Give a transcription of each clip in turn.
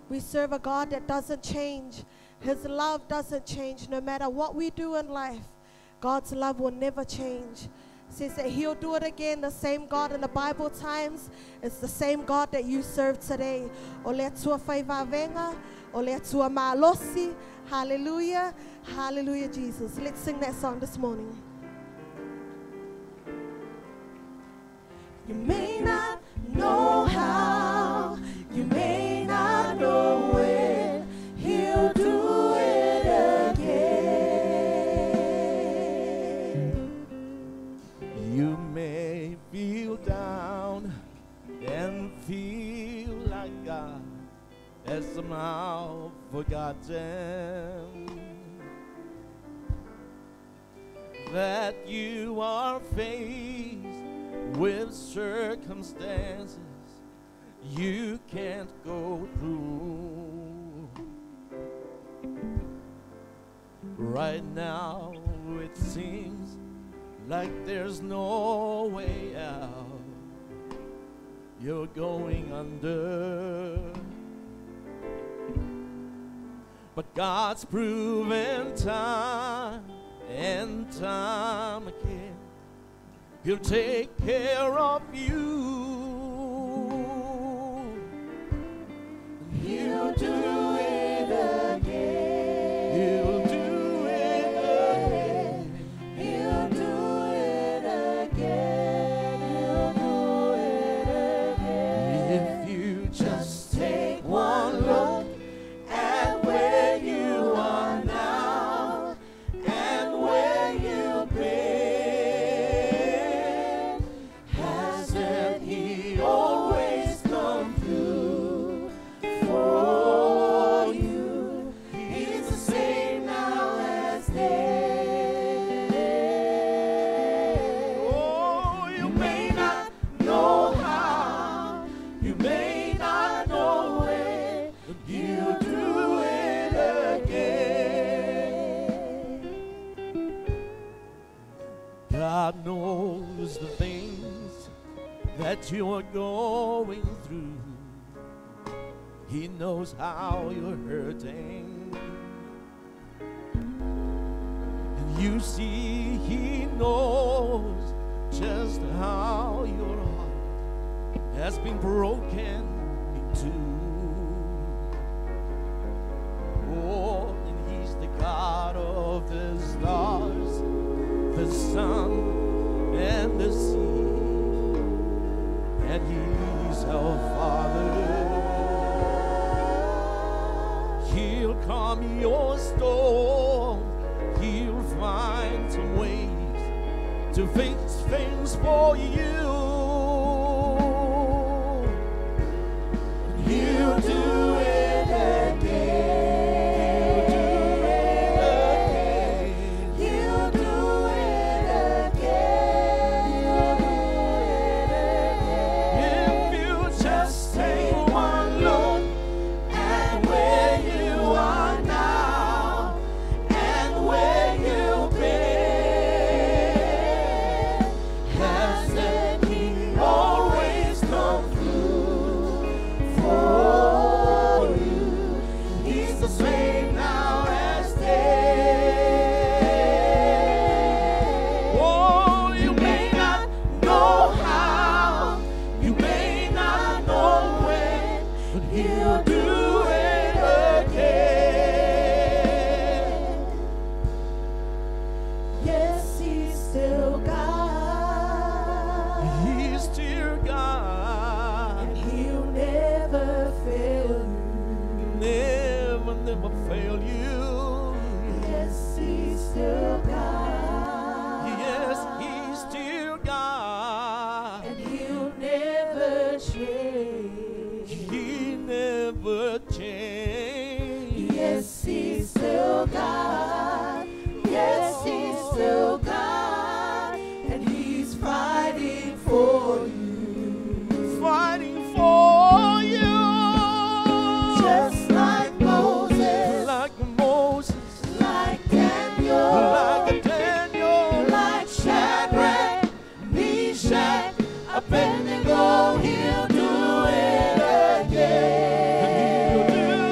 We serve a God that doesn't change. His love doesn't change no matter what we do in life. God's love will never change. It says that He'll do it again. The same God in the Bible times is the same God that you serve today. O le Atua faivavenga, o le Atua malosi. Hallelujah. Hallelujah, Jesus. Let's sing that song this morning. You may not know how, you may not know when, He'll do it again. You may feel down and feel like God has somehow forgotten that you are faced with circumstances you can't go through. Right now it seems like there's no way out. You're going under. But God's proven time and time again, He'll take care of you. He'll do it again. He'll do it again. He'll do it again. He'll do it again. If you just take one look at where you are now and where you've been, hasn't He always come through for you? He's the same now as then. Oh, you may not know how, you may not know when, but He'll do it again. God knows the things that you are going through. He knows how you're hurting. And you see, He knows just how your heart has been broken in two. Oh, and He's the God of the stars, the sun, and the sea. And He's our Father. He'll calm your storm. He'll find some ways to fix things for you. He'll do it again. He'll do it again. He'll do it again. He'll do it again. If you just take one look at where you are now and where you've been, hasn't He always come through for you? He's the same now as then. Oh, you may not know how, you may not know when, but He'll do it again. Yes, He's still God. He's still God. And He'll never fail you. Never, never fail you. Yes, He's still God. Yes, He's still God. And He'll never change. He never changed. Yes, He's still God. Yes, He's still God. And He's fighting for you. Fighting for you. Just like Moses, Like Moses, like Daniel, like Daniel, like Shadrach, Meshach, Abednego, He'll do it again. He'll do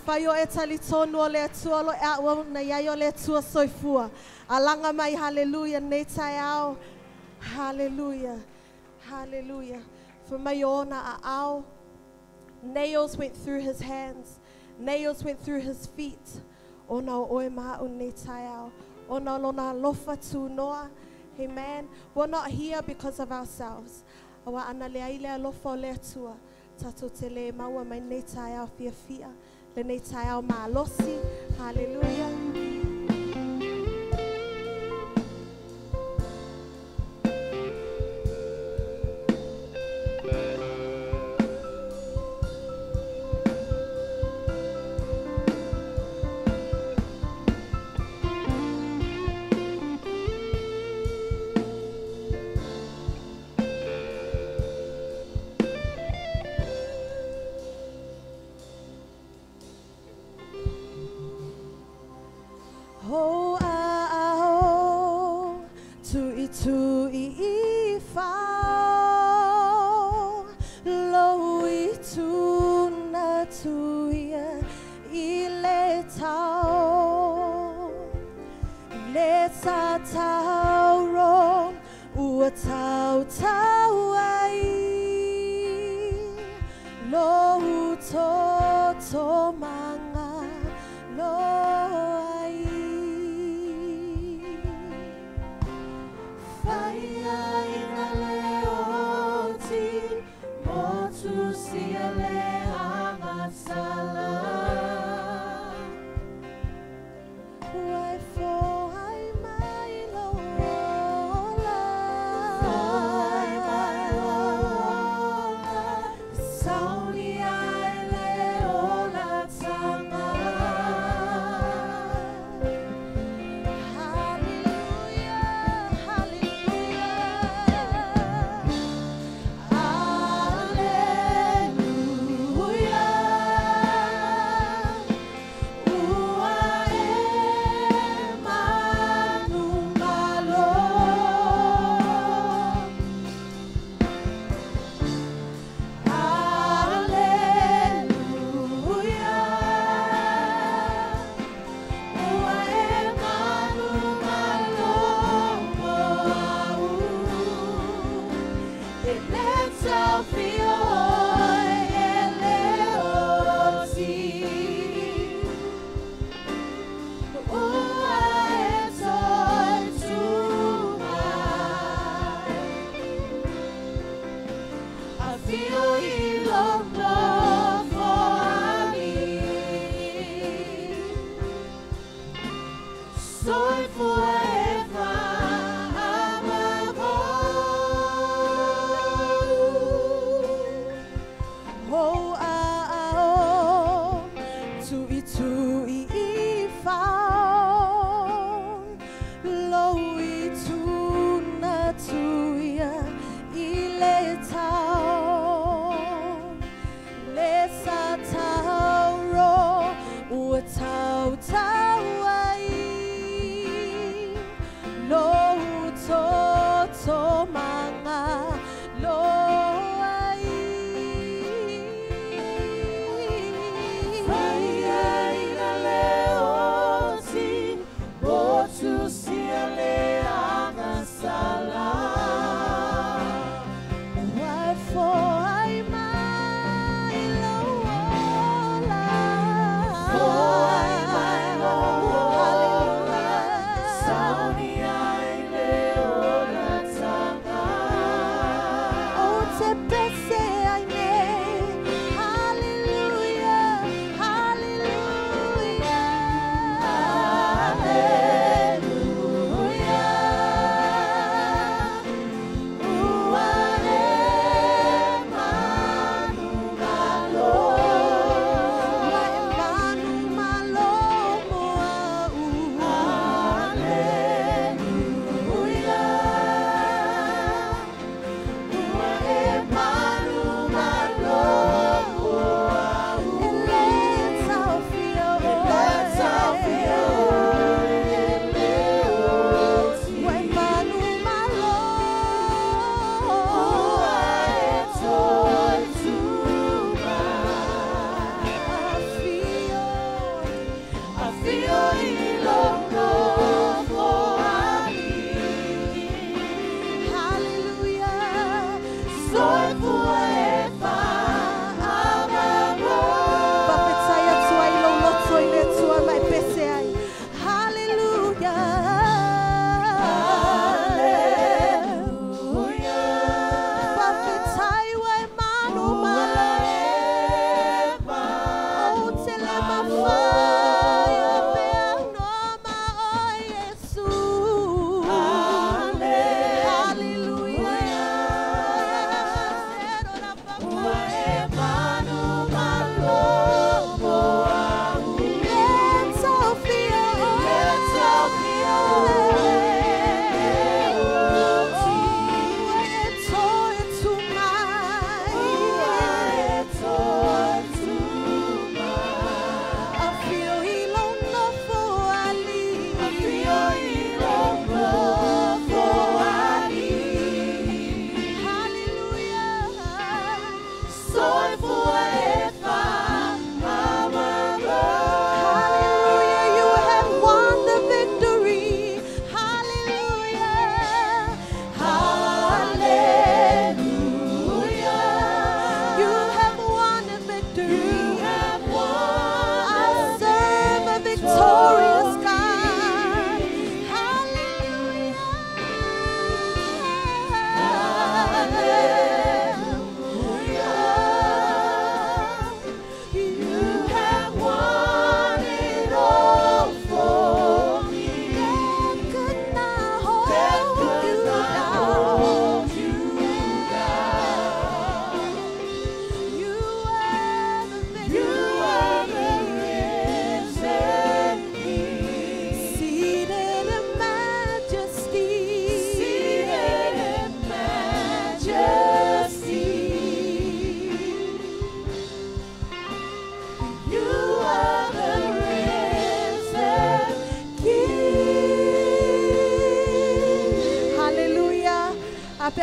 Whai o e tali tonu o le atua lo e aua na iai o le atua soifua. Alanga mai, hallelujah, nei tai ao. Hallelujah, hallelujah. For mai ona a ao. Nails went through his hands. Nails went through his feet. Ona o oe maau nei tai ao. Ona lona lofa tu noa. Amen. We're not here because of ourselves. Awa ana le aile alofa o le atua. Tato te le maua mai nei tai ao fia fia. Le nei tai ao maalosi. Hallelujah. Hallelujah.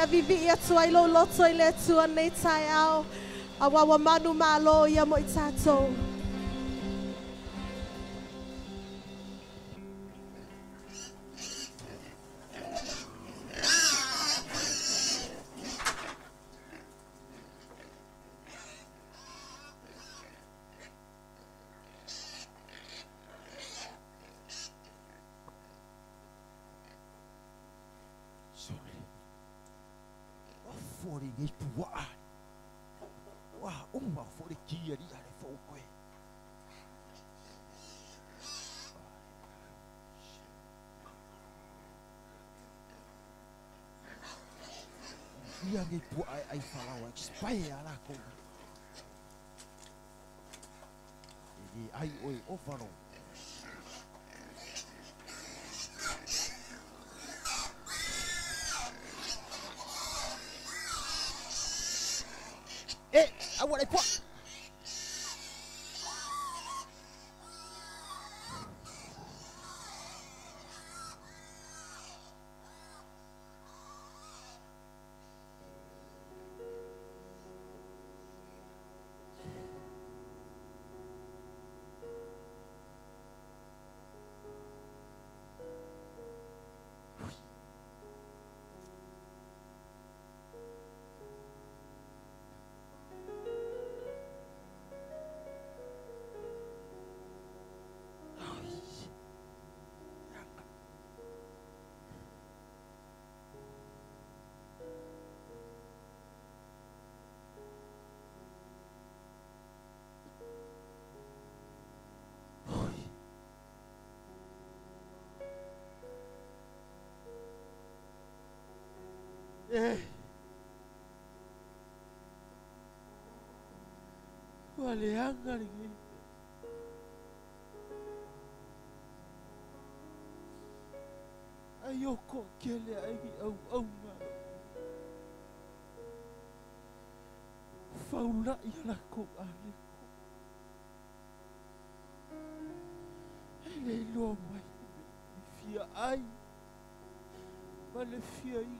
Vivi'i atu ai lou loto i le Atua nei taeao, auā ua manumalo ia mo i tatou. Sorry. Wa fori nei puaa. Wa uma fori kia ri ale fo koe. Ia nei puaa ai falawa expire ala ko. E ai oi ofaro. E, aua le pua. Ua leaga lenei. Ai o ko kele ai au au ngalo. Faula ia la ko ale ko. Ai le iloa mai le fia ai. Ma le fia i.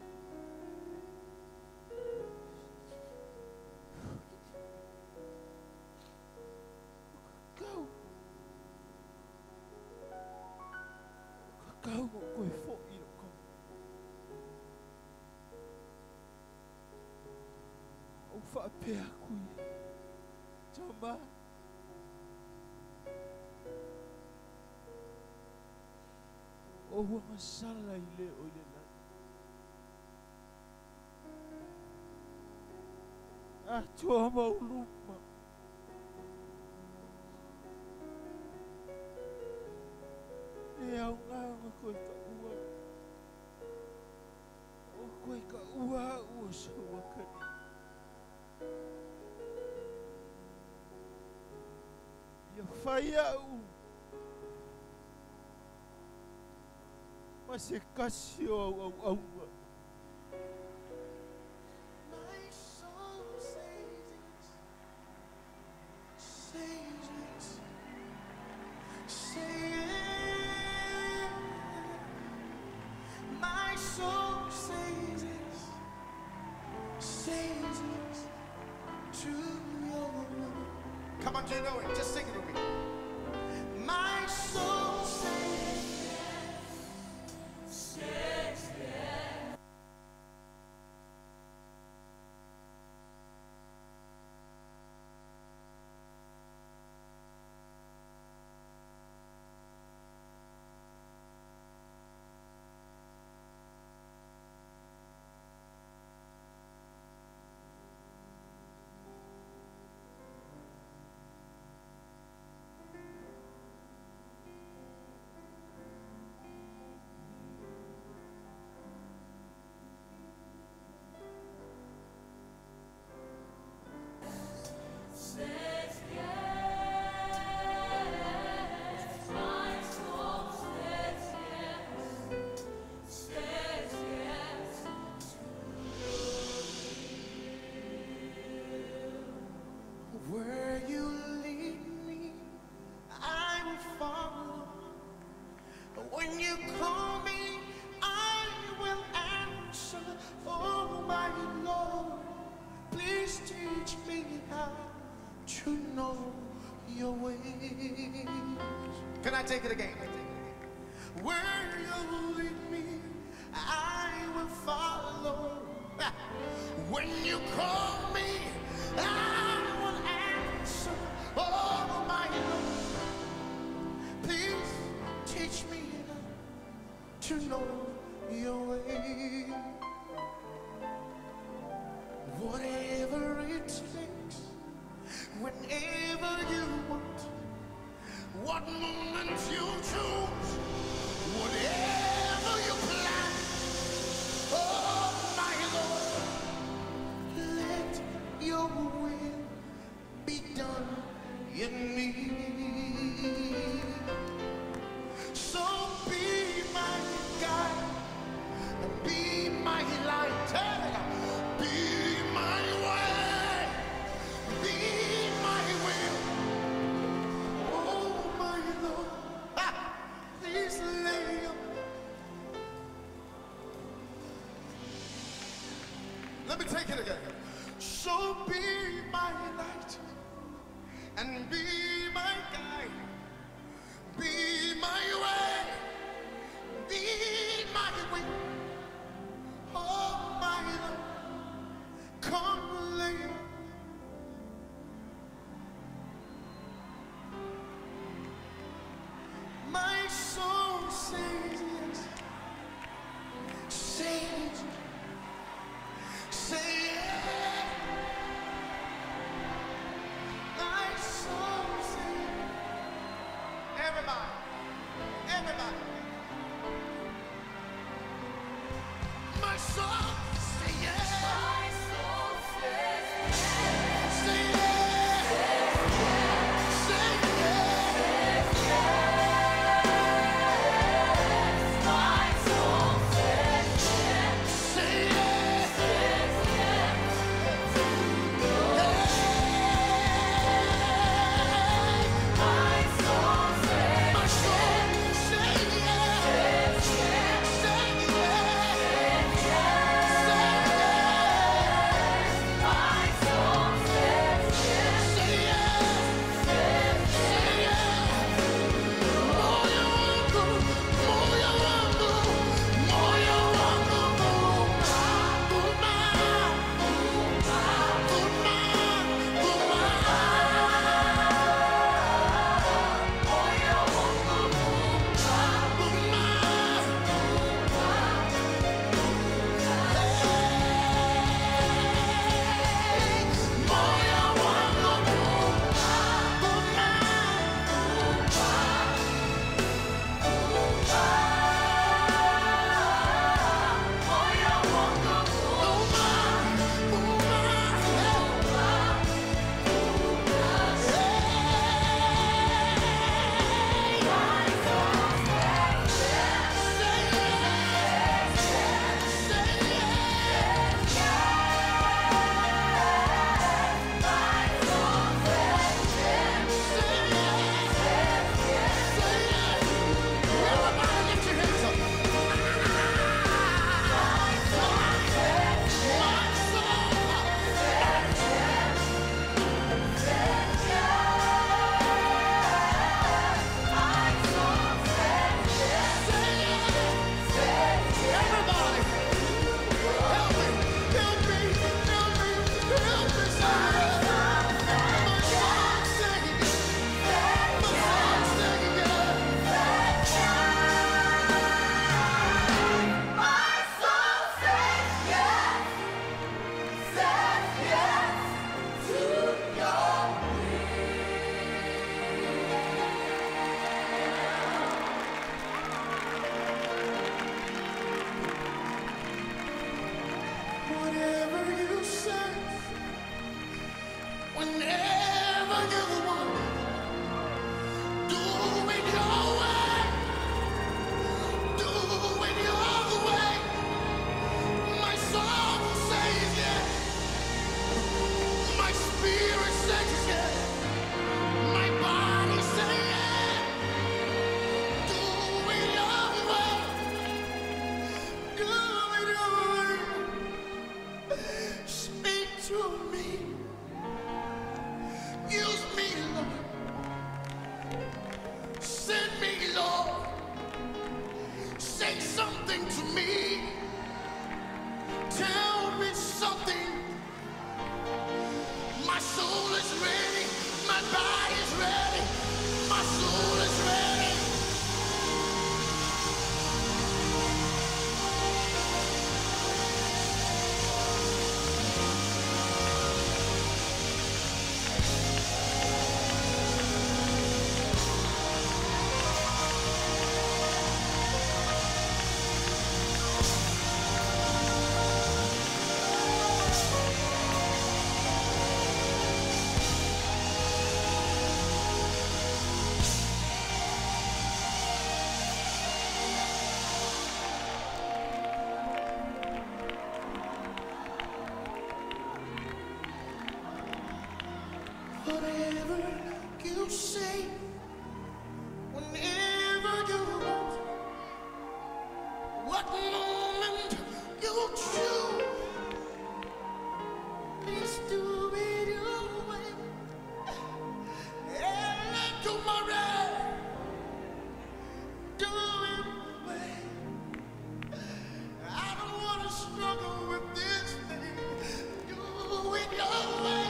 Kau. Kau o koe fo i lo kau. O whaapea kui. Tama. O ua masala i le o i le lani. Atua mauluma. E au ngā koe ka ua. O koe ka ua ua sua kani. Ia whai au. Ma se kasi o au au au. My soul says yes, says yes, say it. My soul says yes, says yes to your will. Come on, do you know it? Just sing it with me. My soul says yes, says yes. Teach me how to know your ways. Can I take it again? Where you lead me, I will follow. When you call me, I will answer. Oh, my Lord, please teach me to know your way. Whatever it takes, whenever you want, what moment you choose, whatever you plan, oh my Lord, let your will be done in me. So be my guide and be my light, be my way, be my will. Oh my Lord, please lay your. Let me take it again. So be my light and be my guide, be my way, be my will. Oh my Lord, come lay. My soul says yes, says, say yes. My soul says. Everybody, everybody. My soul say yes. My soul says yes. Say yes. Say yes. My soul says yes. Say yes. Says yes. My soul says My soul say yes. yes. Say yes. Yes. Say My soul says yes. Say yes. Say yes. Moyo wangu, moyo wangu, moyo wangu uma, uma, uma, uma. Moyo wangu Uma. Moyo wangu uma, Moyo wangu uma, uma. Everybody lift your hands up. My soul. Everybody, help me, help me, help me, help me, say yes. My soul say yes. My soul say yes. My soul says yes, says yes to your Whatever you say, whenever you want, do it your way. Do it your way. My soul says yes. My spirit says yes. My body says yes. Do it your way. Do it your way. Speak to me. My body's ready. My soul is ready. Whatever you say, whenever you want, what moment you choose, please do it your way. And tomorrow, do it your way. I don't want to struggle with this thing. Do it your way.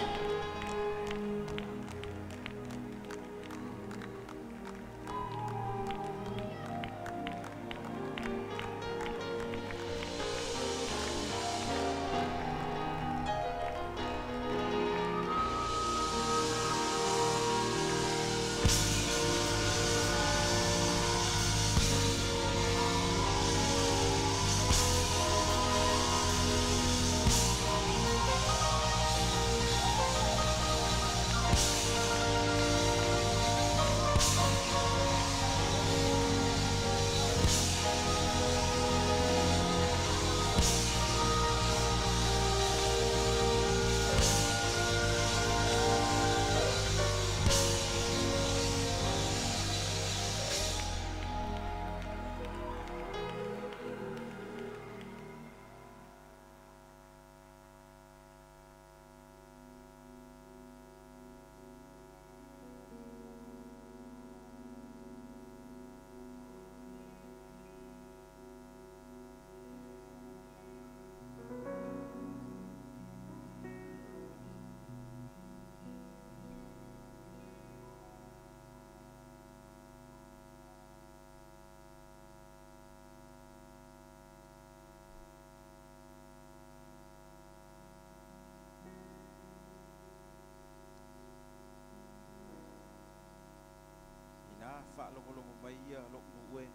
Ina whaalongolongo mai ia lok nuue.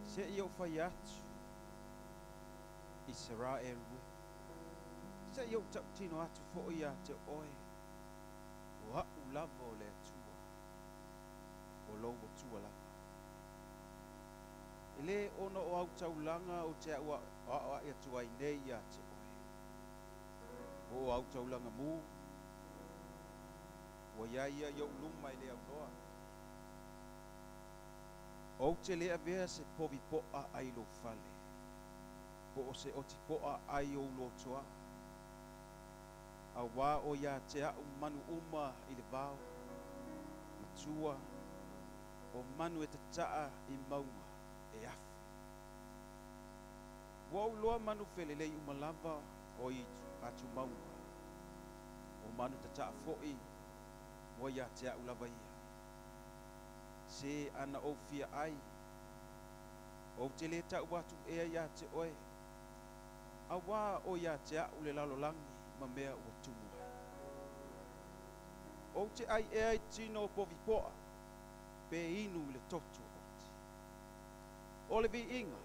Se i au whai atu Israel ue. Se i au tautino atu fo ia te oe. O au lava o le atua. O lou atua lava. E le ona o au taulanga o te au a ai atu ai nei ia te oe. O au taulanga mū. Ua ia ia i au luma i le au noa. O te lea vea se povi poa ai lo fale. Po o se oti poa ai o lotoa. A wā o ia te au manu uma i le vao. Matua o manu e tataa i maunga e afi. Ua au loa manu felelei umalava o i atu maunga. O manu tataa foi ua ia te au lava ia. Se ana o fia ai. O te le tau atu ea ia te oe. A wā o ia te au le lalolangi ma mea ua tumu ai. O te ai ea i tino o povi poa. Pe inu i le toto oti. O le vi inga.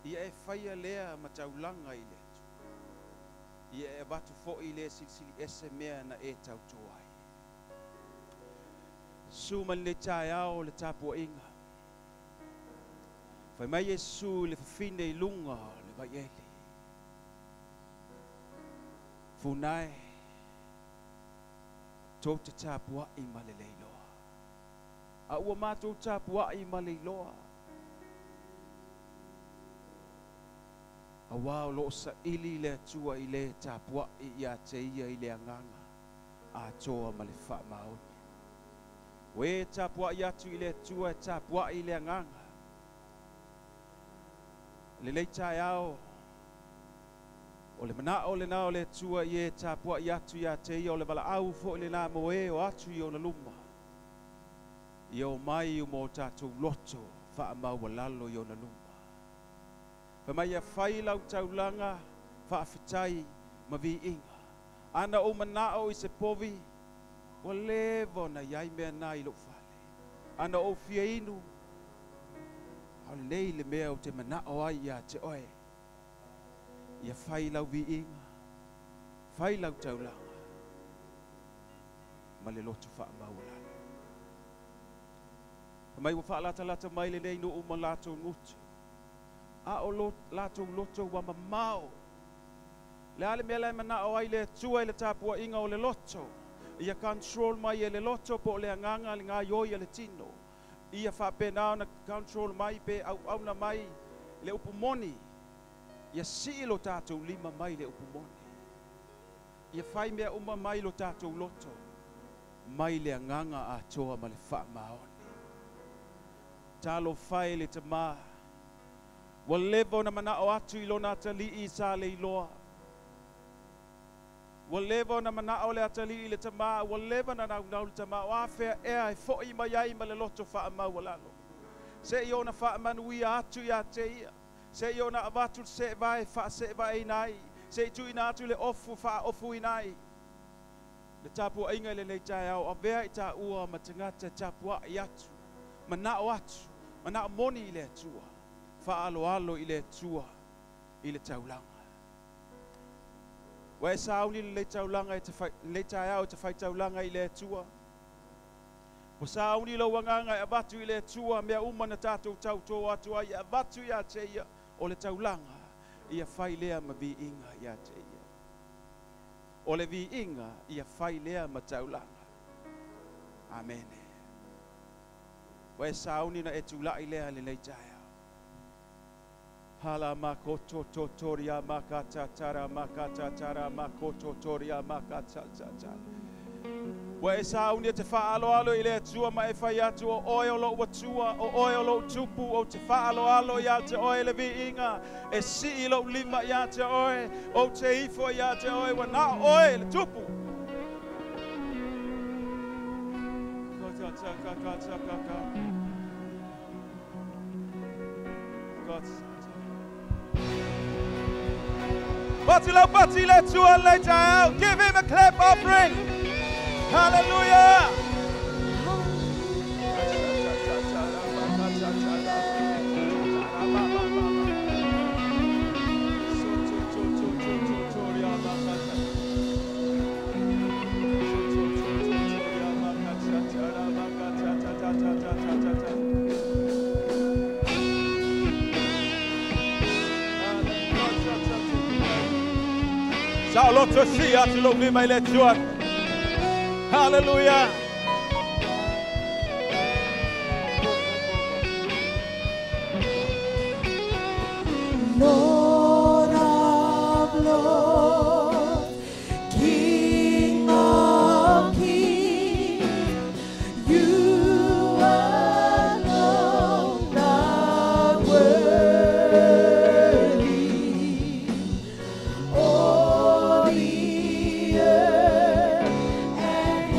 Ia e whaia lea ma taulanga i le atu. Ia e watu fo i le silisili ese mea na e tautoa ai. Su mai le taeao le tapuaʻiga. Fai mai Iesu i le fafine i luga o le vaiele. Funae, tou te tapuaʻi ma le leiloa. A ua matou tapuaʻi ma leiloa. Auā o loo saʻili le Atua i lē tapuaʻi iā te ia i le agaga atoa ma le faamaoni. O e tapuaʻi atu i le Atua e tapuaʻi i le agaga. Lelei taeao O le manao lena o le Atua i e tapuai atu ia te ia o le valaau fo'i lenā mo e o atu i ona luma. Ia o mai mo tatou loto faamaualalo i ona luma. Fai mai ia fai lau taulaga faafetai ma viiga. Ana ou manao i se povi, ua leva ona iai mea na i lou fale. Ana ou fia inu, a o lenei le mea ou te manao ai ia te oe. Ia fai lau viiga, fai lau taulaga, ma le loto faamaualalo. Fai mai ua faalatalata mai lenei nuu ma latou gutu. A o lo, latou loto ua mamao. Le a le mea la e manao ai le Atua i le tapuaiga o le loto. Ia control mai e le loto po o le agaga le gaioi a le tino. Ia faapena ona control mai pe auauna mai le upu moni. Ia sii lo tatou lima mai le upu moni. Ia fai mea uma mai lo tatou loto. Mai le agaga atoa ma le faamaoni. Talofa e le tamā. Ua leva ona manao atu i lona atalii sa le iloa. Ua leva ona manao le atalii i le tamā, ua leva ona naunau le tamā, o afea ea e fo'i mai ai ma le loto faamaualalo. Se'i ona faamanuia atu ia te ia. Se'i ona avatu le seevae faaseevaeina ai. Se'i tuuina atu le ofu faaofuina ai. Le tapuaiga i lenei taeao, avea i taua ma tagata e tapuai atu, manao atu, manao moni i le Atua, faaaloalo i le Atua i le taulaga. Ua e sauni lenei taulaga e te fai, lenei taeao e te faitaulaga i le Atua. Ua sauni lou agaga e avatu i le Atua mea uma na tatou tautō atu ai e avatu ia te ia o le taulaga. Ia fai lea ma viiga ia te ia. O le viiga ia fai lea ma taulaga. Amene. Ua e sauni na e tula'i lea lenei taeao. Hala makoto totoria makata tara makata tara makoto toria makata tata. Ua e sauni e te faaloalo i le Atua ma e fai atu o oe o lou Atua, o oe o lou tupu, ou te faaloalo ia te oe le viiga, e sii lou lima ia te oe, ou te ifo ia te oe, ua na o oe le tupu. Ka ta ka ka ta ka ka. God. Pati lau pati le Atua lenei taeao. Give him a clap offering. Hallelujah. Saoloto si atu lou lima i le Atua. Hallelujah. Lord of lords, King of kings, you alone are worthy. All the earth and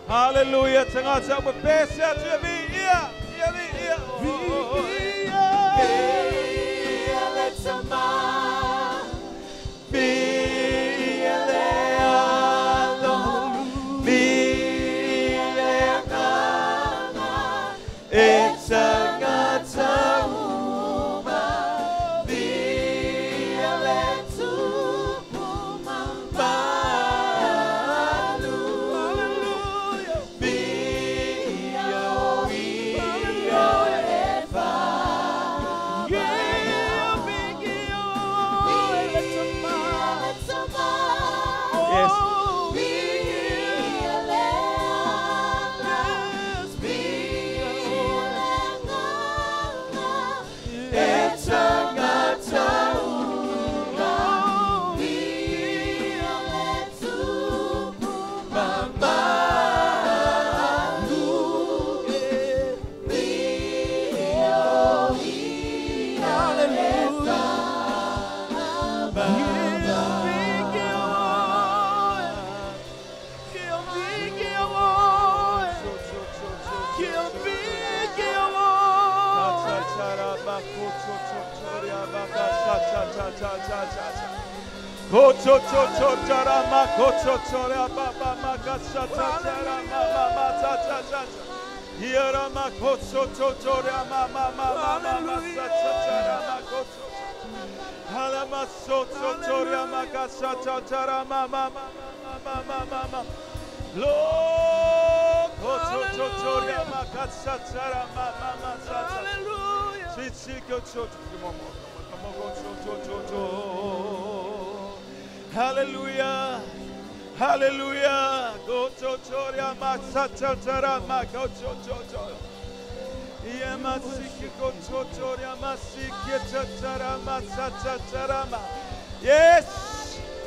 Hallelujah. Tangata pese atu e vi ia, ia vi ia. Ia le tama, ia le alo, ia le aganga, e tangata uma, ia le tupu mamalu. Yes. Hallelujah. Hallelujah. Hallelujah. Go to Toria Masata Tarama go to to. Yamasiki go to Toria Masiki Tarama Sata Tarama. Yes.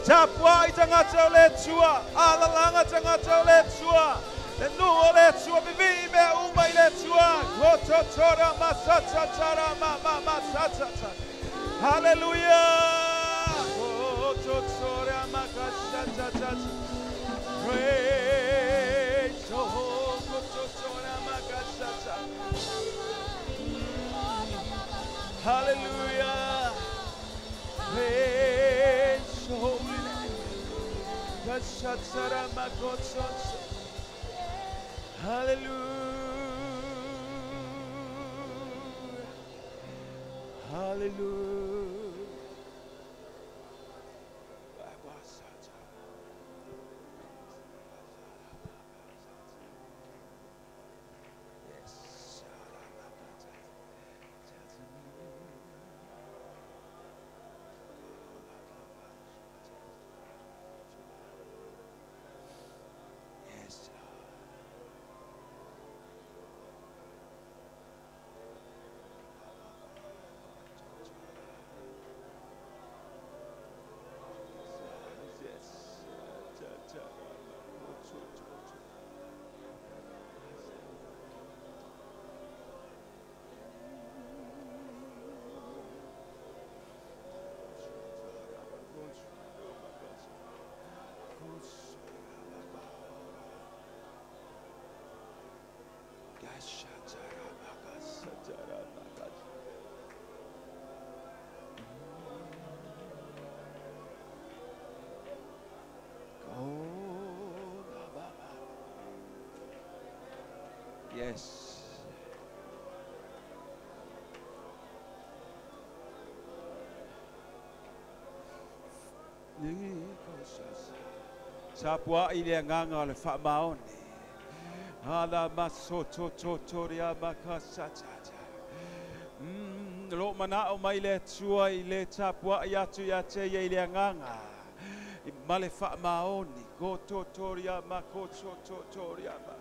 Tapua itangata le tua. Alalanga tangata le tua. Le nuo le tua vivi me uma le tua. Go to Toria Masata Tarama Mama Sata. Hallelujah. Go to Toria Makasata. Praise the Lord. Hallelujah. Praise the holy name. Hallelujah. Hallelujah. Yes. Yes. Tapua i le nganga o le whaamaone. Ala maso totoria makasatata. Lo mana o mai le tua i le tapua i atu ia te ia i le nganga. I male whaamaone. Ko totoria makoto totoria ma.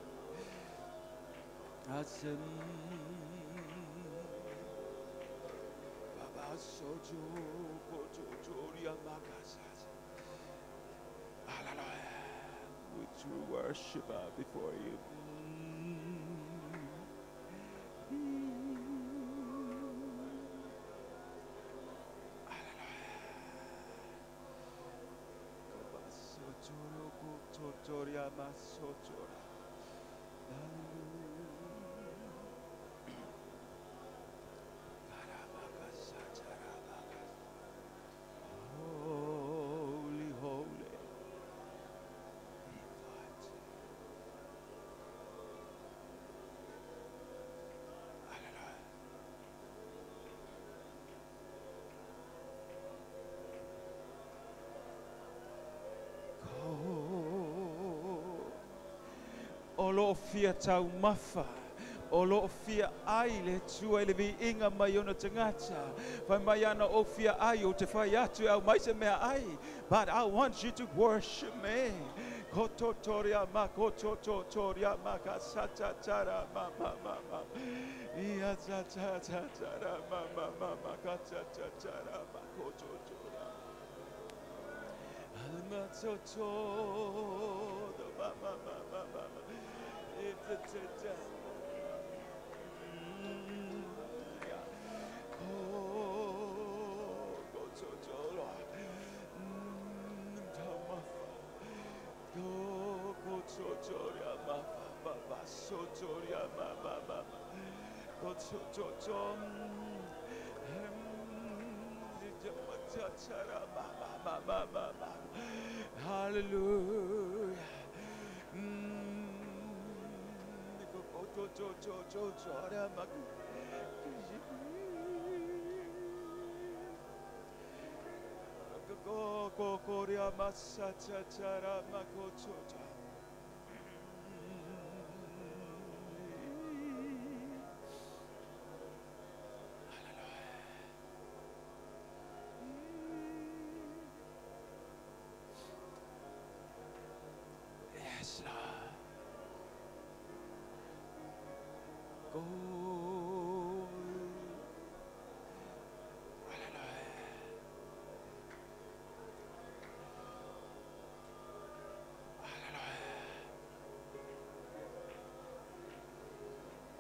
Asem Baba sojo kototoria makasata. Hallelujah. We true worship before you. Holy, holy. O lo fia tau mafa, o lo fia ai le tua i le vi inga mai ona tangata. Whai mai ana o fia ai o te whai atu au mai se mea ai. But I want you to worship me. Kototoria ma kototoria ma kasata tara ma ma ma ma. Ia ta ta ta tara ma ma ma ma katata tara ma kototoria. Alma toto ma ma ma ma ma. Hallelujah.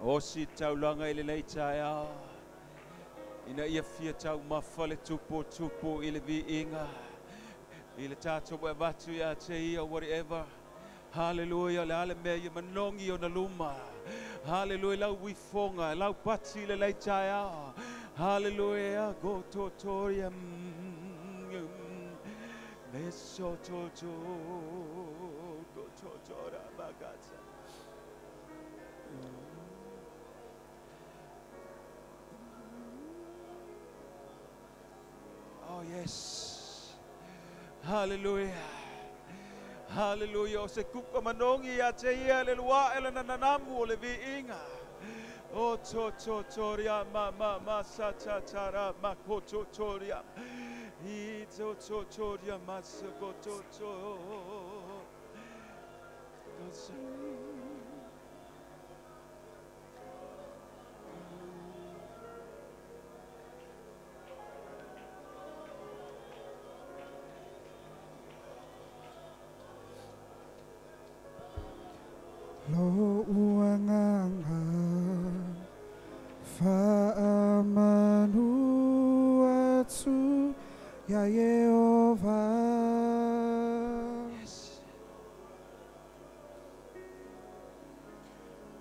O si taulaga i lenei taeao. Ina ia fia taumafa le tupu i le viiga. I le tātou e avatu ia te ia, whatever. Hallelujah, le ale mea ia manongi o na luma. Hallelujah, lau wifonga, lau pati le lei taeao. Hallelujah, go to toria. Meso to to, go to tora bagata. Oh yes. Hallelujah. Hallelujah. O se kuka manongi ia te ia le lua ele na nanamu o le viiga. O to to toria ma ma ma sa ta ta ra ma ko to toria. I to to toria ma sa ko to to. Lo uanganga faamanu atu ia Yehova. Yes.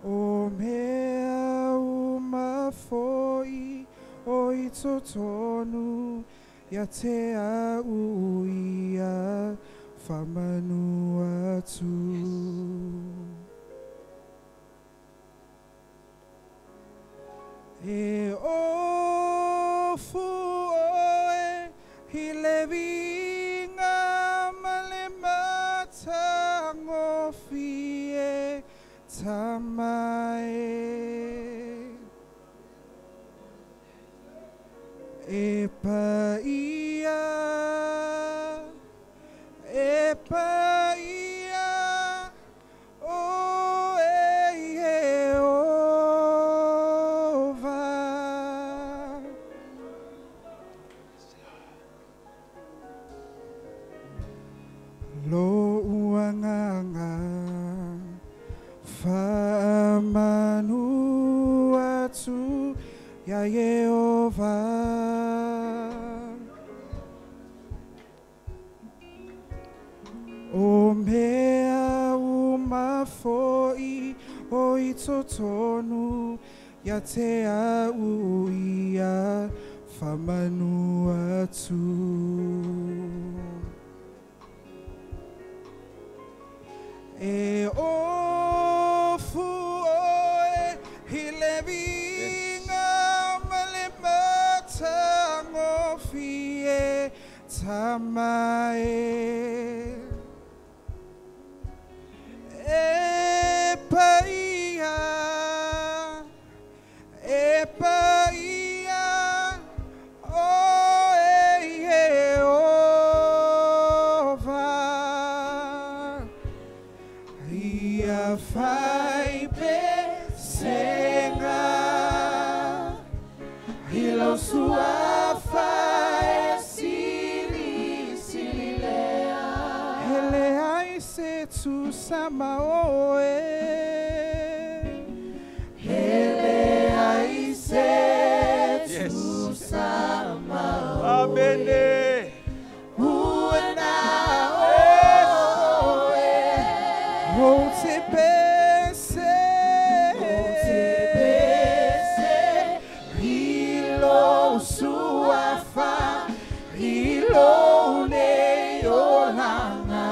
O mea umafoi o i totonu ia te au ia faamanu atu. E ofu oe i le viiga ma le matagofie tamae. E paia, e paia, o e Yehova. Lo uanganga faamanu atu ia Yehova. O mea umafoi o i totonu ia te au ia faamanu atu. E ofu oe i le viiga ma le matagofie tamae. E paia, e paia, o e Yehova. Ia fai pesenga, ilo sua fai sili sililea. Hele ai se tu sama oe. Hele ai se tu sama oe. Amen. Uena oe. O te pese, ilo sua fa, ilo ne olanga.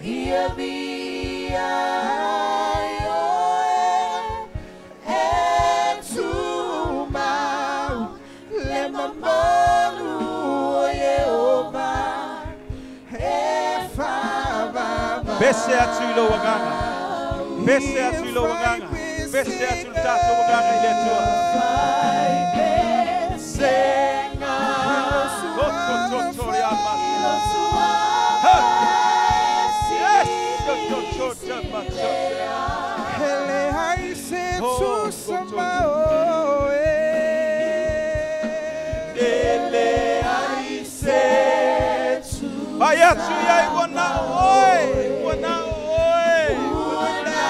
Ia via oe, e tumau, le mamalu o Yehova, e favava. Pese atu i lau agaga. Pese atu i lau agaga. Pese atu le tātou agaga i le Atua. Senga, Go to to toria ma. Ha! Yes! Go to to to ma to. Hele ai se Oh, tu go sama to oe. Ele ai se tu Vai atu ia i wana oe. Wana oe. Wana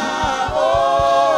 oe.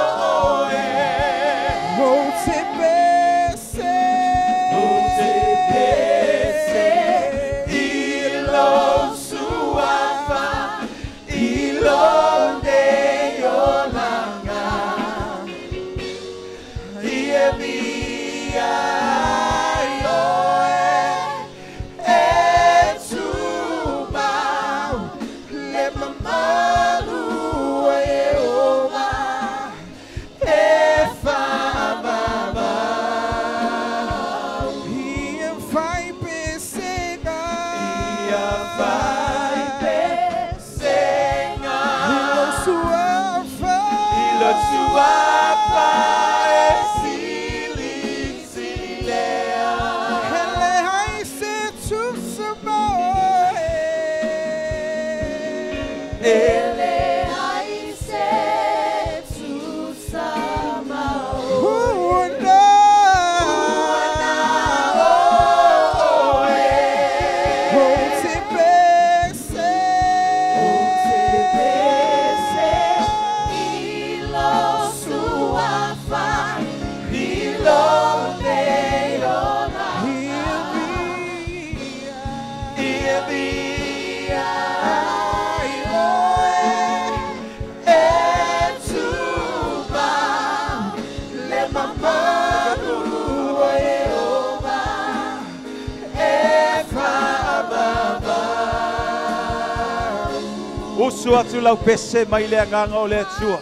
Loto atu lau pese mai le agaga o le Atua.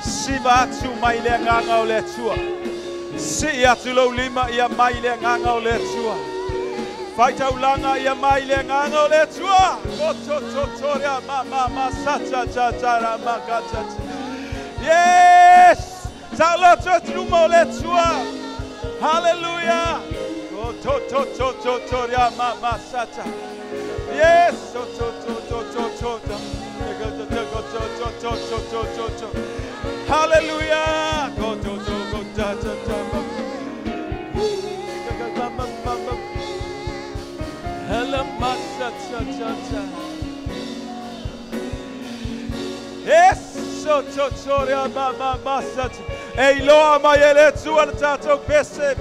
Siva atu mai le agaga o le Atua. Sii atu lou lima ia mai le agaga o le Atua. Faitaulaga ia mai le agaga o le Atua. Koto to to rea ma ma ma sa cha cha cha ra ma ka cha cha. Yes! Taoloto atu luma o le Atua. Hallelujah! Koto to to to to rea ma ma sa cha. Yes! To to to to to to to. To to to to to to to. Hallelujah! Go to to go ta ta ta ma. Ga ma ma ma. Hala ma sa cha cha cha. Yes! So to to rea ma ma ma sa cha. Ei loa mai e le Atua le tātou pese.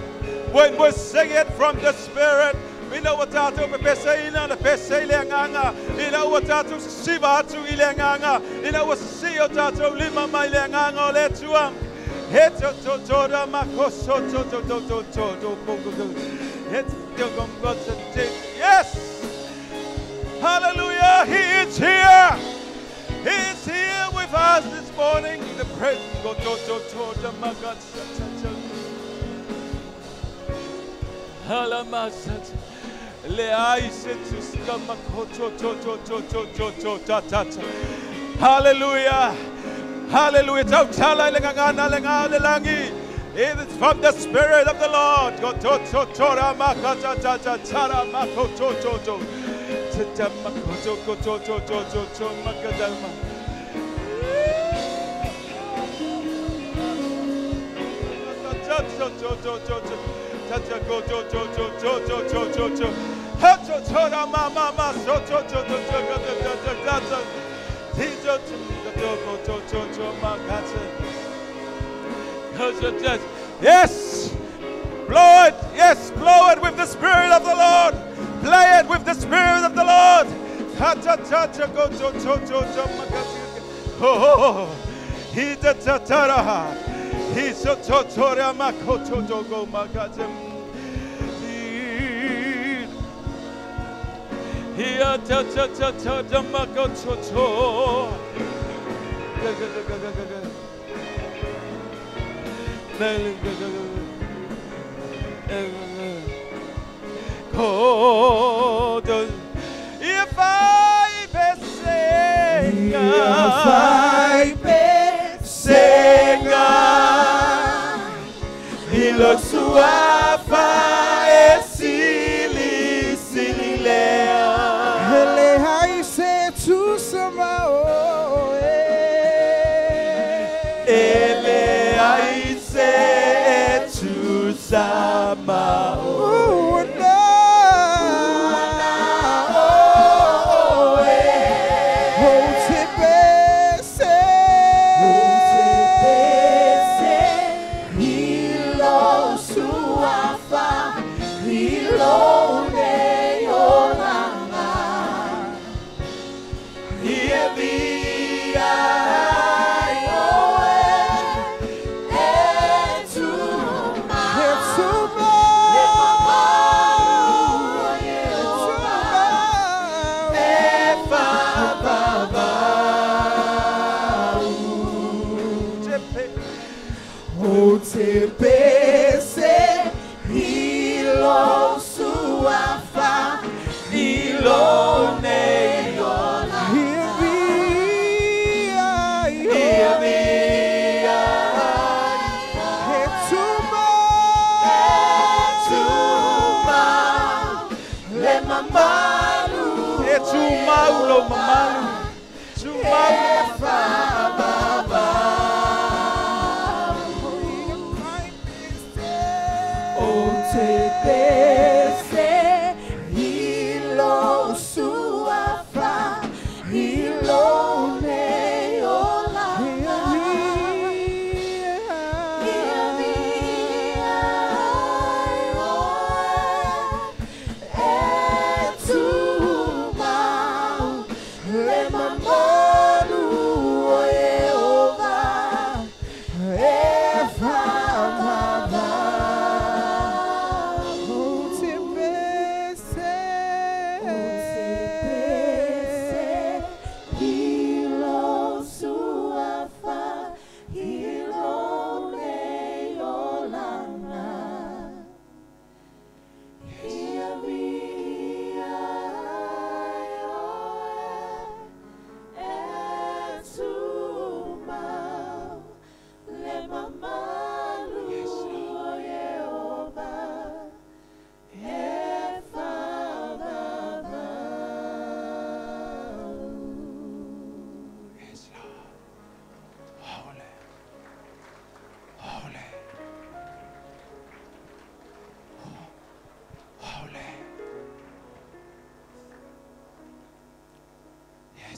When we sing it from the Spirit, ina ua tātou pepese ina na pese i le agaga. Ina ua tātou sisiva atu i le agaga. Ina ua sisi o tātou lima mai le agaga o le Atua. He to to to ra ma ko so to to to to to to po ko ko. He to ko ko to te. Yes! Hallelujah! He is here! He is here with us this morning in the presence. Go to to to to ma ka sa cha cha. Hala ma sa cha. Le ai se tu ska ma ko to to to to to to to ta ta ta. Hallelujah. Hallelujah. Tau tala le ngana le nga le langi. It is from the Spirit of the Lord. Go to to to ra ma ka cha cha cha cha ra ma ko to to to. Cha cha ma ko to ko to to to to to ma ka da ma. Cha cha cha cha cha cha. Cha cha go to to to to to to to to. Ha cha cha ra ma ma ma so to to to to to to to to to. Ti to to to to to to to ma ka cha. Yes! Blow it! Yes, blow it with the Spirit of the Lord! Play it with the Spirit of the Lord! Ha cha cha cha go to to to to ma ka cha. Ho ho ho! He da ta ta ra ha. He so to to ra ma ko to to go ma ka cha. He a ta ta ta ta da ma ko to to. Ga ga ga ga ga ga. If I pesenga, ilo suafa e sili sililea. Hele hai se tu sama o e. Ele ai se tu sama o. Ua na o e. O te pese. O te pese. Ilo suafa. Ilo nei olanga. Ia via ai oe. E tu ma. E tu ma. Le mamalu o Ieova. E fa va va O te pese ilo suafa ilo nei ola. Ia via ai Ia via E tu ma. E tu ma le mamalu E tu mau lo mamalu. Tu mau. E fa va va.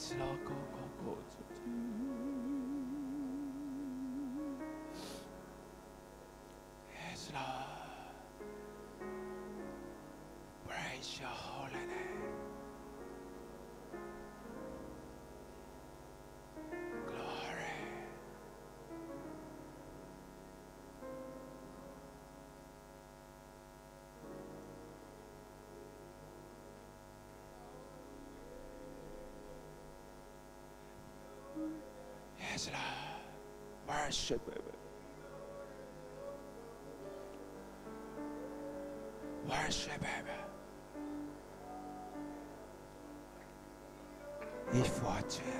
Yes, Lord, go, go, go. Yes, Lord. Praise your holy name. Glory. Yes, Lord. Worship Him. Worship Him. If what you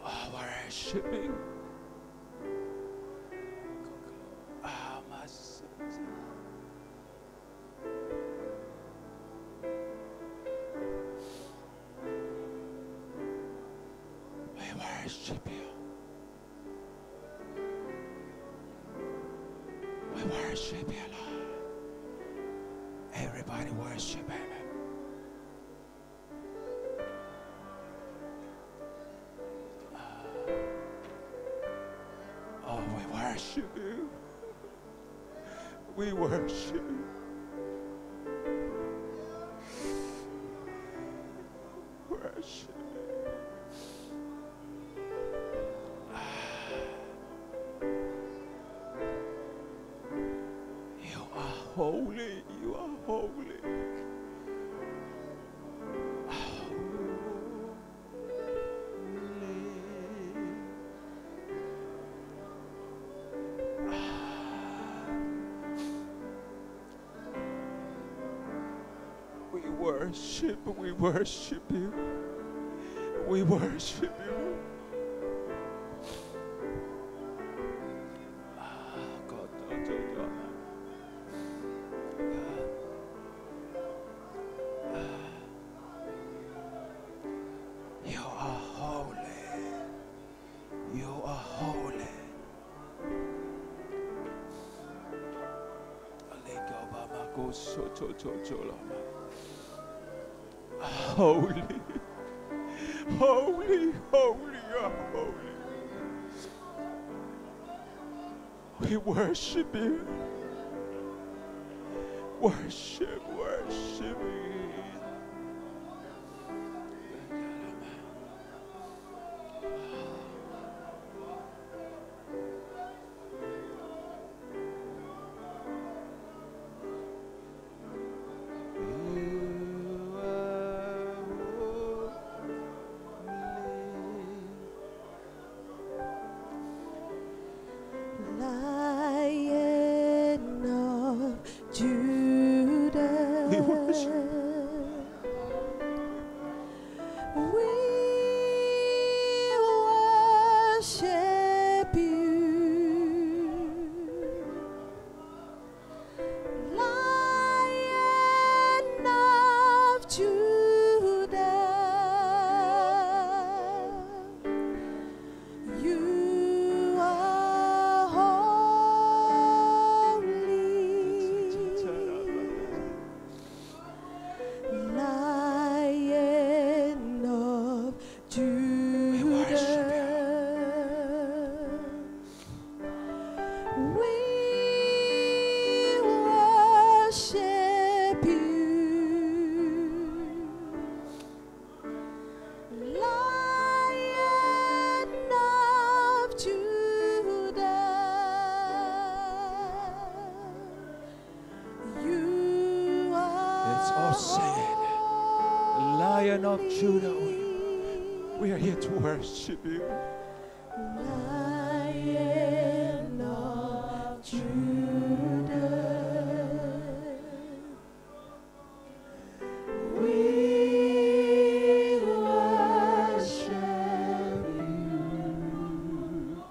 Oh, worship Him. Ah, my We worship you. We worship you, Lord. Everybody worship him. Oh, we worship you. We worship you. Worship you. You are holy. You are holy. Holy. We worship, we worship you. We worship you. Ah, God, God, God, God. You are holy. You are holy. Holy, holy, holy, you are holy. We worship you. Worship, worship you. You are holy. Lion of Judah. We worship. We worship you. Lion of Judah. You are holy. Lion of We worship Judah. We worship you. Lion of Judah. You are Let's all sing it. Lion of Judah, we are here to worship you. Lion of Judah. We worship you.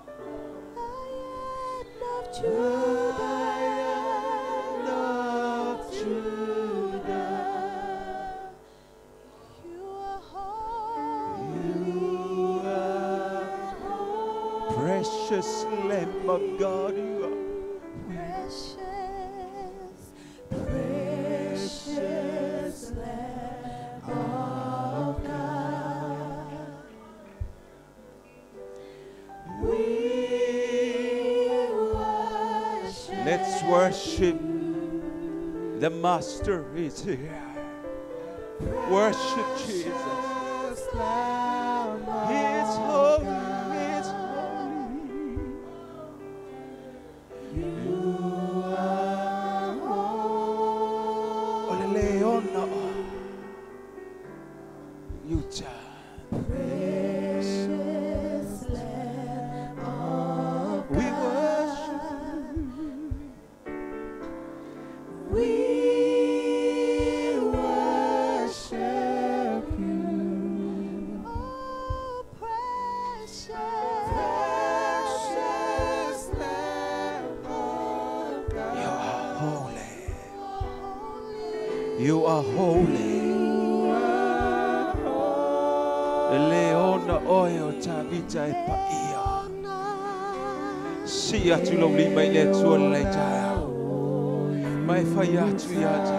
Lion of Judah. Lion of Judah. You are holy. You are precious Lamb of God, you are Precious, precious Let's worship. The Master is here. Worship Jesus. He is holy. He is holy. You are holy. Oleleona. Yuta. Precious Lamb of We worship. We worship you. Oh, precious, precious Lamb of God. You are holy. You are holy. Leona oe o tavita e paia. Si atu lau lima i le atua le lei taia. Mai whai atu i atu.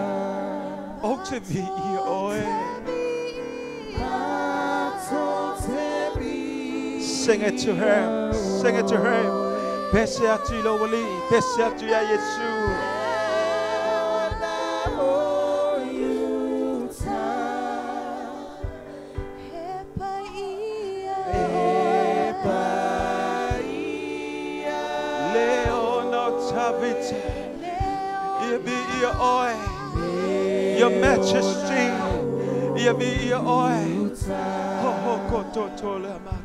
O te vi i oe. Sing it to her. Sing it to her. Pese atu i lau wali. Pese atu ia Yesu. Leona o tavita. Ia vi i oe. Your Majesty. Ia vi i oe. Ho ho koto to le amaka.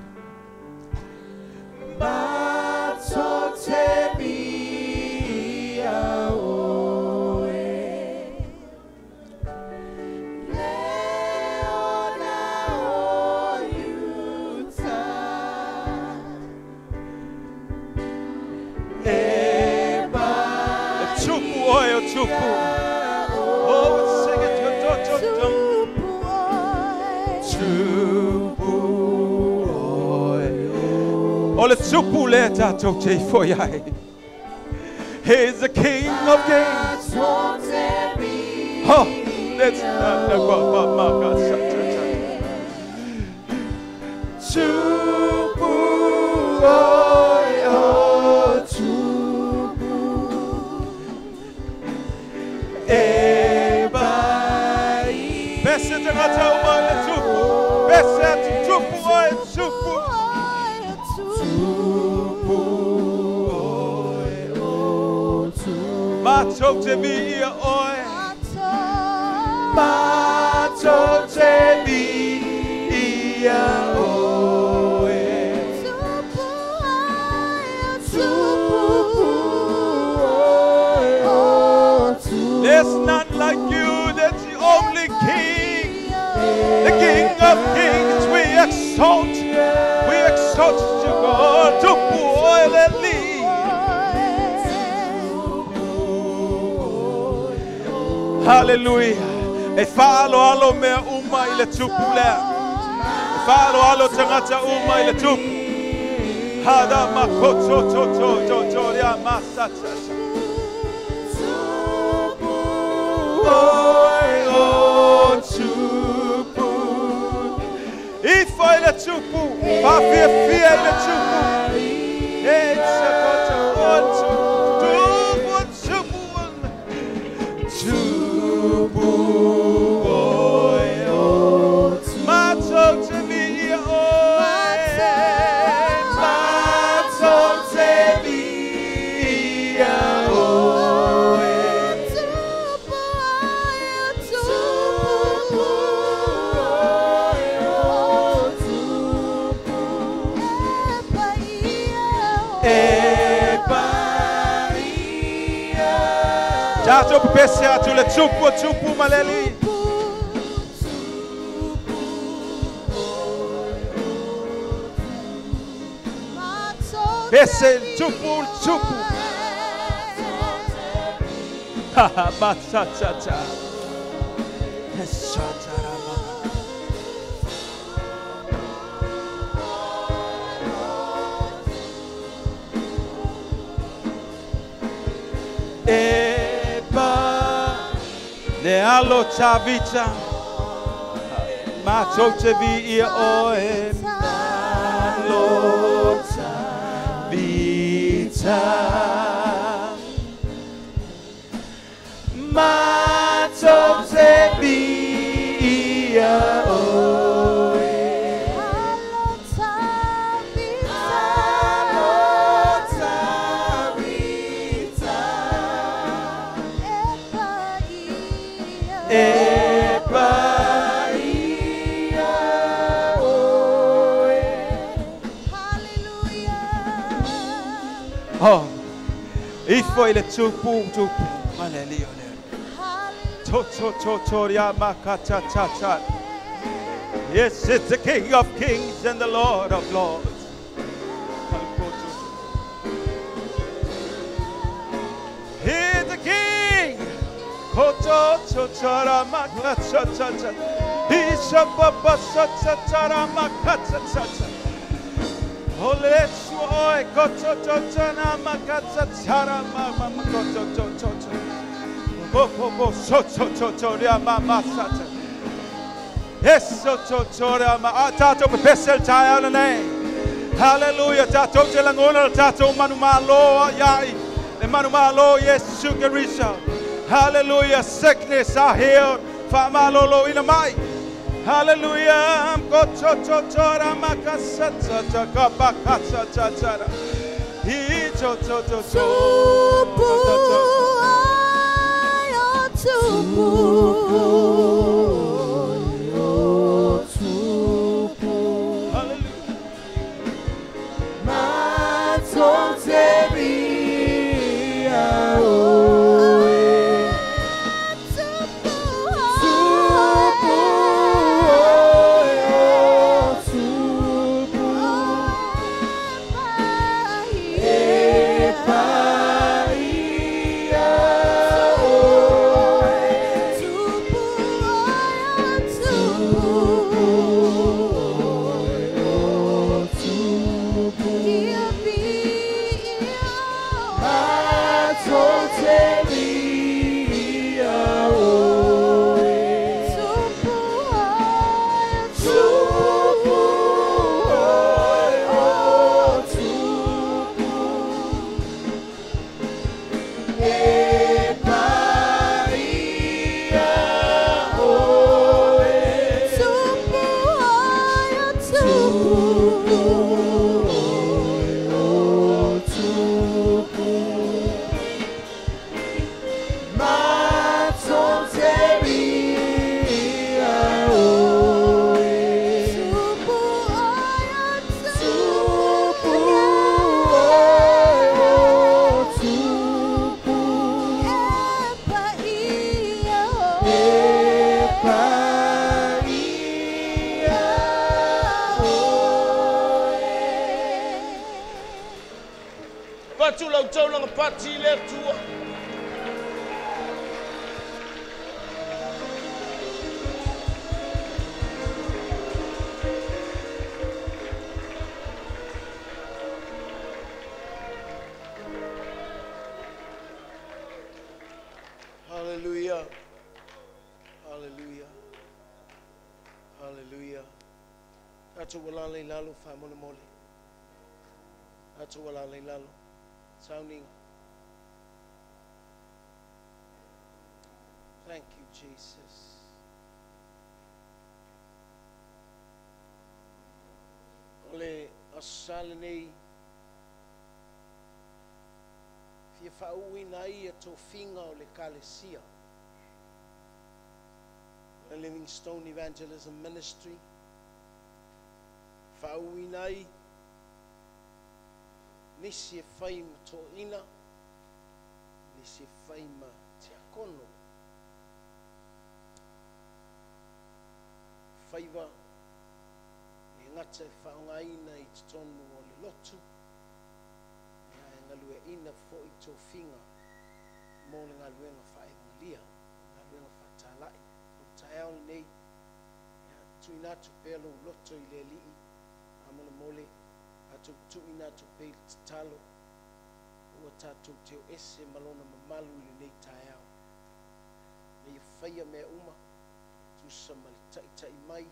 Tupu oe o tupu. Oh, sing it to to to to. Tupu oe. O le tupu le tātou te foi ai. He is the King of Kings. Oh, let's Tupu oe o tupu. E pai. Pese te ngata uma le tupu. Pese te tupu oe tupu. Tupu oe o tupu. Mātou te mi ia oe. Mātou te mi ia oe. There's none like you. That's the only King. The King of Kings. We exalt. We exalt you, God. Tupu oe le li. Hallelujah. E whaalo alo mea uma i le tupu lea. E whaalo alo tangata uma i le tupu. Hada makoto to to to to rea masata. Oe o tupu. I whai le tupu. Whawhia fia i le tupu. E tsakoto o tupu. Tupu tupu. Tupu oe o Mātou te mi ia oe. Mātou te mi ia oe. E paia. Tātou pepese atu le tupu o tupu maleli. Pese tupu tupu. Ha ha matata. Esatara. E pa le alo tavita. Mātou te vi ia oe. Malo tavita. Matou te via oe. Alo Tabita. Alo Tabita. E paia. E paia oe. Hallelujah. Oh, ifo i le tupu tupu. Hallelujah. Hallelujah. To to to to ria maka cha cha cha. Yes, it's the King of Kings and the Lord of Lords. He's the King. Koto to cha ra maka cha cha cha. Isha papa cha cha cha ra maka cha cha cha. Ole oi koto to cha na maka cha cha ra ma ma ma koto to to to. Bo bo bo so so to to ria ma ma sa cha. Yes, so to to ria ma a tatou pepese le taeao lenei. Hallelujah. Tatou te lagona le tatou manumalo iai. Le manumalo Iesu Keriso. Hallelujah. Sickness are healed. Faamaloloina mai. Hallelujah. Ko to to to ra ma ka sa ta ta ka pa ka sa ta ta ra. I to to to to. Tupu ai o tupu. Hallelujah. Matou te via oe. Tupu Tupu oe o tupu. E E paia oe. Tupu ai o tupu. O tupu. Ia via. Matou te via oe. Tupu ai o Tupu oe o tupu. E paia oe. Tupu ai o tupu. O tupu. Matou te via oe. Tupu ai o Tupu oe o tupu. E paia E paia oe. Vatu lau taulaga pati i le Atua. Hallelujah. Hallelujah. Hallelujah. Tatou ua lala i lalo faamolemole. Tatou ua lala i lalo. Sauniga. Thank you, Jesus. O le aso sa lenei, fia faauuina ai ia tofiga o le kalesia. The Livingstone Evangelism Ministry. Faauuina ai nisi e fai ma toʻina, nisi e fai ma tiakono. Faiva le gata e faaaogāina i totonu o le lotu, ia e galueaʻina foʻi tofiga mo le galuega faaevagelia, galuega faatalaʻi. O le taeao lenei, ia tuuina atu pea lou loto i le aliʻi amolemole, tatou tuuina atu pea i le tatalo, ua tatou teo ese ma lona mamalu i lenei taeao. Na ia faia mea uma, tusa ma le taʻitaʻi mai,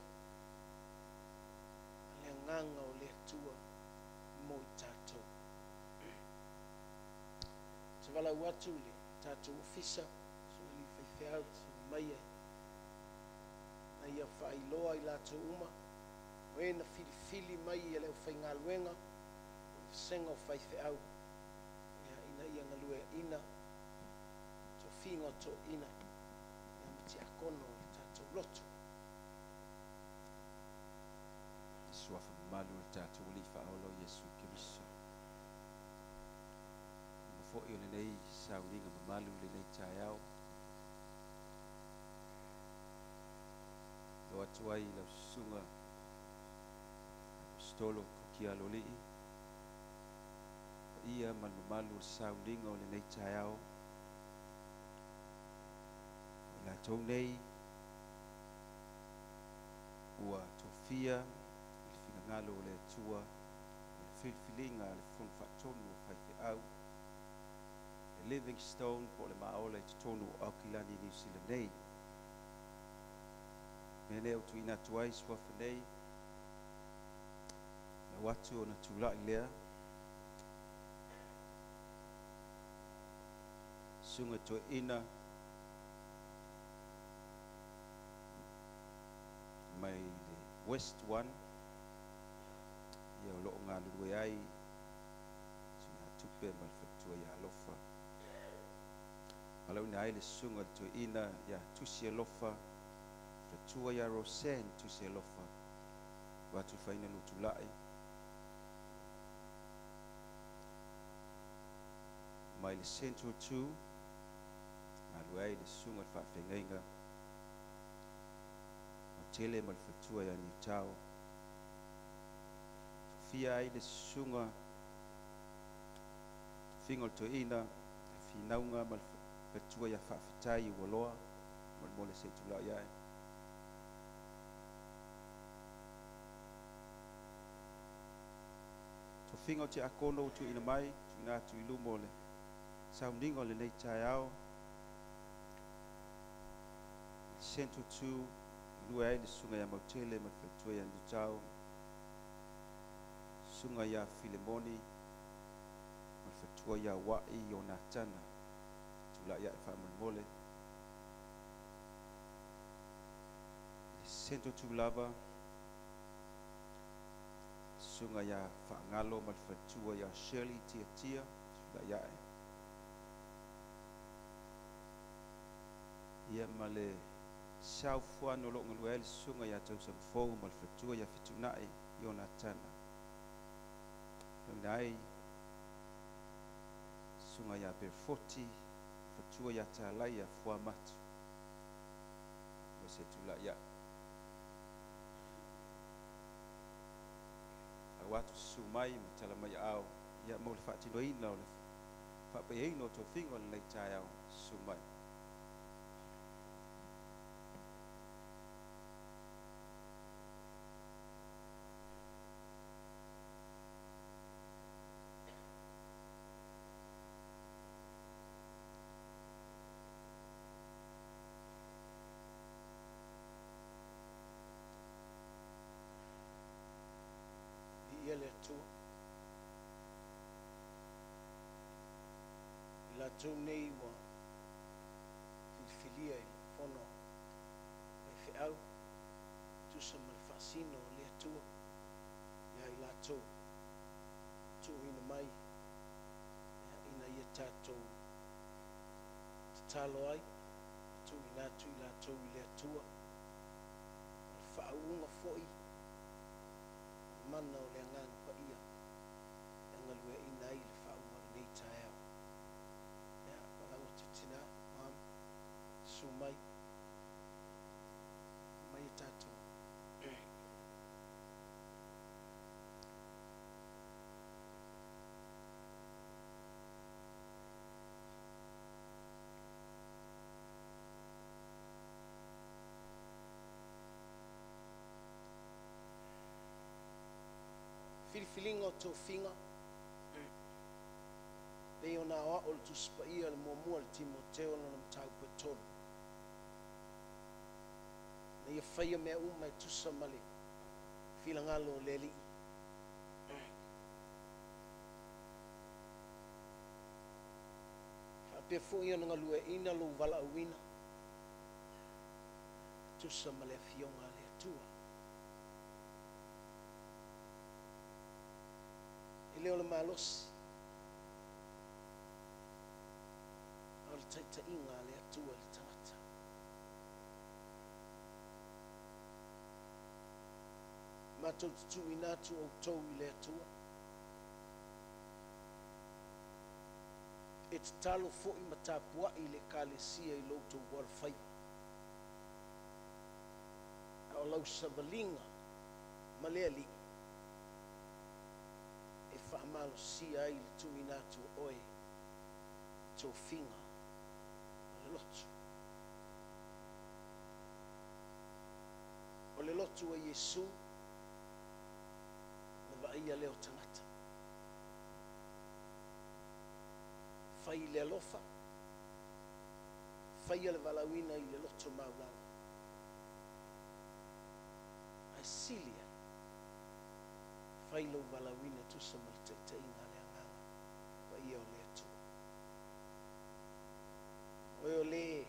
a le agaga o le Atua mo i tatou. Te valaau atu i le tatou ofisa, so ali Faifeau sili mai e na ia faailoa i latou uma o e na filifili mai e le aufaigaluega o le vasega o faifeau ia, ina ia galueaina tofiga o toeaiina ia, ma tiakono o le tatou lotu. I suafa mamalu o le tatou Alii Faaola o Iesu Keriso. Uma foi o lenei sauniga mamalu i lenei taeao. Lo atu ai i lau susuga Apostolo Kuki Aloalii, paia ma le mamalu o le sauniga o lenei taeao. O i latou nei ua tofia i le finagalo o le Atua ma le filifiliga a le Fono Faatonu o Faifeau le Livingstone po o le Maola i totonu o Aukilani Niu Sila nei. Mea lea ua tuuina atu ai suafa nei, lau atu ona tulai lea. Susuga Toeaina mai le West One, ia o loo galulue ai susuga Tupe ma le faletua ia Alofa. Valaauina ai le susuga i le toeaina ia Tusi Alofa, faletua ia Roseanne Tusi Alofa, ua atu faina lo tulai. Mai le Central 2, galulue ai le susuga i le faafeagaiga Tele ma le faletua ia Niutao. Tofia ai le susuga tofiga o le toeaina Finauga ma le faletua ia Faafetai Ualoa, molemole se i tulai ae. Tofiga o tiakono ua tuuina mai, tuuina atu i luma o le sauniga o lenei taeao. Central 2, galue ai le susuga ia Mautele ma le faletua ia Niutao. Susuga ia Filemoni ma le faletua ia Wa'i Ionatana, tulai ae faamolemole. Central 2 lava, susuga ia Faagalo ma le faletua ia Shirley Tiatia, tulai ae. Ia ma le South One o loo galue ai le susuga ia Tausaga Fou ma le faletua ia Fetuunai Ionatana. Lauina ai susuga ia Perefoti, faletua ia Talaia Fuamatu, mo se tulai ae. Lau atu susu mai ma tala mai aao ia mo le faatinoina o le faapaiaina o tofiga o lenei taeao. Susu mai. Viia le Atua. I latou nei ua filifilia i le fono faifeau, tusa ma le faasino o le Atua ia i latou tuuina mai ia, ina ia tatou tatalo ai, tuuina atu i latou i le Atua. O le faauuga foi mana o le Agaga Paia e galueaina ai le faauuga o lenei taeao. Ia, valaau atu tina, mam, susu mai. Mai e tatou. Filifiliga o tofiga pei ona aoao le Tusi Paia le muamua le Timoteo lona mataupu e 3. Na ia faia mea uma e tusa ma le filagalo o le Alii. Faapea foi ona galueaina lou valaauina. Tusa ma le afioga a le Atua. E le o le malosi, a o le taitaiga a le Atua i le tagata. Matou te tuuina atu outou i le Atua. E tatalo foi ma tapuai le Ekalesia i lo outou alofaiva. A o lau savaliga ma le Alii e faamalosia ai le tuuina atu o oe i tofiga o le lotu. O le lotu a Iesu, na vaaia lea o tagata. Fai i le alofa, faia le valaauina i le loto maualalo. Ae sili ai, fai lou valaauina e tusa ma le taitaiga a le Agaga Paia o le Atua. O oe o le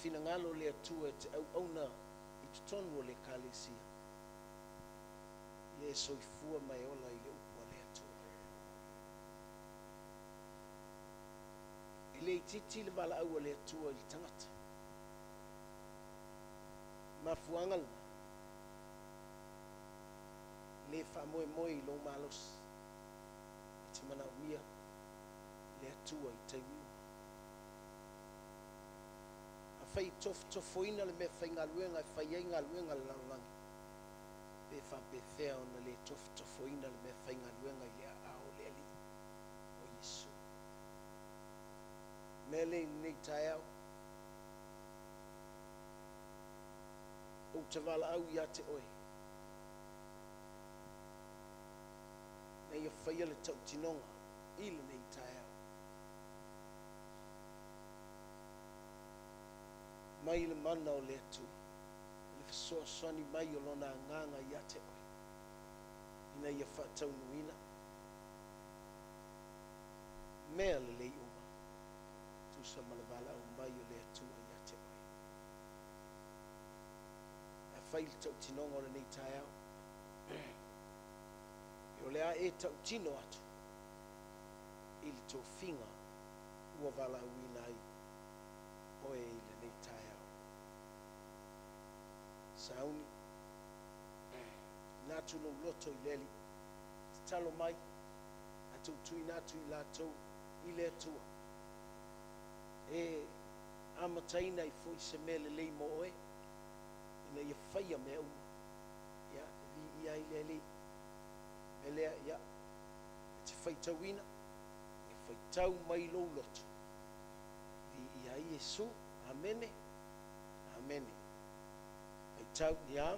finagalo o le Atua e te auauna i totonu o le Ekalesia, ia e soifua ma e ola i le upu a le Atua. E le itiiti le valaau a le Atua i le tagata. Mafuaaga lena, le faamoemoe i lou malosi, e te manaomia le Atua i taimi uma. Afai e tofotofoina le meafaigaluega e fai ai galuega a le lalolagi, pe faapefea ona le tofotofoina le meafaigaluega i le aao o le Alii o Iesu. Mea lea i lenei taeao, ou te valaau ia te oe, ina ia faia le tautinoga i lenei taeao. Mai le mana o le Atua, le fesoasoani mai o Lona Agaga ia te oe, ina ia faataunuuina mea lelei uma, tusa ma le valaau mai o le Atua ia te oe. Afai le tautinoga o lenei taeao, e o le a e tautino atu i le tofiga ua valaauina ai oe i lenei taeao. Sauni, ina atu lou loto i le Alii, tatalo mai, a tuutuuina atu i latou i le Atua, e amataina ai foi se mea lelei mo oe, ina ia faia mea uma, ia, e viia ai le Alii. Mea lea, ia, e te faitauina, ia faitau mai lou loto, viia ai Iesu. Amene, amene. Faitau, ia.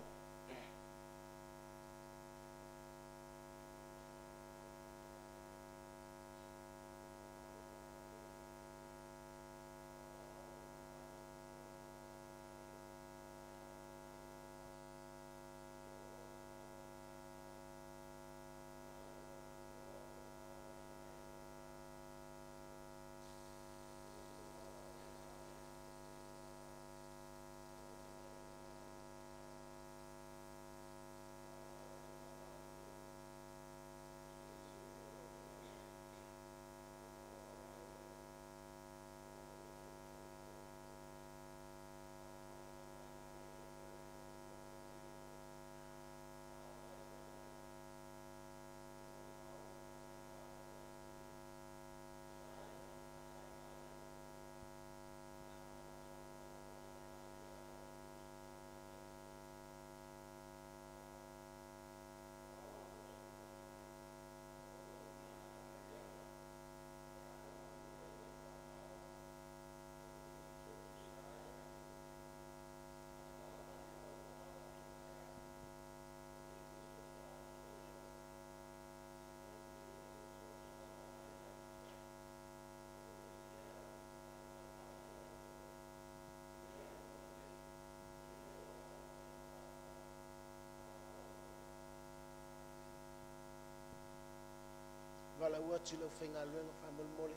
Valaau atu i le aufaigaluega faamolemole,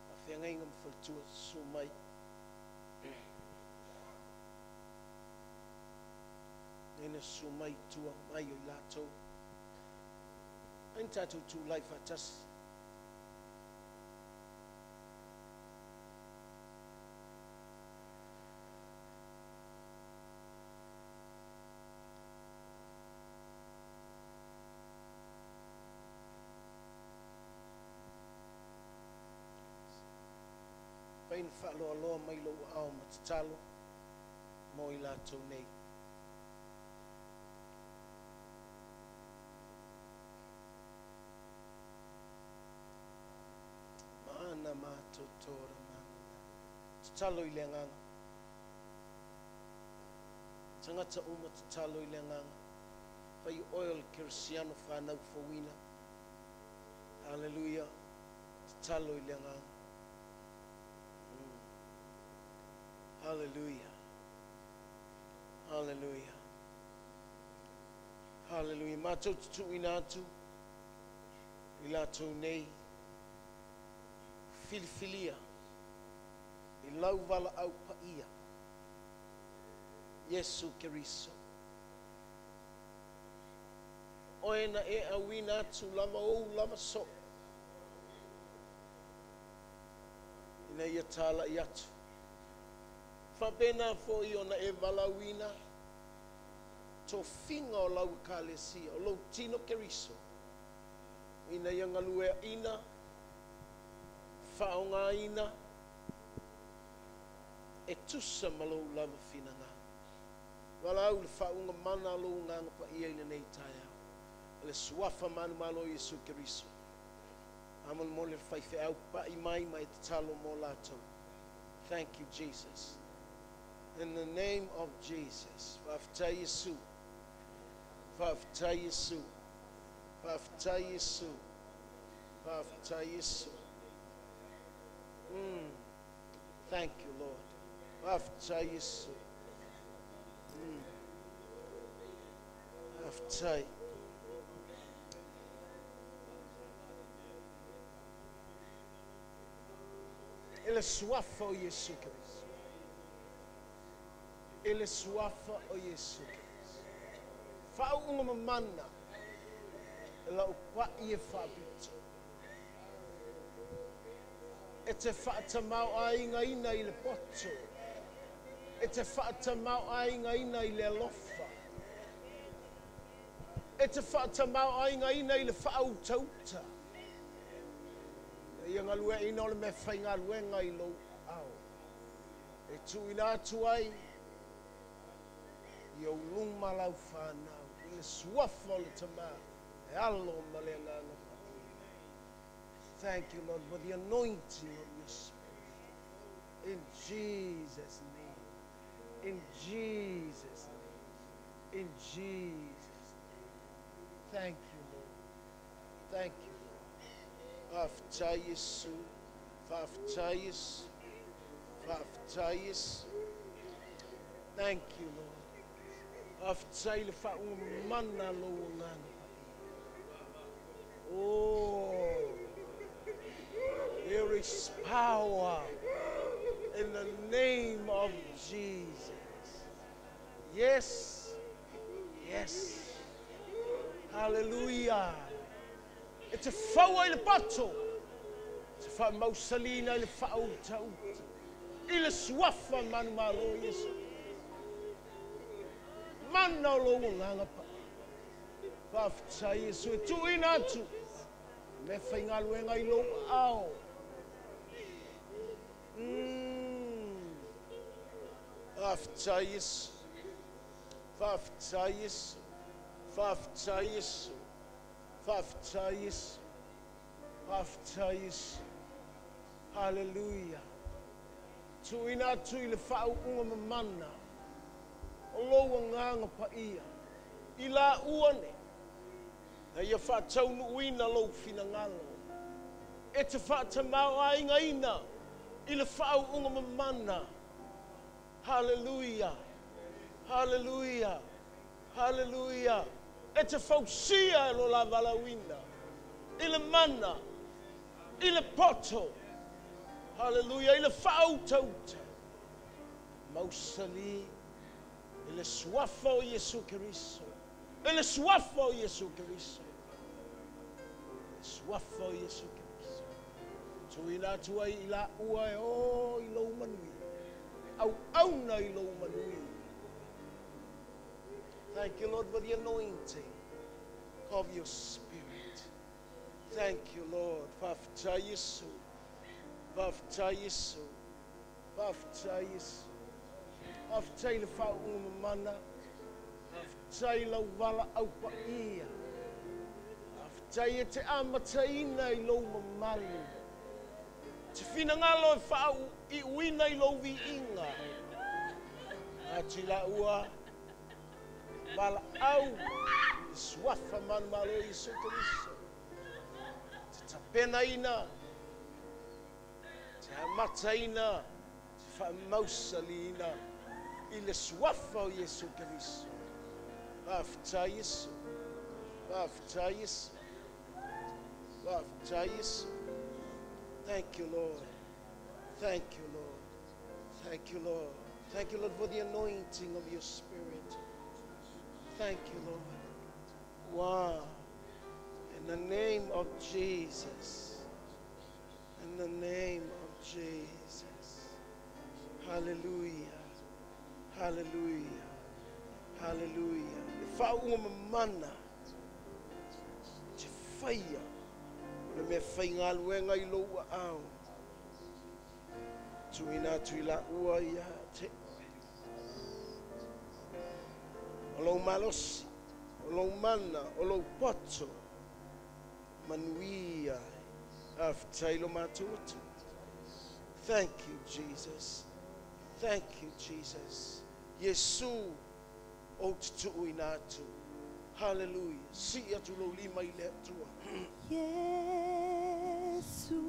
faafeagaiga ma faletua, susu mai. E na susu mai i tua mai o i latou. Ai na tatou tulai faatasi. Fai na faaloaloa mai lou aao ma tatalo mo i latou nei. Mana matotora mana. Tatalo i le agaga. Tagata uma tatalo i le agaga. Fai oe o le Kerisiano fanau fouina. Hallelujah. Tatalo i le agaga. Hallelujah. Hallelujah. Hallelujah. Matou te tuuina atu i latou nei filifilia i lau valaau paia, Iesu Keriso. Oe na e auina atu lava ou lava soo ina ia talai atu. Faapena foi ona e valaauina tofiga o lau Ekalesia, o lou tino Keriso, ina ia galueaina, faaaogaina, e tusa ma lou lava finagalo. Valaau le faauuga mana a lou Agaga Paia i lenei taeao, i le Suafa manumalo o Iesu Keriso. Faamolemole le faifeau pai mai ma e tatalo mo latou. Thank you Jesus. In the name of Jesus. Faafetai Iesu. Faafetai Iesu. Faafetai Iesu. Faafetai Iesu. Thank you Lord. Faafetai Iesu. Faafetai. I le suafa o Iesu Keriso. I le suafa o Iesu Keriso. Faauuga mamana e lau pa'i e faapito. E te faatamao-aigaina i le poto. E te faatamao-aigaina i le alofa. E te faatamao-aigaina i le faautauta. Ina ia galueaina o le mea faigaluega i lou ao. E tuuina atu ai i ou luma lau fanau i le suafa o le Tama, le Alo ma le Agaga Paia. Thank you, Lord, for the anointing of your Spirit. In Jesus' name. In Jesus' name. In Jesus' name. Thank you, Lord. Thank you, Lord. Faafetai Iesu. Faafetai Iesu. Faafetai Iesu. Thank you, Lord. Faafetai i le faauuga mana a lou Agaga Paia. Oh, there is power in the name of Jesus. Yes, yes. Hallelujah. E te faua i le poto, e te faamausalina i le faautauta, i le suafa manumalo o Iesu. Mana o lou agaga paia. Faafetai Iesu e tuuina atu mea faigaluega i lou ao. Faafetai Iesu. Faafetai Iesu. Faafetai Iesu. Faafetai Iesu. Faafetai Iesu. Hallelujah. Tuuina atu i le faauuga mamana o lou agaga paia i laua nei, na ia faataunuuina lou finagalo e te faatamao-aigaina i le faauuga mamana. Hallelujah. Hallelujah. Hallelujah. E te fausia e lo la valaauina i le mana, i le poto. Hallelujah. I le faautauta. Mausali. E le suafa o Iesu Keriso. E le suafa o Iesu Keriso. Le suafa o Iesu Keriso. Tuuina atu ai i laua e o i lou manuia. Au auna i lou manuia. Thank you, Lord, for the anointing of your Spirit. Thank you, Lord. Faafetai Iesu. Faafetai Iesu. Faafetai Iesu. Faafetai le faauuga mamana. Faafetai lau valaau paia. Faafetai e te amataina i lou mamalu. Te finagalo e faauiuina i lou viiga. Atu i laua valaau le suafa manumalo o Iesu Keriso. Te tapenaina, te amataina, te faamausaliina i le suafa o Iesu Keriso. Faafetai Iesu. Faafetai Iesu. Faafetai Iesu. Thank you, Lord. Thank you, Lord. Thank you, Lord. Thank you, Lord, for the anointing of your Spirit. Thank you, Lord. Wow. In the name of Jesus. In the name of Jesus. Hallelujah. Hallelujah. Hallelujah. Le faauuga mamana. Te faia. O le mea faigaluega i lou aao. Tuuina atu i laua ia te oe. O lou malosi, o lou mana, o lou poto, manuia ai. Faafetai lo matou Atua. Thank you, Jesus. Thank you, Jesus. Iesu, ou te tuuina atu. Hallelujah. Sii atu lou lima i le Atua. Iesu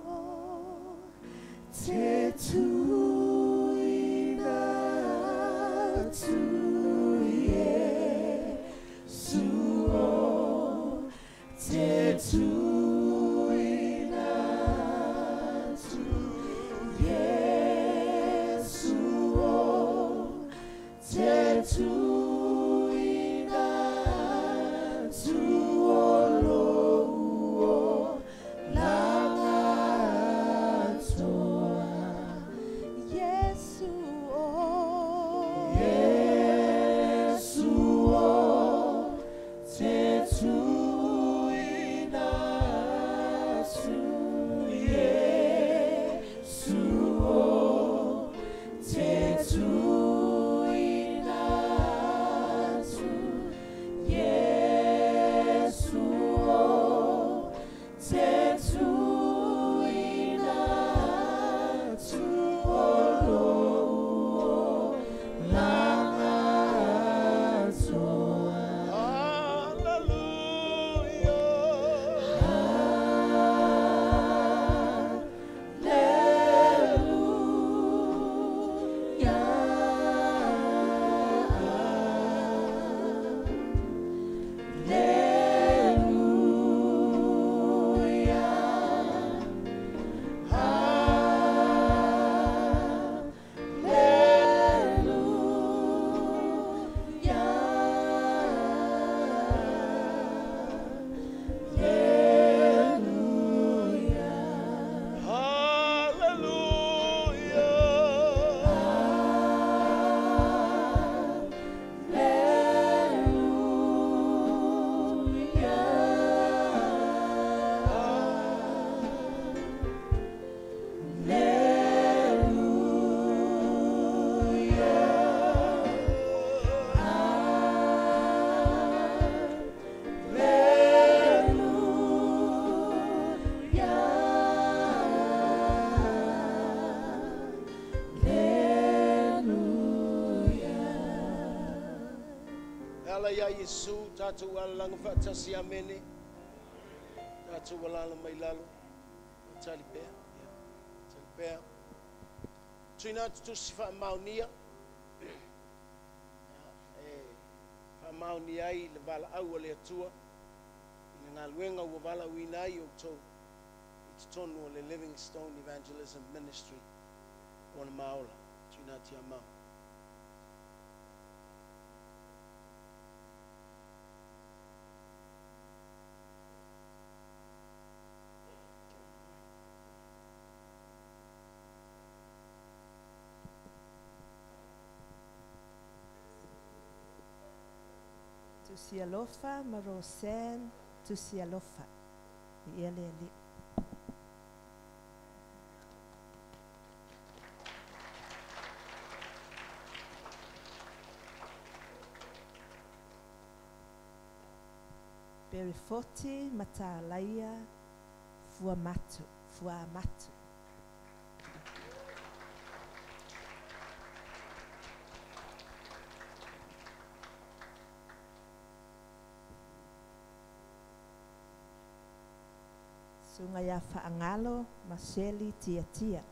o te tuuina atu. Iesu o te tuuina atu. Iesu o te tuuina atu o lou olaga atoa. Iesu o, Iesu o te tuuina atu. Iesu o te tuuina atu. Iesu o te tuuina atu o lou olaga atoa. Hallelujah. Hallelujah. Hallelujah. Hallelujah. Hallelujah. E ala ia Iesu, tatou alalaga faatasi amene. Tatou alala mai lalo. Tali pea. Ia. Tali pea. Tuina atu tusi faamaonia. Ia, e faamaonia ai le valaau a le Atua i le galuega ua valaauina ai outou i totonu o le Livingstone Evangelism Ministry ona maola. Tuina atu ia mau. Tusialofa ma Roseanne Tusialofa. Ia le ali. Perifoti Matalaia Fuamatu, Fuamatu. Sunga ia Faangalo Maseli Tia Tia.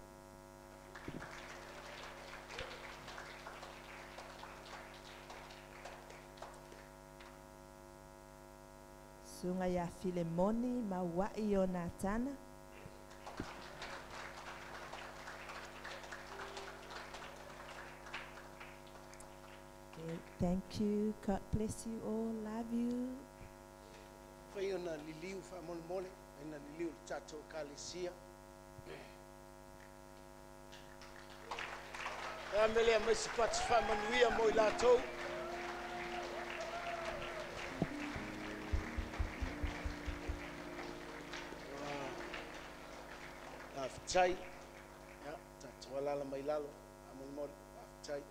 Sunga ia Filemoni Mauai o Natana. Okay, thank you. God bless you all. Love you. Fai ona liliu faamolemole, aina liliu le tatou ekalesia. E a mea lea mai se pati faamanuia mo i latou. Faafetai. Ia, tatou alaala mai lalo, faamolemole, faafetai.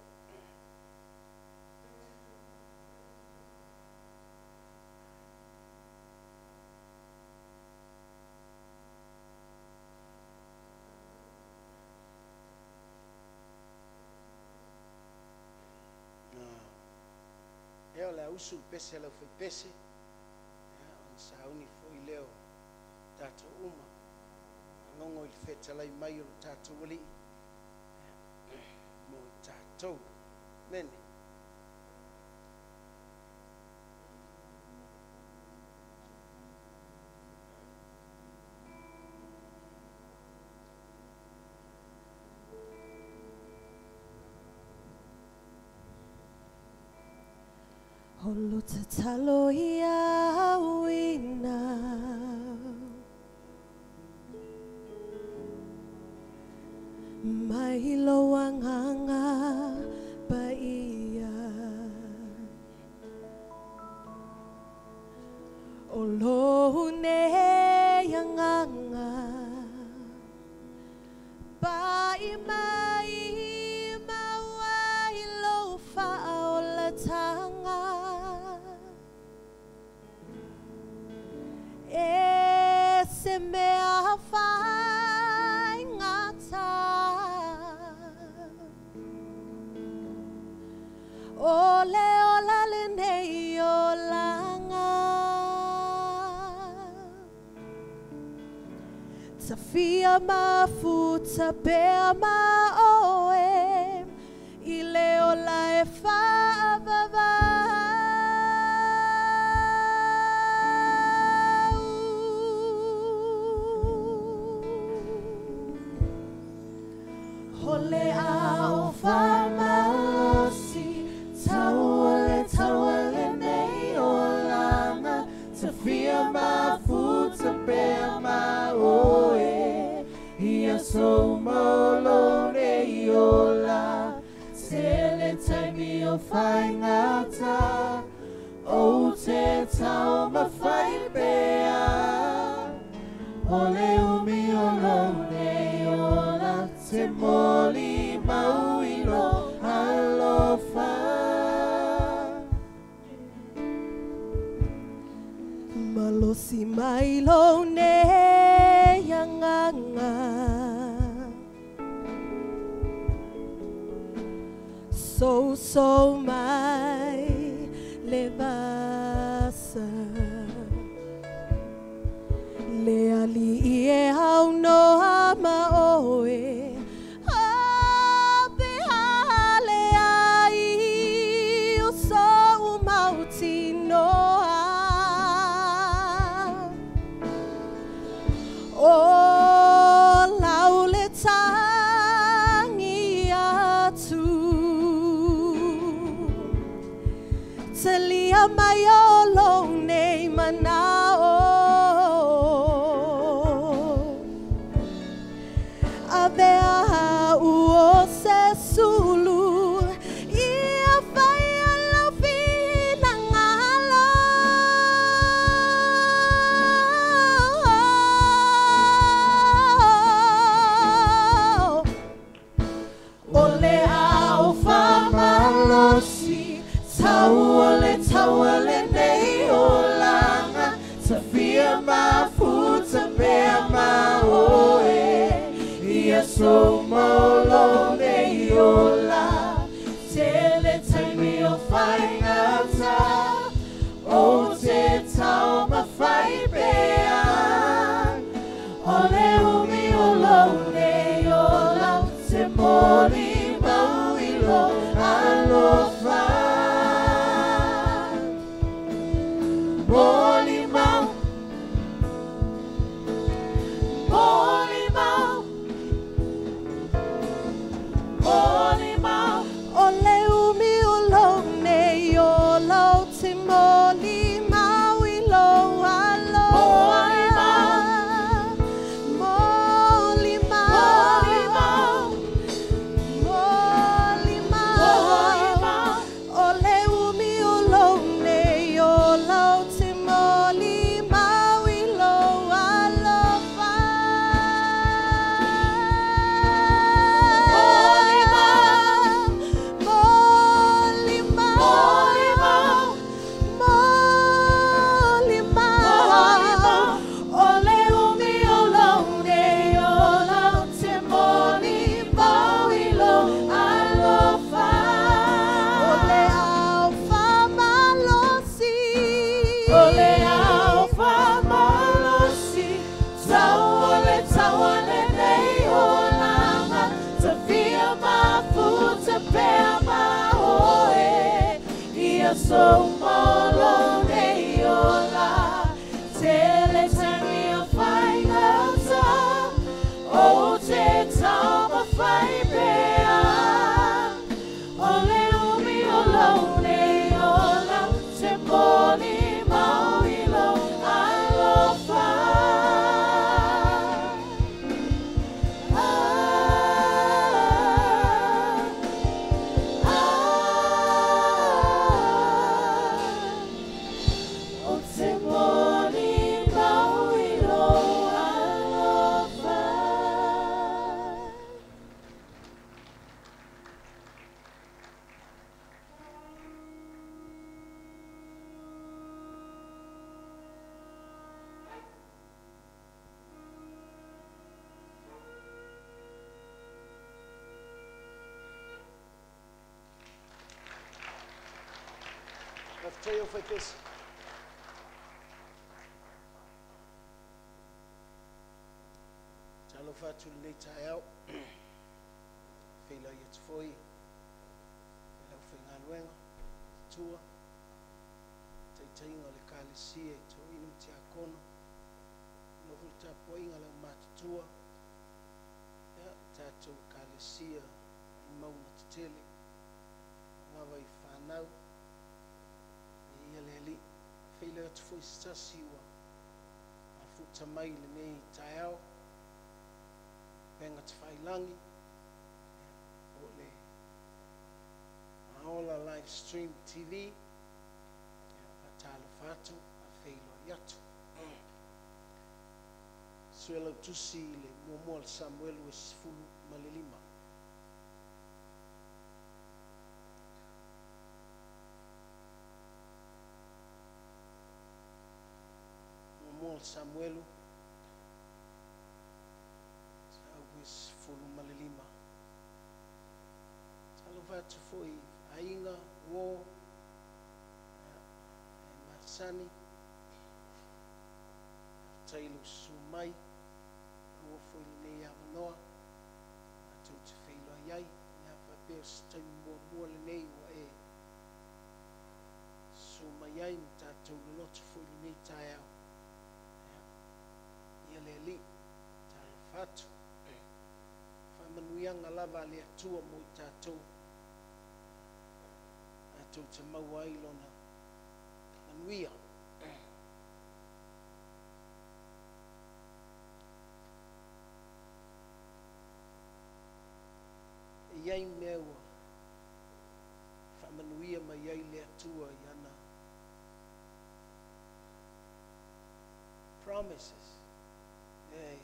Ia, o le a usu le pese a le aufaipese, ia, ona sauni foi lea o tatou uma. Logo i le fetalai mai o le tatou alii, ia, mo i tatou. Mene. Holo tatalo ia uina mai lo anganga pa ia o lo ne anganga pa i mai mauai lo fa o la tanga e se mea fai ngata o le ola le nei olanga tafia mafuta pea ma oe i le ola e faavavau. Hole ao whamalosi, tauale tauale nei olanga, tafia mafuta pea ma oe, ia so maolo nei ola, tele taimi o whaingata, o te tau mawhai pea, ole umi o lo nei ola, te moli mauilo alofa. Malosi mai lo ne anganga so so mai le vasa le ali i e au noa ma oe mai o lo nei manao avea u o se sulu ia fai ala fina ngalo. Tau o le taua lenei olaga Tafia mafuta pea ma oe Ia so maolo nei ola Tele taimi o whaingata O te tau mawhai pea O le umi o lou nei ola Te mori mau i lo alofa Moli mau Moli mau Moli mau O le umi o lou nei ola o te moli mau i lou alofa. Moli Moli Moli mau mau Moli Moli mau mau O le umi o lou nei ola o te moli mau i lou alofa. Moli mau Moli mau Moli mau Moli Moli mau mau O le umi o lou nei ola o te moli mau i lou alofa O le alfa malosi O le alfa malosi Tau o le taua lenei olaga Tafia mafuta pea ma oe Ia so maolo nei ola Tele taimi o whaingata O te tau mawhai pea O le umi o lou nei ola Te moli mau i lou alofa Ah, ah, O te moli mau i lou alofa. Faafetai au faipesi. Talofa atu lenei taeao. Feilai atu foi i lau faigaluega, tua, taitaiga o le ekalesia i toeaina ma tiakono, ona foi le tapuaiga a lau matutua, ia, tatou ekalesia i mauga tetele, lava i fanau, ia le Alii. Feilai atu foi se tasi ua mafuta mai i lenei taeao, upega tafailagi, po o le Maola Live Stream TV, ia, faatalofa atu, faafeiloai atu. Sue lau tusi i le muamua o le Samuelu e 15. Muamua o le Samuelu, sau e 15. Talofa atu foi i aiga, uō, ia, e masani, faafetai i lou susu mai, aua foi lenei avanoa, tatou te feiloai ai, ia faapea o se taimi muamua lenei ua e susu mai ai ma tatou loloto foi i lenei taeao. Ia, ia le Alii, talofa atu. Faamanuiaga lava a le Atua mo i tatou. Tatou te maua ai lona manuia. E i ai mea ua faamanuia mai ai le Atua i ana promises. E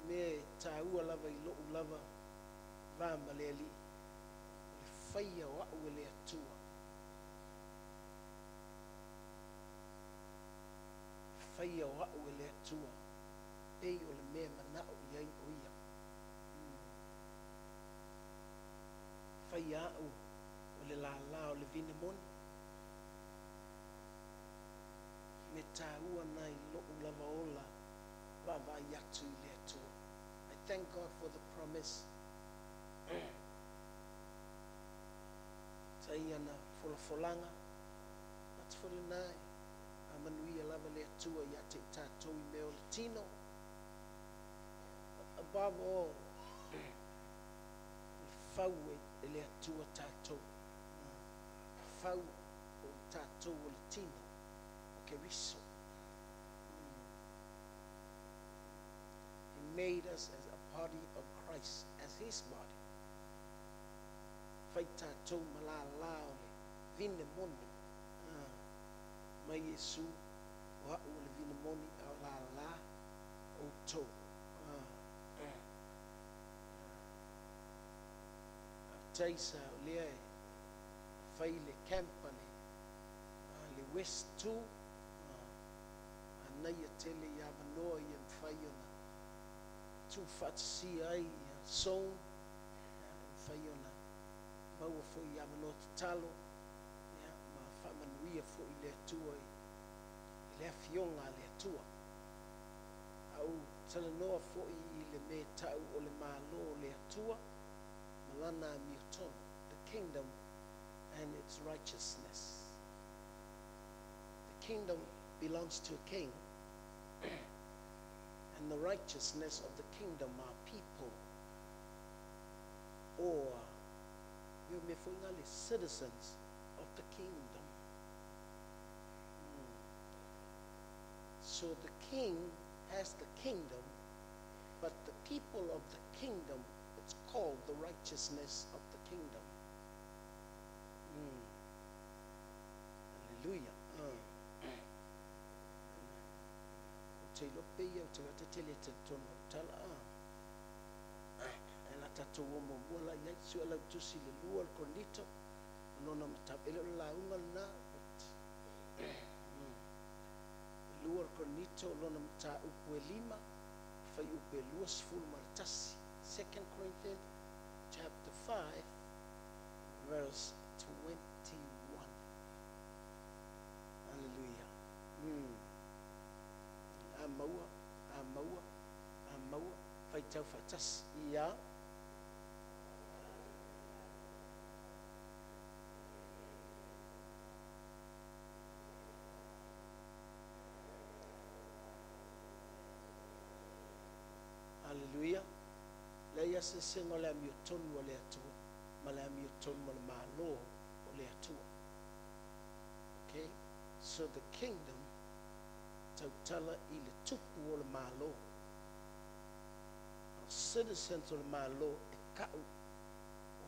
mea e tāua lava i lou lava va ma le Alii. O le Faia o a'u e le Atua. Faia o a'u e le Atua pei o le mea mana'o i ai o ia. Faia a'u o le lālā o le vine moni. Me tāua nai lo'u lava ola vaavaai atu i le Atua. I thank God for the promise. Tai ana folafolaga atu foi lenā e amanuia lava le Atua ia te i tatou i mea o le tino. But above all, le fau e le Atua tatou. Fau o tatou o le tino o Keriso. He made us as a body of Christ, as his body. Fai tatou ma lālā o le vine moni. Mai Iesu o a'u o le vine moni a o lālā outou. Tai sa o lea e fai le campa le West 2 anai a tele i avanoa ia mawhai ona tū whaatasia ai ia zone mawhai ona maua foi i avanoa tatalo ia ma whaamanuia foi le Atua i le afioga a le Atua. Au talanoa foi i le me tau o le malo o le Atua malana amiotonu, the kingdom and its righteousness. The kingdom belongs to a king, and the righteousness of the kingdom are people, or you me foi ngale citizens of the kingdom. So the king has the kingdom, but the people of the kingdom, it's called the righteousness of the kingdom. Hallelujah. O te ilo pe ia o te gata tele te tono tala. E la tatou o mua la iai sua lau tusi le lua le Korinito. Lona matau ele o le launga lena. But lua le Korinito lona matau upu e 5 fai upu e 21. 2 Corinthians chapter 5 verse 21. Hallelujah. A maua, a maua, a maua, fai tau whaatasi ia. Hallelujah. Le ia se sengo le amio tonu o le Atua, ma le amio tonu o le malo o le Atua. Okay? So the kingdom tautala i le tupu o le malo. O citizens o le malo e kau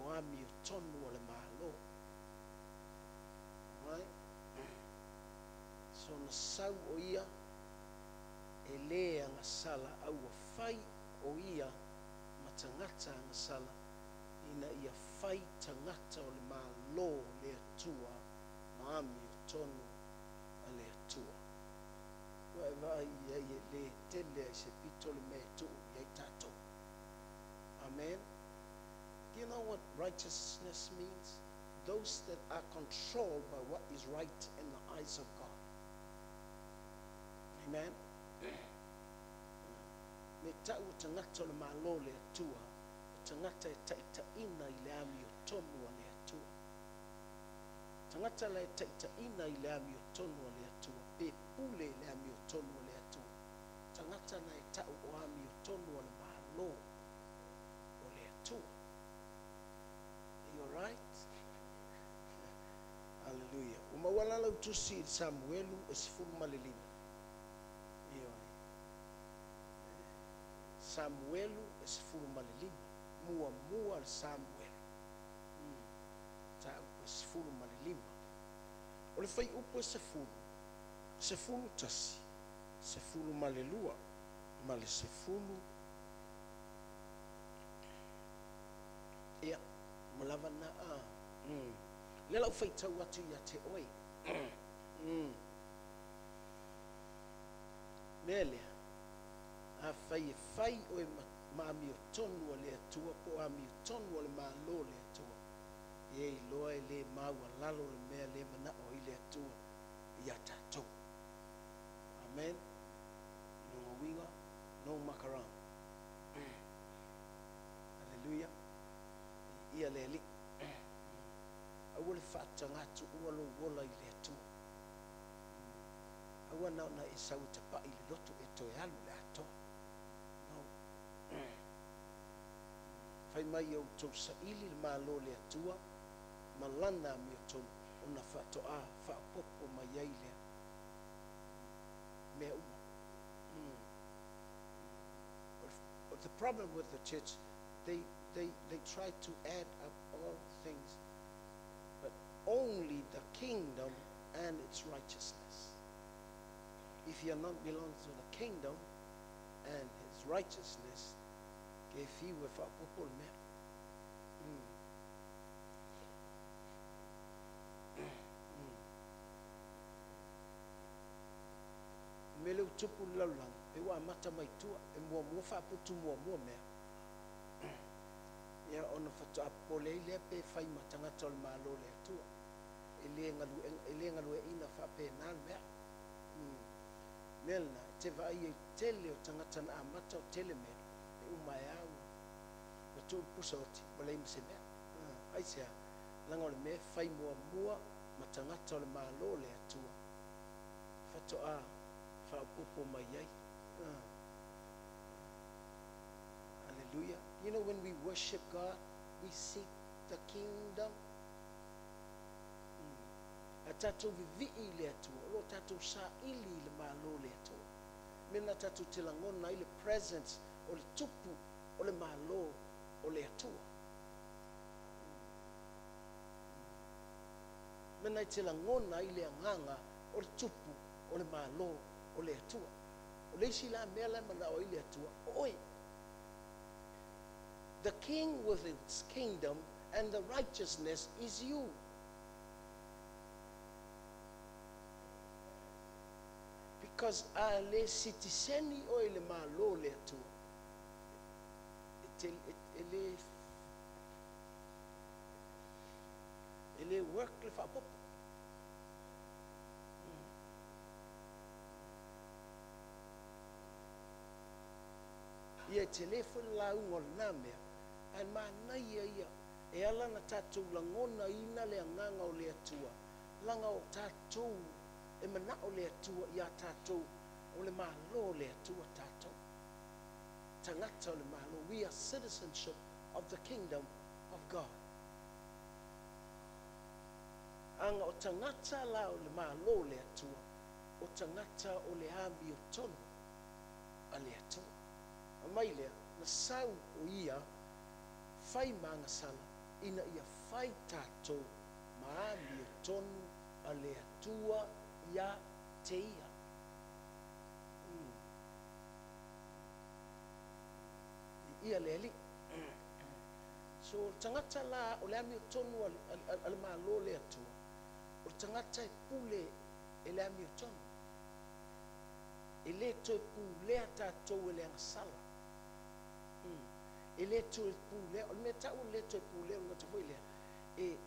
o amio tonu o le malo. Right? So na sau o ia e le angasala au fai o ia matangata angasala ina ia fai tangata o le malo le Atua ma amio tonu a le Atua. Ua e vai ia i le tele ai se pito le mea tuu i ai tātou. Amen. Do you know what righteousness means? Those that are controlled by what is right in the eyes of God. Amen. Me tau o tangata o le malo le Atua, o tangata e taitaina i le amio tonu a le Atua. Tangata le taitaina i le amio tonu a le Atua, pe pule i le amio tonu a le Atua. Tangata na e tau o amio tonu a le malo o le Atua. Are you alright? Hallelujah. O mauala lau tusi i Samuelu e 15. Ioe. Samuelu e 15. Mua mua le Samuelu. Ta upu e 15. O le fai upu e 10. 11. 12. Ma le 10. Ia, mo lava na a. Lea la ou faitau atu ia te oe. Mea lea, afai e fai oe ma, ma amiotonu a le Atua po o amiotonu a le Malo o le Atua, e iloa e le maualalo le mea lea e manao ai le Atua ia tatou. Amen. Lona uiga, no muck around. Hallelujah. Ia le Alii. Aua le faataga tuua lou ola i le Atua. Aua na ona e sau e tapai i le lotu e toe alu i le atoa. No. Fai mai ia outou saili le Malo o le Atua ma Lana amiotonu ona faatoa faaopoopo mai ai lea mea uma. The problem with the church, they, they, they try to add up all things, but only the kingdom and its righteousness. If you are not belong to the kingdom and his righteousness, ke fiu e faaopoopo le mea. Mea lea ua tupu i le lalolagi, pei ua amata mai tua, e muamua faaputu muamua mea. Ia ona faatoa popole ai lea pe fai ma tagata o le Malo o le Atua. E le galuega, e le galueaiina faapena le mea. Mea lena, e te vaai ai i le tele o tagata na amata o tele mea, e uma ai lava ua, ua tuu le pusa oti, ua leai ma se mea. Aisea? Leaga o le mea e fai muamua ma tagata o le Malo o le Atua, faatoa faaopoopo mai ai. Hallelujah. You know, when we worship God, we seek the kingdom. A tatou vivii i le Atua, o lo o tatou saili i le Malo o le Atua. Mea na tatou te lagona ai le presence o le Tupu o le Malo o le Atua. Mea na e te lagona ai le agaga o le Tupu o le Malo o le Atua. O le isi la mea la e manao ai le Atua, o oe. The king with its kingdom and the righteousness is you. Because a le sitiseni oe i le Malo o le Atua, e, te, e, e le e le work le faaopoopo. Ia e tele foi le lauga o lena mea, ae manaia ia e ala ona tatou lagonaina le agaga o le Atua, leaga o tatou e manao le Atua ia tatou, o le Malo o le Atua tatou, tagata o le Malo, we are citizenship of the kingdom of God. Aga o tagata la o le Malo o le Atua, o tagata o le amiotonu a le Atua. Aumai lea, na sau o Ia fai ma agasala ina ia fai tatou ma amiotonu a le Atua ia te Ia. I Ia le Alii. So o le tagata la o le amiotonu a le Malo o le Atua, o le tagata e pule e le amiotonu. E le toe pulea tatou e le agasala. E le toe pulea, o le mea taua o le le toe pulea o le gata foi lea, e,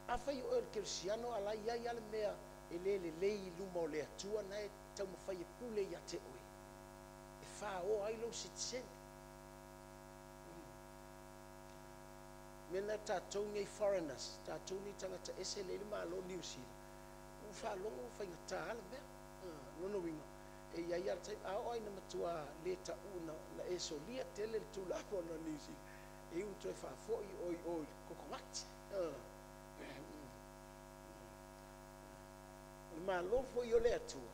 afai o oe o le kerisiano a la e i ai lava le mea e le lelei i luma o le Atua na e taumafai e pule ia te oe, e faoa ai lou sitiseni. Mea na tatou nei foreigners, tatou nei tagata ese lea i le Malo o Niu Sila, ua faalogo ua faigata lava le mea. Lona uiga, e i ai lava le taimi, a oo lava ina matua le tau, na, na e solia tele le Tulafono a Niu Sila, e iu ina toe faafoi oe i o i le kokonati. O le Malo foi o le Atua,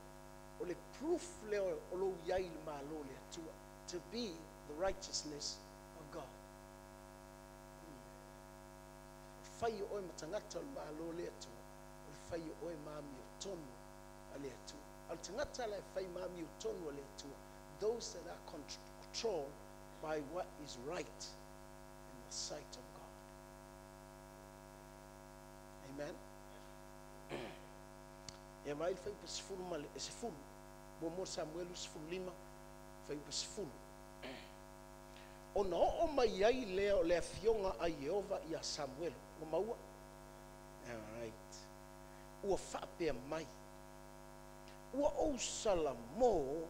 o le proof lea o lou i ai i le Malo o le Atua, to be the righteousness of God. Fai o oe ma tagata o le Malo o le Atua, o le fai o oe ma amiotonu a le Atua. A o le tagata la e fai ma amiotonu a le Atua, those that are controlled by what is right in the sight of God. Ia vaai le fuaiupu 10, 1 Samuelu 15, fuaiupu 10. Ona oo mai ai lea o le afioga a Ieova iā Samuelu. Ua maua? Alright. Ua faapea mai, Ua ou salamo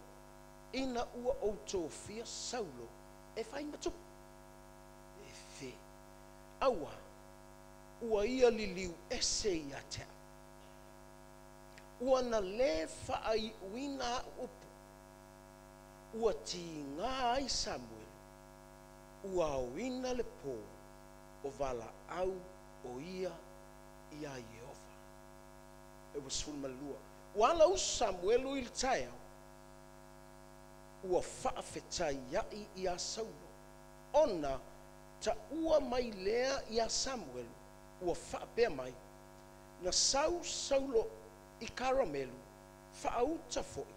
ina ua ou tofia Saulo e fai ma tupu. E fe. Auā, ua ia liliu ese ia te au. Ua na lē faaiuina aʻu upu, ua tigā ai Samuelu, ua aoina le pō o valaau o ia iā Ieova. 22. Ua ala usu Samuelu i le taeao, ua faafetaiaʻi iā Saulo, ona taua mai lea iā Samuelu, ua faapea mai, Na sau Saulo i Karamelu, faauta foi,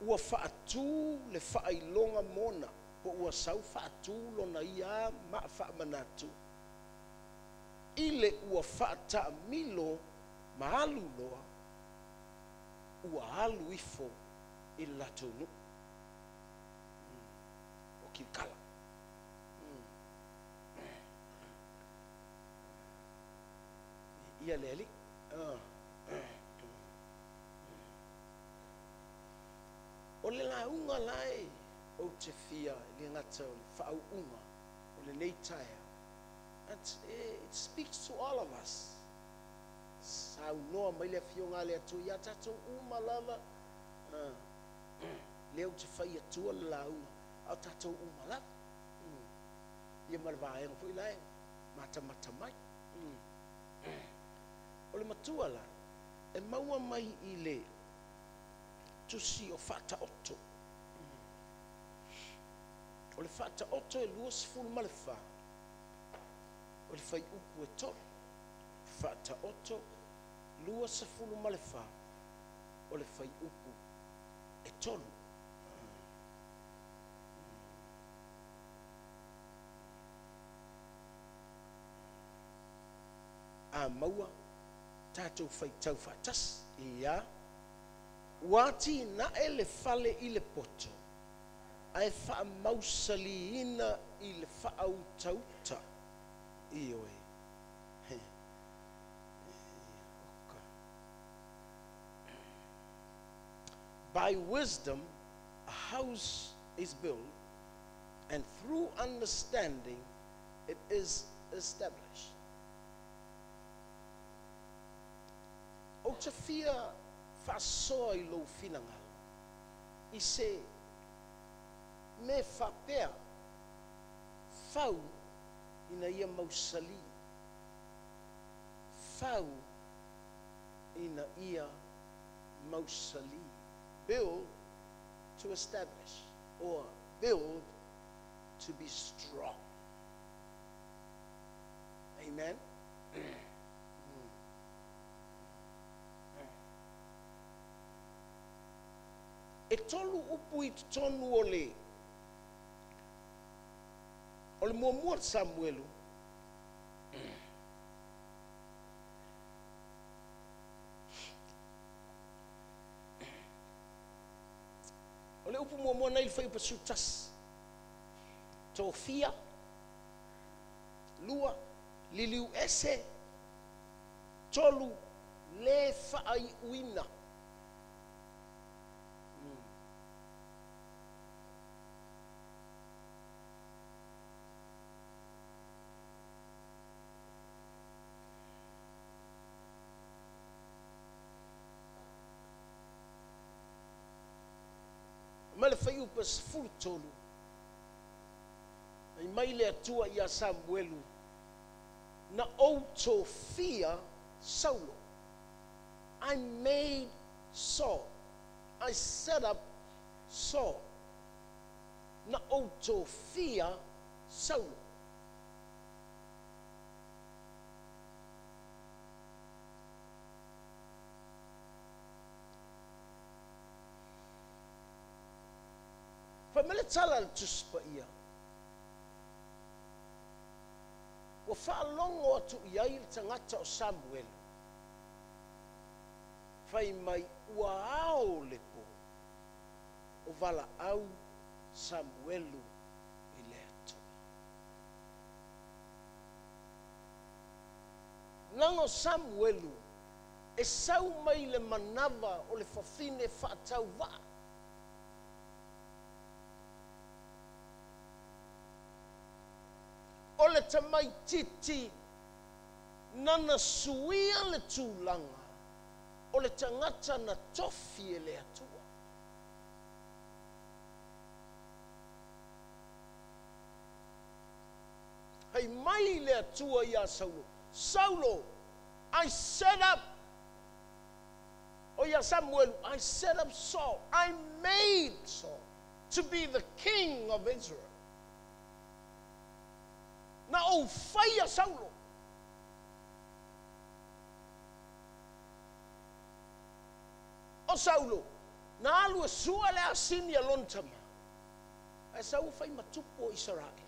ua faatū le faailoga mona, po ua sau faatū lona ia maa faamanatu, i le ua faataamilo ma alu loa, ua alu ifo i le latou nuu o Kilikala. Ia le Alii. O le lauga la e ou te fia, e le gata o le faauuga o lenei taeao, but it speaks to all of us. Saunoa mai le Afioga a le Atua ia tatou uma lava, lea ou te fai atua le lauga, a o tatou uma lava. Ia ma le vaega foi la e matamata mai. O le matua la, e maua mai i le tusi o Faataoto. O le Faataoto e 24, o le fuaiupu e 3. Faataoto 24, o le fuaiupu e 3. A maua tatou faitau faatasi. Ia. Ua atinae le fale i le poto, ae faamausaliina i le faautauta. Ioe. He. Oka. By wisdom a house is built, and through understanding it is established. Ou te fia faasoa i lou finagalo i se mea faapea fau ina ia mausali, fau ina ia mausali, build to establish or build to be strong. Amen. E tolu upu i totonu o le o le muamua Samuelu. O le upu muamua nei le fuaiupu 11. Tofia. Lua, liliu ese. Tolu, lē faaiuina. Ma le fuaiupu 13, fai mai le Atua iā Samuelu, Na ou tofia Saulo. I made Saul. I set up Saul. Na ou tofia Saulo. Fai mai le tala a le Tusi Paia, Ua faalogo atu i ai le tagata o Samuelu. Fai mai ua ao le pō o valaau Samuelu i le Atua. Leaga o Samuelu e sau mai le manava o le fafine faatauvaa. O le tamaititi nana suia le tulaga o le tagata na tofi e le Atua. Fai mai le Atua ia Saulo, Saulo, I set up, o ia Samuelu, I set up Saul, I made Saul to be the king of Israel. Na ou faia Saulo. O Saulo, na alu e sua le asini a lona tama, ae sau fai ma tupu o Isaraele.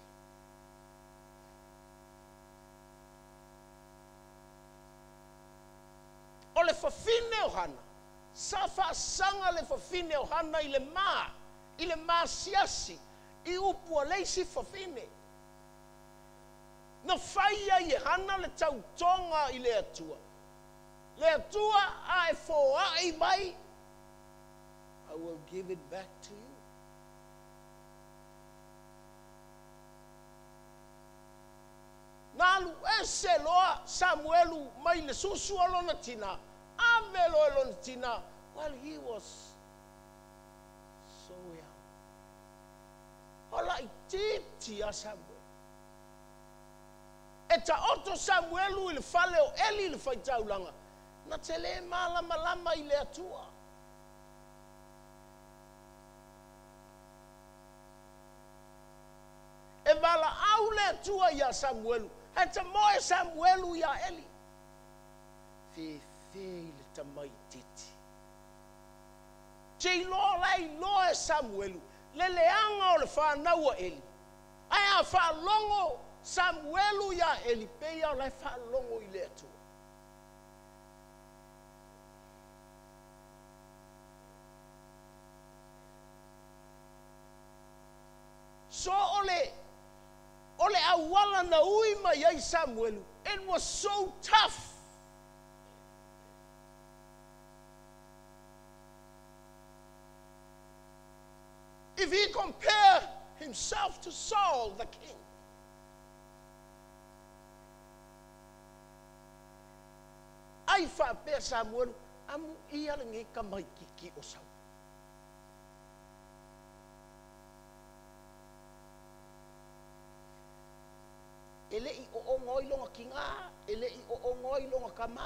O le fafine o Hana, sa faasaga le fafine o Hana i le ma, i le masiasi, i upu a le isi fafine. Na fai ai e Hana le tautoga i le Atua. Le Atua a e foai mai, I will give it back to you. Na alu ese loa Samuelu mai le susu o lona tina, ave loa e lona tina, while he was so young. O laititi a Samuelu. E taoto Samuelu i le fale o Eli le faitaulaga, na te le malamalama i le Atua. E valaau le Atua ia Samuelu, ae tamoe Samuelu ia Eli. Fefe i le tamaititi. Te iloa la iloa e Samuelu, le leaga o le whanau a Eli. Ae a faalogo Samuelu ia Eli, peia o la e faalogo i le Atua. So o le auala na ui mai ai Samuelu, it was so tough. If he compare himself to Saul the king, ai faapea Samuelu, amu ia lenei tamaititi o Saulo. E lei o ongoi longa kinga, e lei o ongoi longa kama.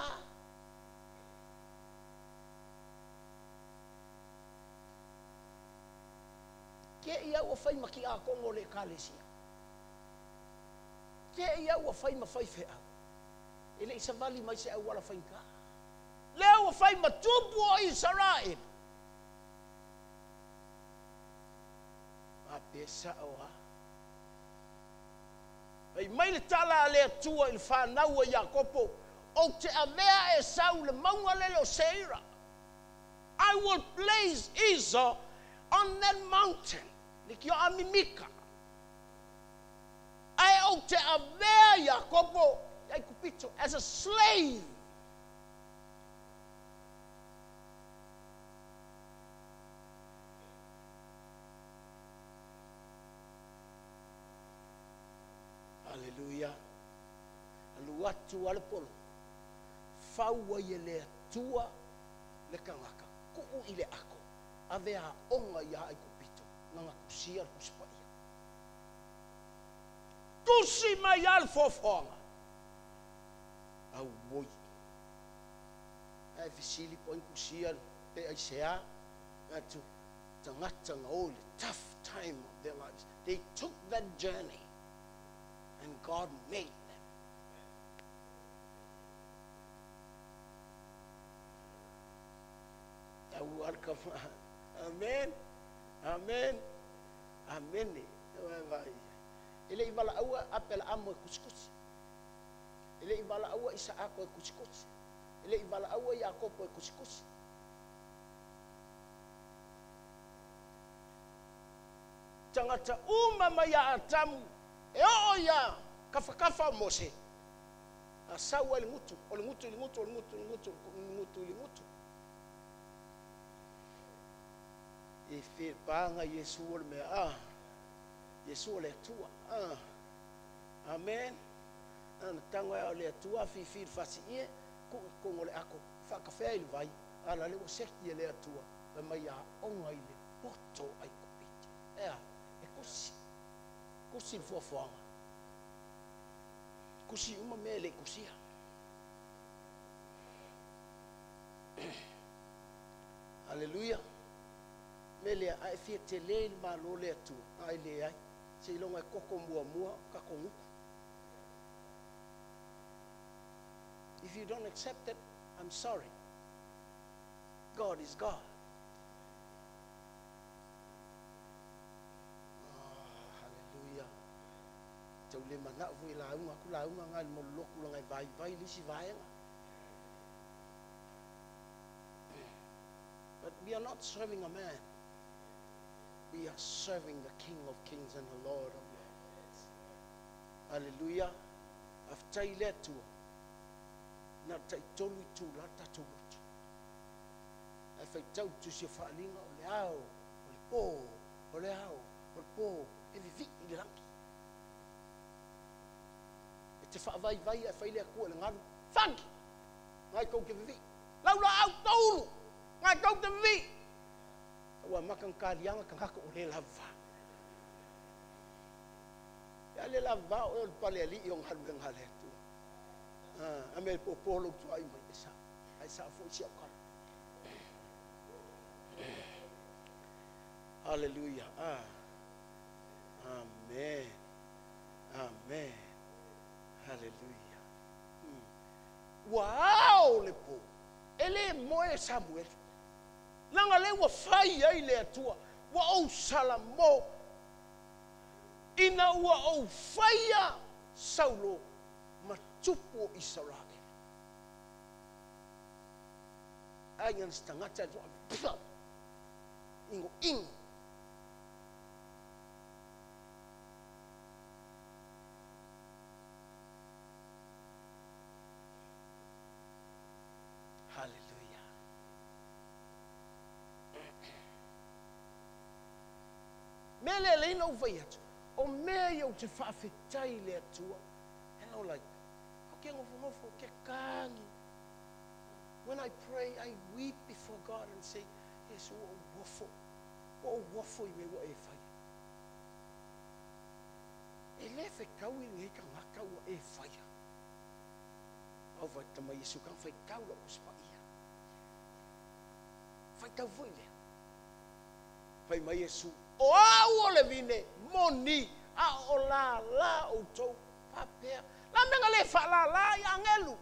Ke ia ua fai maki a kongo le kalesia. Ke ia ua fai ma fai feau. E lei savali mai se au wala fai ka. Lea ua fai matupu o Israel. A pesa o ha. Ai mai le tala a le Atua i le whanau a Iakopo, o te avea e sau le maunga lele o Seira. I will place Esau on that mountain. Le kio amimika. Ai o te avea Iakopo ai kupito as a slave. Hallelujah. Alu atu ale polo. Faua i le Atua le kangaka. Ku'u i le ako. Ave a onga ia ai kupito. Nganga kusia le kusipaia. Tusi mai al fofoanga. Au moi. Ai fisili po in kusia pe ai sea. Atu tangata nga o le tough time of their lives. They took that journey. And God made them. Amen. Amen. Amen. Ele i wala aua apela amo e kusikusi. Ele i wala aua Isaako e kusikusi. Ele i wala aua Iakopo e kusikusi. Tagata uma mai ia Atamu e oo ia kafakafa o Mose. A sau ai le gutu, o le gutu i le gutu, o le gutu i le gutu, o le gutu i le gutu. E fe paga Iesu o le mea a. Iesu o le Atua. Ah. Amen. Na tango e o le Atua fifi le fasi ie, ku i kongo le ako, whaakawhea i le vai, a la le ua seki e le Atua, pa mai a onga i le poto ai kupiti. Ea, e kusi. Kusi le fuafuaga. Kusi uma mea e le kusia. Haleluia. Me lea, a e fia te le i le malo le Atua, ai le ai. Se ilonga e koko mua mua, kako nguku. If you don't accept it, I'm sorry. God is God. Oh, hallelujah. Tau le mana vui la unga ku la unga ngai mo loku la ngai vai vai lisi vaenga. But we are not serving a man. We are serving the King of Kings and the Lord of Lords. Hallelujah. Aftai le Atua. Na tai tolu i tū la tatou lotu. Ai whai tau tu si o whaalinga o le ao, o le pō, o le ao, o le pō, e vivi i le rangi. E te whaavai vai e whai le akua le ngaru. Whangi! Ngai kau ke vivi. Laula au taulu! Ngai kau te vivi! Ua makang kalianga ka ngako o le lava. Ia le lava o le pale ali i o ngaru le ngale atua. A me po polo tu ai mai e sa. Ai sa fo si au kala. Hallelujah. Ah. Amen. Amen. Hallelujah. Wow le po. Ele moe Samuel. Langa le ua fai ai le Atua. Ua ou Salamo. Ina ua ou faia Saulo ma tupu o Israel. Ai ngana stangata tua. Ingo ingo. Hallelujah. Mele leina u vai atu. O mea i au te whaafetai le Atua. And I'm like, okay, ngofo ngofo, ke kangi. When I pray, I weep before God and say, Yes, o wafo i me wa e whai. E le whekau i ngai ka ngaka ua e whai. Au vai tama Yesu ka whai kau la uspa ia. Whai tau foi lea. Whai mai Yesu, o au o le vine, moni, a o la la o tau papea. La menga le wha la la i angelu.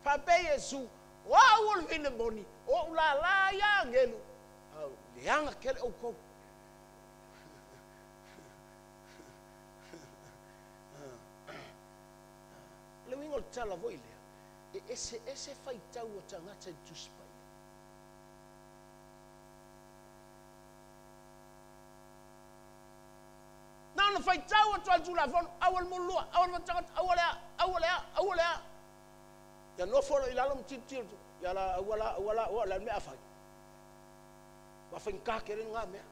Pape Yesu, o au o le vine moni, o la la i angelu. Au, leanga kele au kou. Le wingo le tala voi lea. E ese ese whai tau o tangata i tuspai. Nā na whai tau o tuan tūla fono, awal mulua, awal matangata, awal ea, awal ea, awal ea. Ia nofo i lalo mtitiro, ia la awala, awala, awala, mea whai. Wa whai ngā kere ngā mea.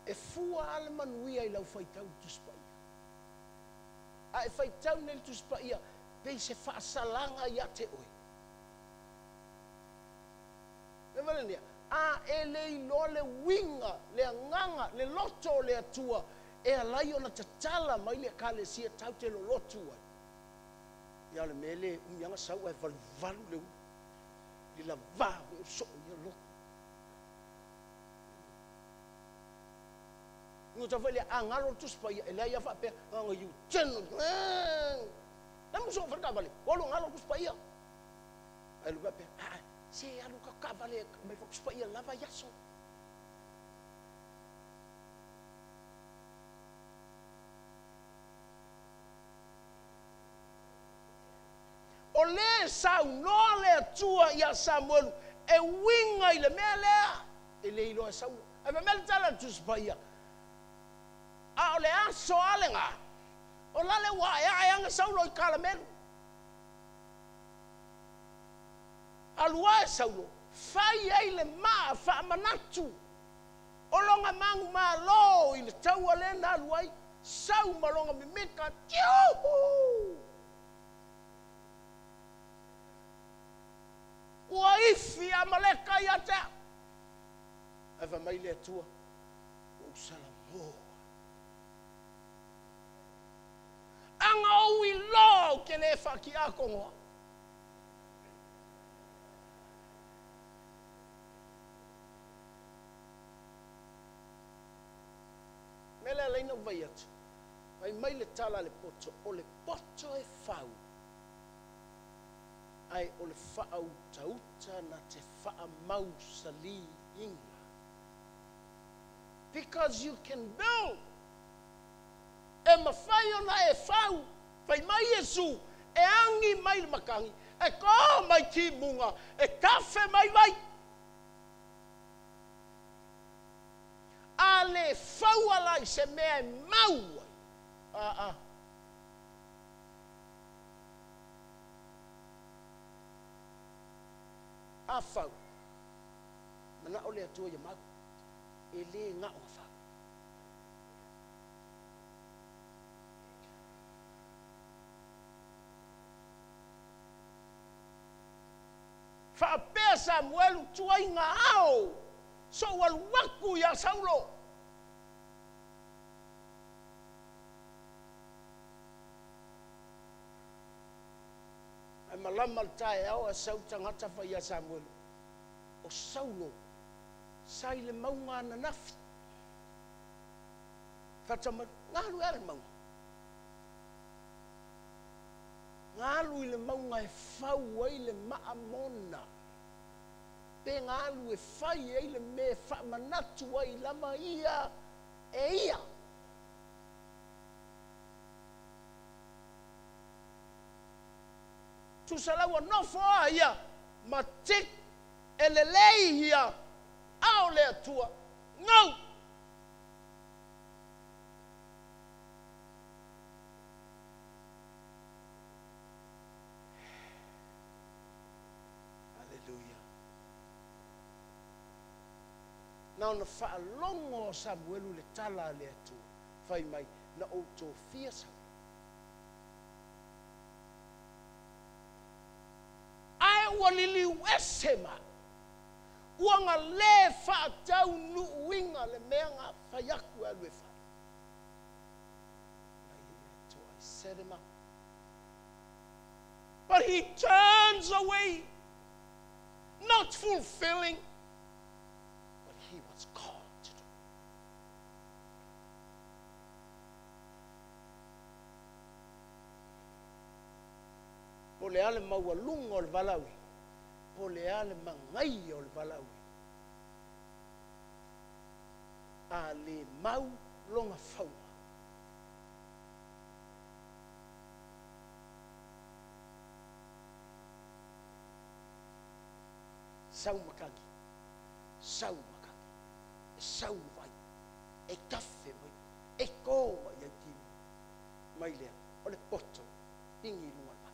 E fua ale manuia i lau whaitau tuspaia. A e whaitau nei tuspaia, pei se whaasalanga ia te oe. Le wale nia, a e le iloa le winga, le anganga, le loto o le Atua, e alai ona tatala mai le kalesia tau te lolotu ai. Ia le mele umianga sau e valuvalu le u. Le la vawe o so ia loto. Ngo ta fai le angalo tuspaia, e lea ia whaapea, anga iu tenu. Na muso whaka vale, olo ngalo tuspaia. Ai lu whaapea, se alu ka ka vale, mai whakuspaia lava yaso. le saunoa le Atua iā Samuelu e uiga i le mea lea e le iloa e Saulo. Ae fai mai le tala a le Tusi Paia, A o le aso a legā, o la le ua aeae aga Saulo i Kalamelu. Alu ae Saulo, fai ai le maa faamanatu o loga manumalo i le taua lea na alu ai, sau ma loga mimita, tiuhuu! Ua ifi Amaleka ia te au. Ae fai mai le Atua, Ua ou salamoa. Aga ou iloa ou te le faatiakonoa. Mea lea alaina ou vai atu, fai mai le tala a le poto, o le poto e fau, ae o le faautauta na te faamausaliina. Because you can build. E mafai ona e fau. Fai mai Iesu, e agi mai le matagi, e kō mai timuga, e tafe mai vai. A le faua la i se mea e mau ai, aa. A fau, manao le Atua ia mau, e le gao a fau. Faapea Samuelu, Tuaiga ao, sou alu aku iā Saulo. Ae malama le taeao a sau tagata fai iā Samuelu, O Saulo sa i le mauga ananafi. Fata mai, Galu e a le mauga? Galu i le mauga e fau ai le maa mona, pe galu e fai ai le mea e faamanatu ai lava ia e ia. Tusa la ua nofo a ia ma tik e lelei ia ao le Atua. No! Aleluia. Na ona faalogo o Samuelu i le tala a le Atua, fai mai, Na ou tofia Saulo. Ae ua liliu ese ma au, ua na le faataunuuina le mea na fai aku e alu e fai. Na i le Atua, I set him up. But he turns away, not fulfilling what he was called to do. Po o le a le maualuga o le valaauina, po o le a le manaia o le valaauina, a le mau lona fauga. Sau matagi, sau matagi, e sau le vai, e tafe mai, e kō mai ai timu mai lea o le poto pigi i luga o le papa.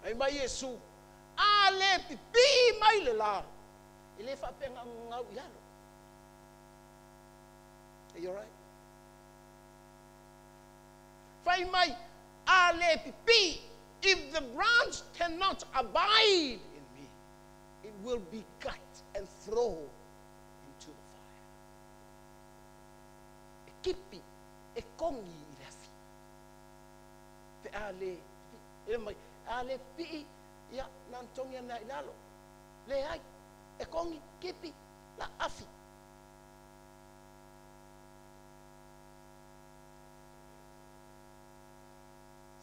Fai mai Iesu, A le pipii mai le la, e le faapea na o gau i lalo. Are you alright? Fai mai, A le pipii, if the branch cannot abide in me, it will be cut and thrown into the fire. E kipi, e kogi i le afi. Pe a le pipii. E mai, a le pipii, ia, na ona togi ana i lalo. Leai, e kogi, kipi, la afi.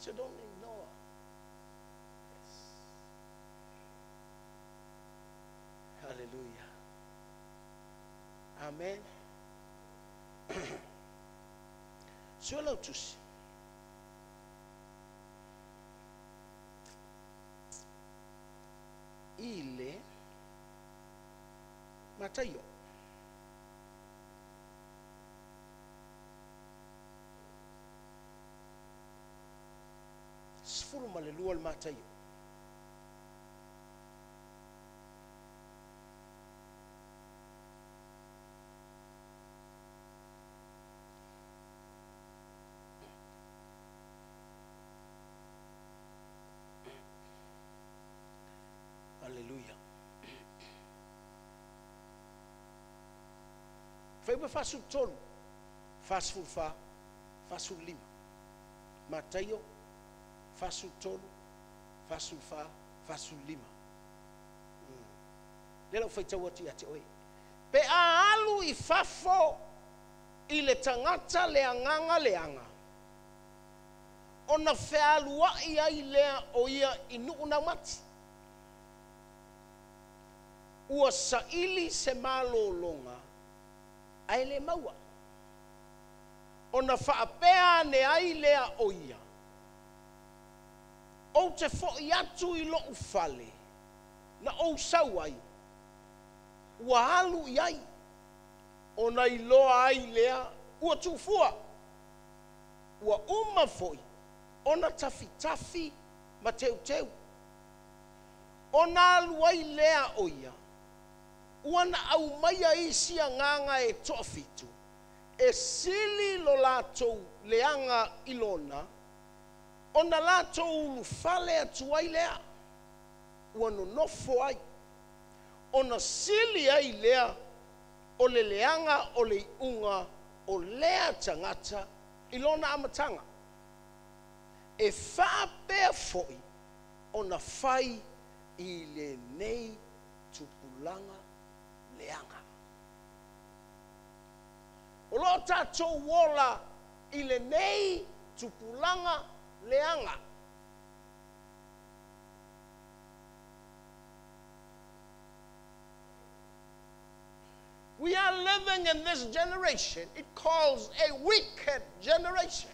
So don't ignore. Yes. Hallelujah. Amen. Sua lau tusi. I le Mataio. 12 le Mataio. Aleluia. Fai ua 43, 44, 45. Mataio, 43, 44, 45. Le lau whaitau atu ia te oe. Pe a alu i fafo i le tangata le agaga leaga. Ona fealuai ai lea o ia i nuu naumati. Ua saili se malologa ae le maua. Ona faapea ane ai lea o ia. Ou te foi atu i lou fale, na ou sau ai, ua alu i ai, ona iloa ai lea, ua tuufua, ua uma foi, ona tafitafi ma teuteu. Ona alu ai lea o ia, ua na aumaia isi agaga e toafitu, e sili lo latou leaga i lona, ona latou ulufale atu ai lea, ua nonofo ai. Ona sili ai lea o le leaga o le iuga o lea tagata i lona amataga. E faapea foi ona fai i lenei tupulaga leaga. O loo tatou ola i lenei tupulaga leaga. We are living in this generation. It calls a wicked generation.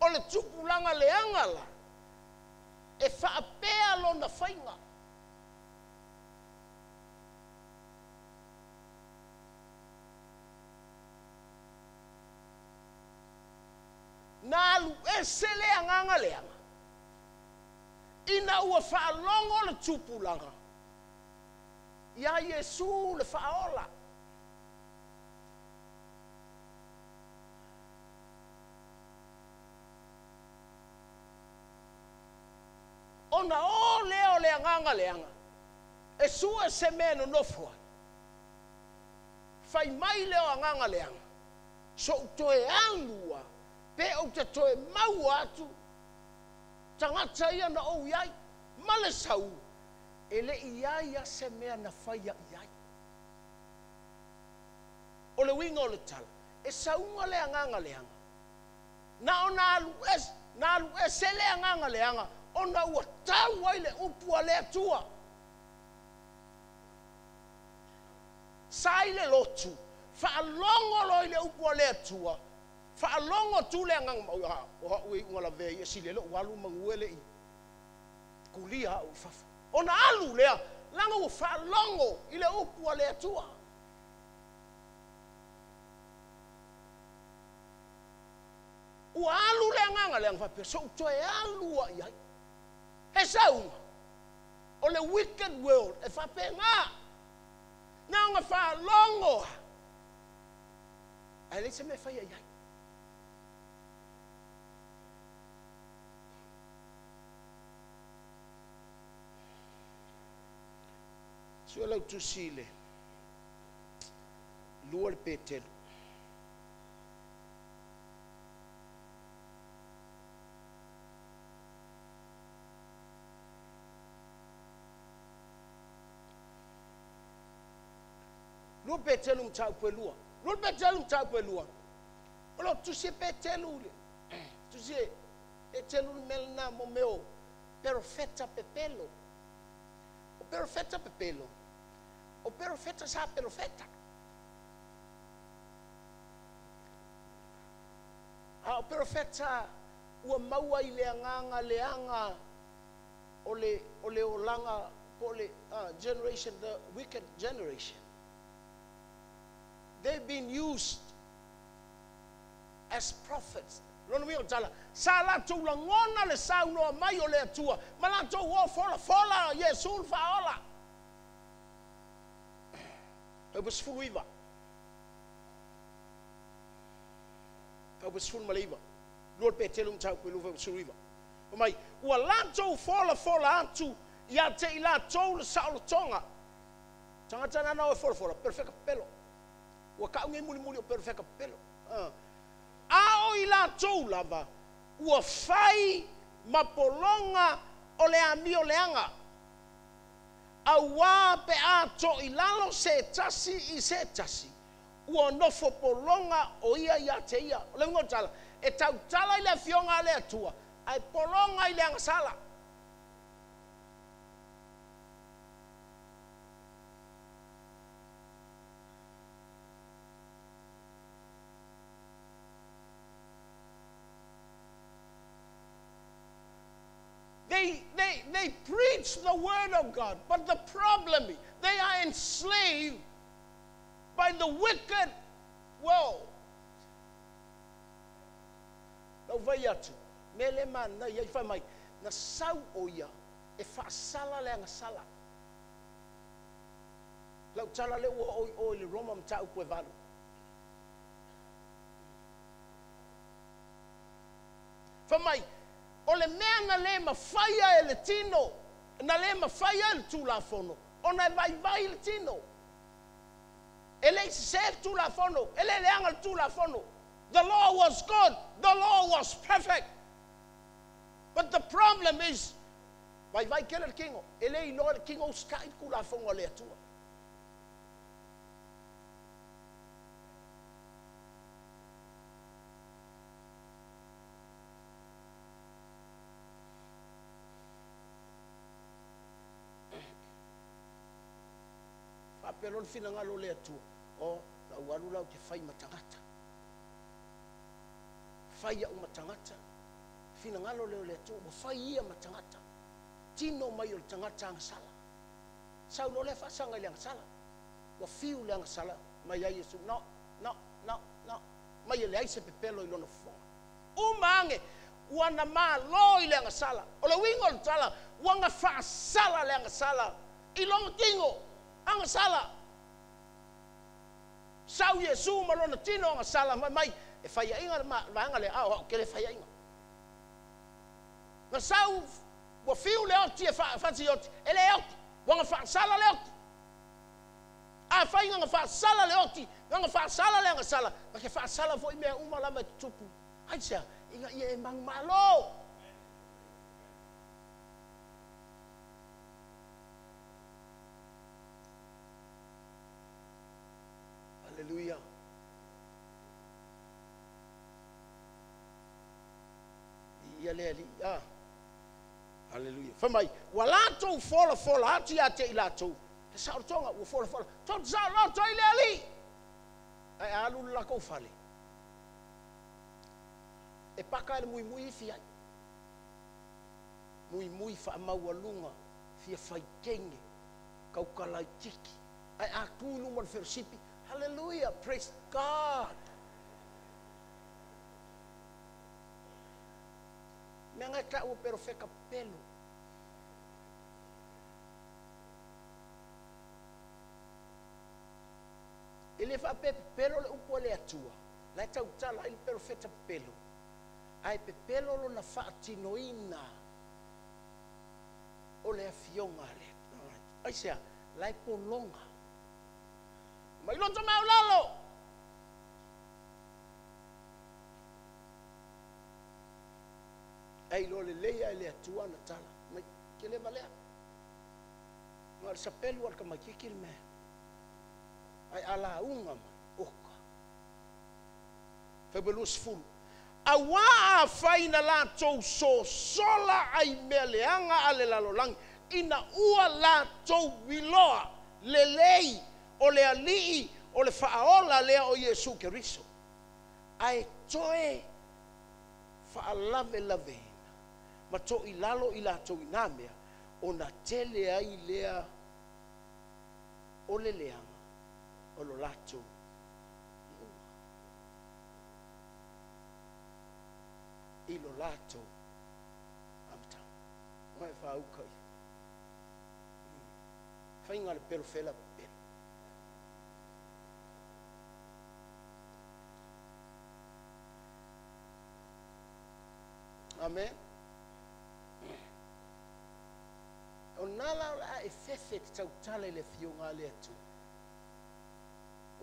O le tupulaga leaga la, e faapea lona faiga. Na alu ese le agaga leaga. Ina ua faalogo le tupulaga ia Iesu le faaola. Ona o lea o le agaga leaga, e sua se mea nonofo ai. Fai mai lea o agaga leaga, so toe alua, pe ou te toe maua atu, tagata ia na ou iai, ma le sau, e le iai a se mea na faia iai. O le uiga o le tala, e sauga le agaga leaga. Na ona alu ese le agaga leaga, ona ua tau ai le upu a le Atua. Sa i le lotu, faalogo loa i le upu a le Atua, faalogo tu le agaga mau, o au e unga lavea ia sile lou alu mangue le i kulia au i fafo. Ona alu lea, laga ua faalogo i le upu a le Atua. Ua alu le agaga leaga faapea, so toe alu a iai. He sauga, o le wicked world, e faapena. Na ona faalogo. Ae le se mea faia iai. Sua lau tusi le lua le Petelu. Lua Petelu mtaupu e lua. Lua Petelu mtaupu e lua. O lau tusi e Petelu le. Tusi e Petelu le mea lena mo meo. Perofeta pepelo. O perofeta pepelo. O perofeta sa perofeta. A o perofeta ua maua i le agaga leaga o le o le olaga po o le generation, the wicked generation. They've been used as prophets. Lona uiga o le tala, sa latou lagona le saunoa mai o le Atua ma latou o folafola Iesu le Faaola. Taupa 19. Taupa 19. Lua le Petelu mataupu e lua 19. Fai mai, ua latou folafola atu ia te i latou le saolotoga. Tagata nana o e folafola, perfeka pepelo. Ua kau nei mulimuli o perfeka pepelo. A o i latou lava ua fai ma pologa o le amio leaga, auā pe a toʻilalo se tasi i se tasi, ua nofo pologa o ia ia te ia. O le uiga o le tala, e tautala i le Afioga a le Atua, ae pologa i le agasala. They, they, they preach the word of God, but the problem is they are enslaved by the wicked world. Lau vai atu, mea le manaia ai fai mai, na sau o ia e faasala le agasala. Lau tala lea ua oo i o i le Roma mataupu e 8. Fai mai, o le mea na le mafaia e le tino, na le mafaia e le Tulafono, ona e vaivai le tino. E le i sesē le Tulafono, e le leaga le Tulafono. The law was good, the law was perfect. But the problem is, vaivai tele le tino, e le iloa e le tino usitai le Tulafono a le Atua. Faapea loa le finagalo o le Atua, O, lau alu la ou te fai ma tagata. Fai au ma tagata. Finagalo lea o le Atua, ua fai ia ma tagata. Tino mai o le tagata agasala. Sau loa lea faasaga i le agasala. Ua fiu le agasala mai ai Iesu, No, no, no, no. Mai e leai se pepelo i lona fofoga. Uma age, ua na malo i le agasala. O le uiga o le tala, ua na faasala le agasala i lona tino agasala. Sau Iesu ma lona tino agasala, fai mai, E faiaʻiga le vaega lea, a o au ke le faiaʻiga. Na sau, ua fiu le oti e fati oti, e le oti, ua na faasala le oti. Afai na na faasala le oti, na na faasala le agasala, na te faasala foi mea uma lava e tutupu. Aisea? Ina ia e manumalo. Aleluia. Ia le Alii. Ah. Aleluia. Fai mai, ua latou folafola atu ia te i latou le saolotoga, ua folafola, tou te saoloto i le Alii. Ae a alu le lakou fale, e paka e le muimui ifi ai. Muimui faamaualuga, fia faitene, kaukalaitiki. Ae a tu i luma o le felosipi, Hallelujah, praise God. Mea ngai taua perofeka pepelo. E le faapea pepelo le upu a le Atua, la e tautala ai le perofeta pepelo, ae pepelo lona faatinoina o le afioga a le Atua. Aisea? La e pologa. Mai loto maulalo! Ae iloa lelei lava e le Atua ana tala. Mai, ke le valea. Na o le sapelu a le tamaitiiti le mea. Ae a lauga mai, oka. Fuaiupu 20. Auā afai na latou sosola ai mea leaga a le lalolagi, ina ua latou iloa lelei o le Alii o le Faaola lea o Iesu Keriso, ae toe faalavelaveina ma toilalo i latou i na mea, ona tele ai lea o le leaga o lo latou iuga i lo latou amataga. Ua e faauka i faiga le pelo fela pelo. Amen. O nā la o le a e fefe te tautala i le afioga a le Atua.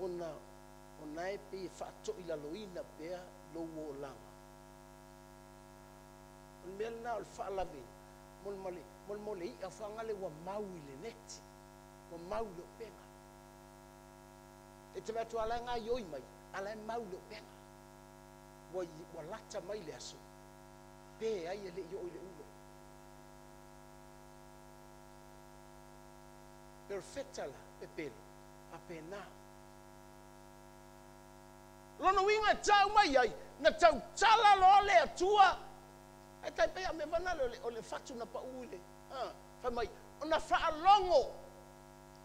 Ona o na e pei e faatoilaloina pea lou olaga. O le mea lena o le faalaveina, mo le male, mo le mole i'a fagale ua mau i le neti, ua mau i le upega. E te vaai atu a la e gaioi mai, a la e mau i le upega. Ua, ua lata mai le aso, pe ai e le i oo i le ulo. Perofeta la, pepelo, faapena. Lona uiga e tau mai ai, na tautala loa le Atua, ae tai pei a mea fana le o le fatu na pau i le, ha, fai mai, ona faalogo,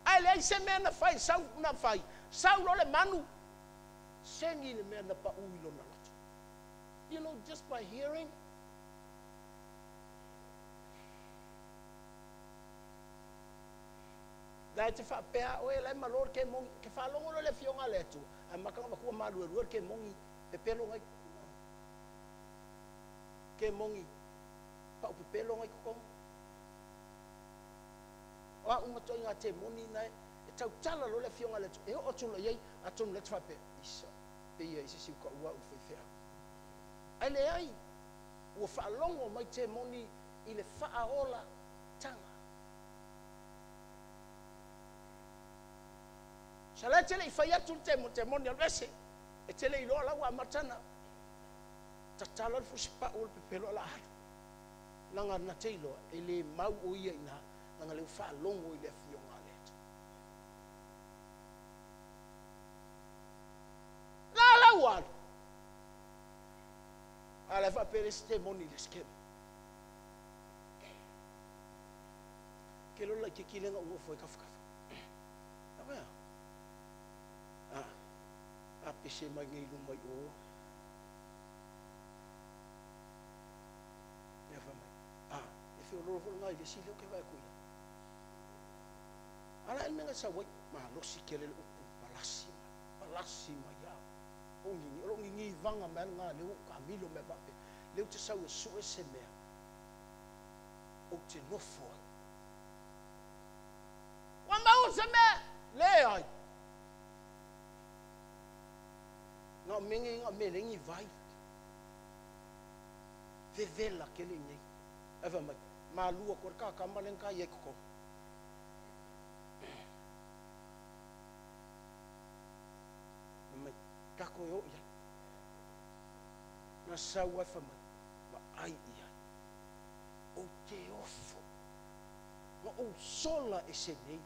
ae leai se mea na fai, sau na fai, sau loa le manu, segi le mea na pau i lona loto. You know, just by hearing, La e te faapea oe la e malo le kemongi, ke faalogo loa le afioga a le Atua, ae makanga makua maluelue le kemongi, pepelo ngai kemongi, pau pepelo ngai totonu. O a uma ituaiga temoni na e tautala loa le afioga a le Atua, e oo atu loa i ai, atonu la e te faapea, isa, pei e ai se isi ua taua au i le faifeau. Ae leai, ua faalogo mai temoni i le faaolataga. Sa la e te le i fai atu le temoni, temoni alu ese, e te le iloa la ua amata ona tatala le fusipau o le pepelo o le a alu. Leaga na te iloa, e le mau o ia i ina, leaga o lea ua faalogo i le afioga a le Atua. La la ua alu. A la e faapea le isi temoni i le isi temoni. Ke lola laitiiti lea na ou nofo ai tafatafa. A a a pese mai nei i luma i o. Ia fai mai, a, e feoloolo foi lena i le isi lea ou te vaai atu i ai. A la e le mea na sau ai, malosi tele le upu palasi mai, palasi mai lava. O nini, o lou ninivaga mai lena lea ua ou taamilo mai faapea, lea ou te sau e sue se mea ou te nofo ai. Ua maua se mea? Leai. Na o mea nei, na o mea e leai ni vai. Vevela tele i inei. Ae fai mai, malu atu ai le kakama lea na ta i ai i totonu. Fai mai, tatou e o i ai. Na sau ai fai mai, vaai i ai. Ou te ofo. Na ou sola ese nei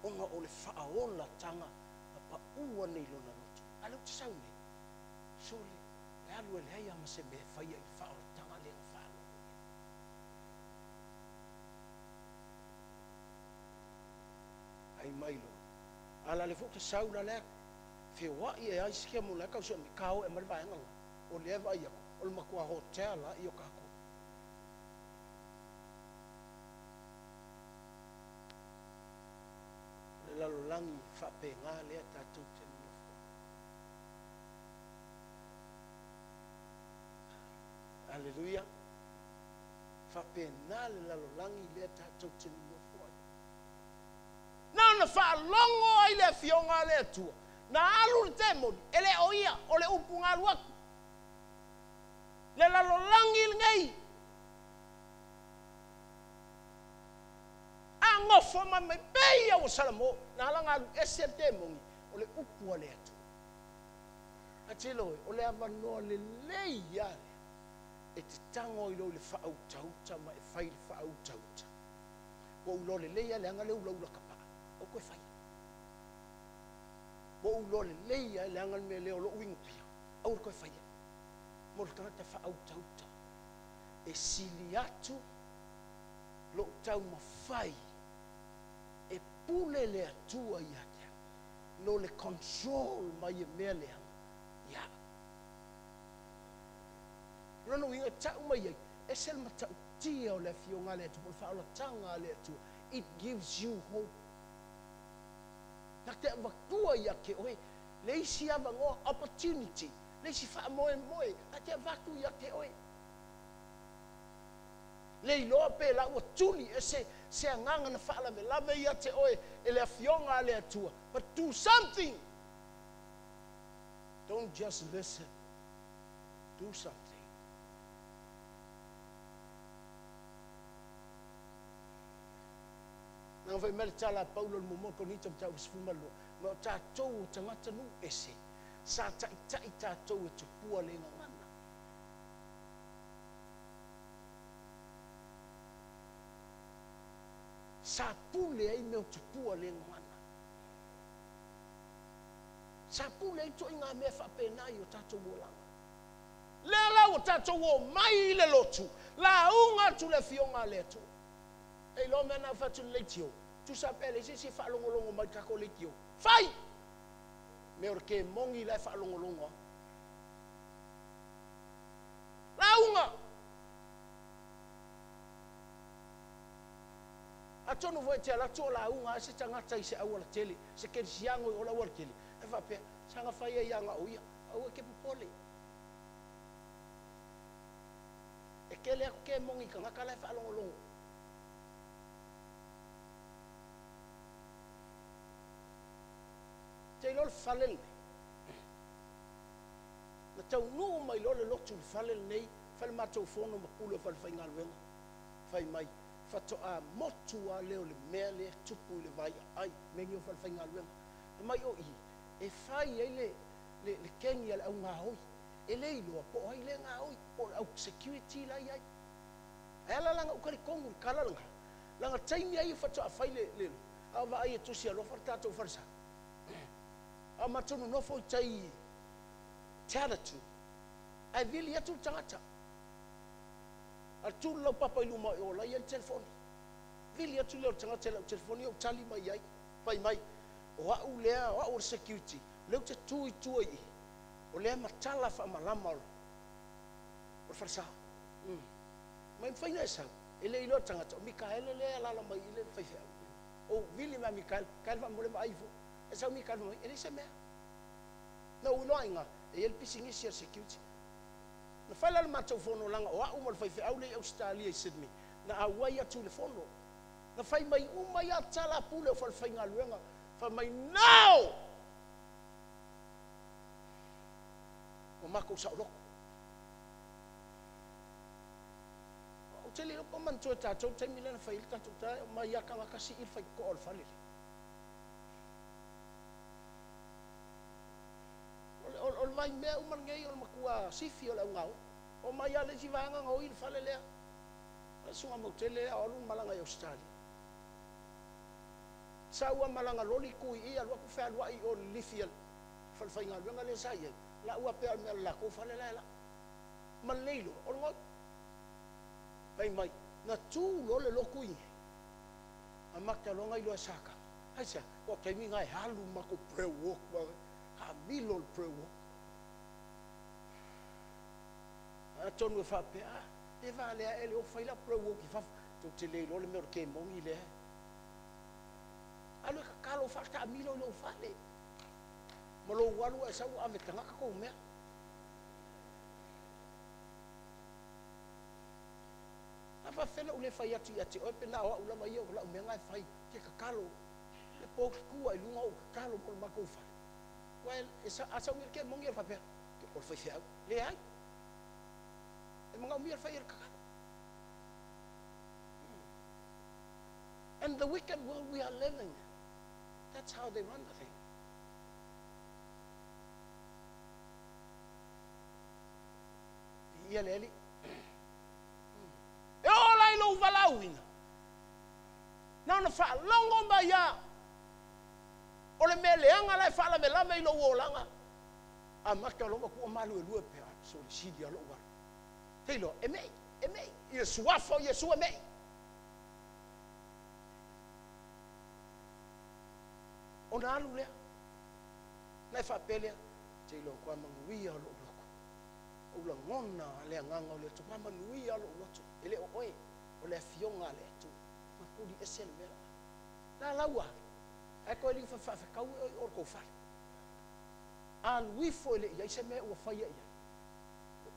ona o le faaolataga na pau ane i lona loto. A o lea ou te sau nei, sole, e alu e leai lava ma se mea e faia i le faaolataga lea na faalogo i ai. Ai mai loa. A la lea foi ou te sau la lea feoai e ai si kia mo la e tausi mai, ka o e aumai le vaega lena. O lea e vaai atu, o le matua hotel lava ia o tatou. Le lalolagi faapena lea tatou te nonofo ai. Aleluia! Faapena le lalolagi lea tatou te nonofo ai. Na ona faalogo ai le Afioga a le Atua, na alu le temoni, e le o ia, o le upu na alu atu. Le lalolagi lenei. A nofo mai mai pei ia ua salamo, na ala ona alu ese le temoni, o le upu a le Atua. Ae tilo e, o le avanoa lelei lava lea. E te tago ai loa i le faautauta ma e fai le faautauta. Ua ou iloa lelei lava le aga le ulaula kapaa, aua toe faia. Ua ou iloa lelei lava le aga le mea lea o lou inupia, aua le toe faia. Mo le tagata faautauta, e sili atu lou taumafai e pule le Atua ia te au, no le control mai e mea leaga ia au. O lona uiga e tau mai ai, ese le matautia o le Afioga a le Atua po o le faaolataga a le Atua. It gives you hope. Na te avatua ia te oe le isi avanoa, opportunity, le isi faamoemoe, na te avatu ia te oe. Le iloa pe la ua tuli ese se agaga na faalavelave ia te oe e le Afioga a le Atua. But do something. Don't just listen. Do something. Leaga fai mai le tala a Paulo i le muamua Korinito mataupu 12, ma o tatou o tagata nuu ese, sa taitai tatou e tupua le gagana. Sa pule ai mea o tupua le gagana. Sa pule ai ituaiga mea faapena i o tatou olaga. Lea la ua tatou omai i le lotu, lauga atu le Afioga a le Atua. E iloa mea na fai atu le leitio, tusa pe leai se isi e faalogologo mai i le tatou leitio. Fai! Mea o le kemoni la e faalogologo atu. Lauga! Atonu foi e te alu atu o lauga lava se tagata i se aualatele, se kerisiano i o le aualatele, ae faapea, saga fai ai lava na o ia, aua e te popole. E tele atu kemoni i tagata la e faalogologo. Te iloa le fale lenei, na taunuu mai loa le lotu i le fale lenei, fai le matou fono ma pule o falefaigaluega, fai mai, faatoa motu lava lea o le mea lea e tupu i le vaiaai, mea nei o falefaigaluega. Fai mai o i, e fai ai le, le, le keni a le au gaoi. E le iloa po o ai lea e gaoi, po o le au security la e i ai. Ae ala la ona ou talitonu i le tala lena, leaga taimi lava ia faatoa fai le, le, a o vaai e tusi alofa le tatou falesa. A o matou nonofo i tai i Tatterton, ae vili atu le tagata. A tu le laupapa i luma o la e i ai le telefoni. Vili atu lea o le tagata i lau telefoni ou tali mai i ai. Fai mai, o au lea, o au o le security, o lea ou te tu i tua i i, o lea e matala faamalama o le falesa. Mai mafai ona e sau, e le iloa e le tagata, o Mikaele lea e alaala mai i le faifeau. Ou vili mai ia Mikaele, Mikaele faamolemole vaai ifo. E sau Mikaele fai mai, e leai se mea. Na ou iloa ai i ina, e i ai le pisinisi a le security. Na fai la le matou fono leaga o au ma le faifeau lea i Ausetalia i Sydney, na auai atu i le fono. Na fai mai uma ai lava tala a pule o falefaigaluega, fai mai, No! Ua matou saoloto. Ou te le iloa po o manatua e tatou le taimi lea na fai ai le tatou tala, e omai lava tagata sii le faitotoa o le fale lea. O le vaimea uma lenei o le matua sifi o le augaoi. Omai lava le isi vaega gaoi le fale lea. O le susuga Mautele lea o alu malaga i Ausetalia. Sa ua malaga loli tu i i alu atu fealuai i o i le lifi a le falefaigaluega lea sa i ai. Lau a pea o le mea o le latou fale la e lau. Ma le iloa o le gaoi. Fai mai, na tu loa le lotu i inei, amata loa ona iloa e Satana. Aisea? Aua o taimi na e alu le matou prayer walk, taamilo le prayer walk. Atonu e faapea, ah, e valea ea le o fai lau prayer walk i fafo. Tou te le iloa le mea o le kemoni lea. Alu e tatalo faataamilo i lou fale. Ma lou alu ae sau ua ave e tagata kou mea. A faafefea ona ou le fai atu ia te oe pe na o au lava ia o lau mea na e fai, ou te tatalo le po ou te tu ai i luga ou tatalo mo le matou fale. Aua a sau ia le kemoni e faapea, o le faifeau. Leai. E manaomia le fai o le tatalo. And the wicked world we are living in, that's how they run the thing. Viia le Alii. valaauina. Na ona faalogo mai lava o le mea leaga la e faalavelave i lou olaga. Amata loa matua maluelue pea, so le sili lava lou alu. Te iloa, e me'i, e me'i, i le suafa o Iesu e me'i. Ona alu lea, na e faapea lea, te iloa kwa manuia o lou loto. Ou lagona le agaga o le Atua, kwa manuia o lou loto. E le o oe, o le afioga a le Atua. Makuli ese le mea la. La laua, ae koe liu faafekau e oi o le kou fale. Alu ifo e le i ai se mea ua faia i ai.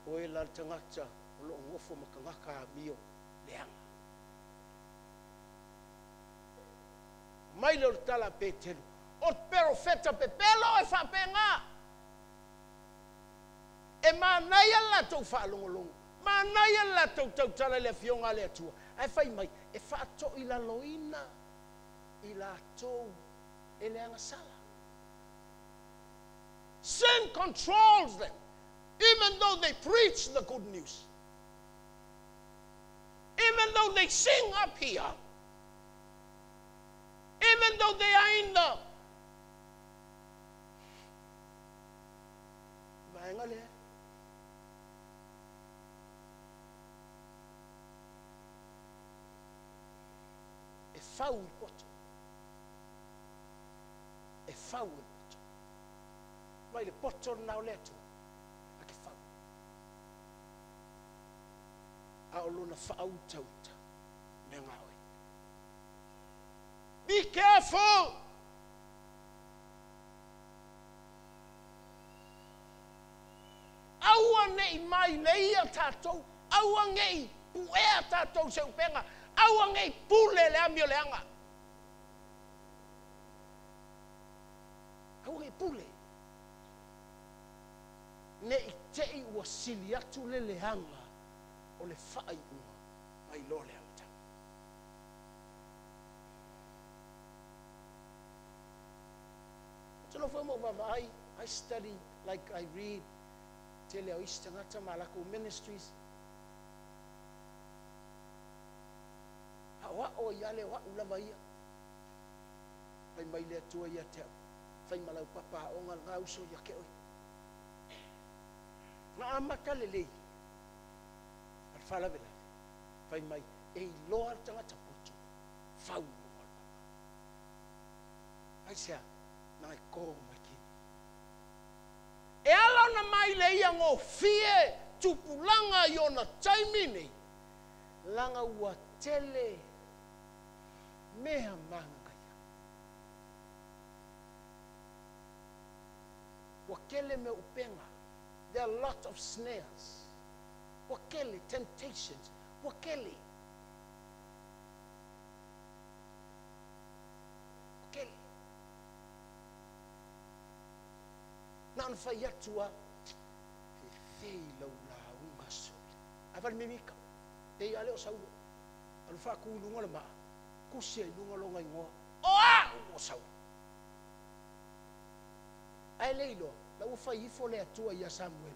O oe la le tagata o loo nofo ma tagata amio leaga. Mai le o le tala a Petelo, o perofeta pepelo e faapena. E manaia le latou faalogologo, manaia le latou tautala i le afioga a le Atua, ae fai mai e faatoilaloina i latou e le agasala. Sin controls them, even though they preach the good news. Even though they sing up here, even though they are in the vaega lea. E fau i le poto. E fau i le poto. Mai le poto lena o le Atua, a ke fau. A o lona faautauta, mea ngā oe. Be careful! Aua nei mai le ia tātou, aua nei puea tātou se upenga, aua nei pule le amio leaga. Aua nei pule. Nei tei ua sili atu le leaga o le faaiuga mai lo le amataga. Te lofa mo vaavaai, I study like I read tele o isi tagata ma lakou ministries. Aoao ai le o au lava ia. Fai mai le Atua ia te au. Fai ma lau papa aoga ngā uso ia ke oi. Ngā amata lelei. Al whalavelave. Fai mai e iloa le tagata poto. Fau i luga o le papa. Ai sea, nā e kō mai kini. E ala ona mai le ia ngō fie tupulaga i ona taimi nei. Langa ua tele mea mangaya. Ua kele mea upenga. There are a lot of snares. Ua kele temptations. Ua kele. Ua kele. Na ona fai atu a fefei lau launga sole. Ai wale mimika. Te ia le o Saulo. Alu whaaku i lunga le maa. Kusia i lunga longa ingoa. O a o Saulo. Ai le iloa. La ua fai ifo le Atua ia Samuel.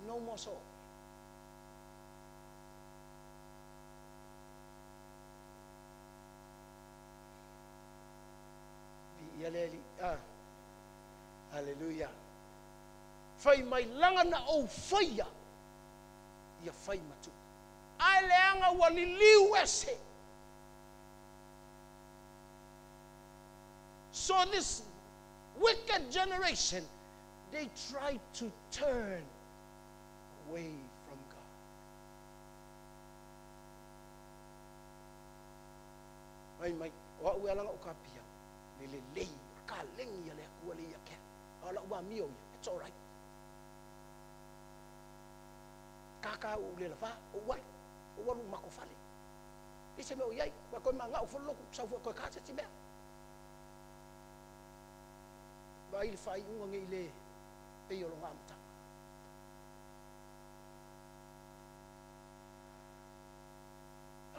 No more Saul. Ia le ali. Ah. Hallelujah. Fai mai langa na ou faia. Ia fai matu. Ai leanga ua liliu ese. So this wicked generation, they try to turn away from God. Mai mai, o au e alanga o ka pia, le le lei, ka lengi a le akua le ia kea. O la ua mio ia, it's all right. Kaka u le lava, o walu mako fale. I se mea o iai, wa koe manga o folo loku, sau fua koe ka se ti mea. Vai le whai unga nge i le pei o longa amata.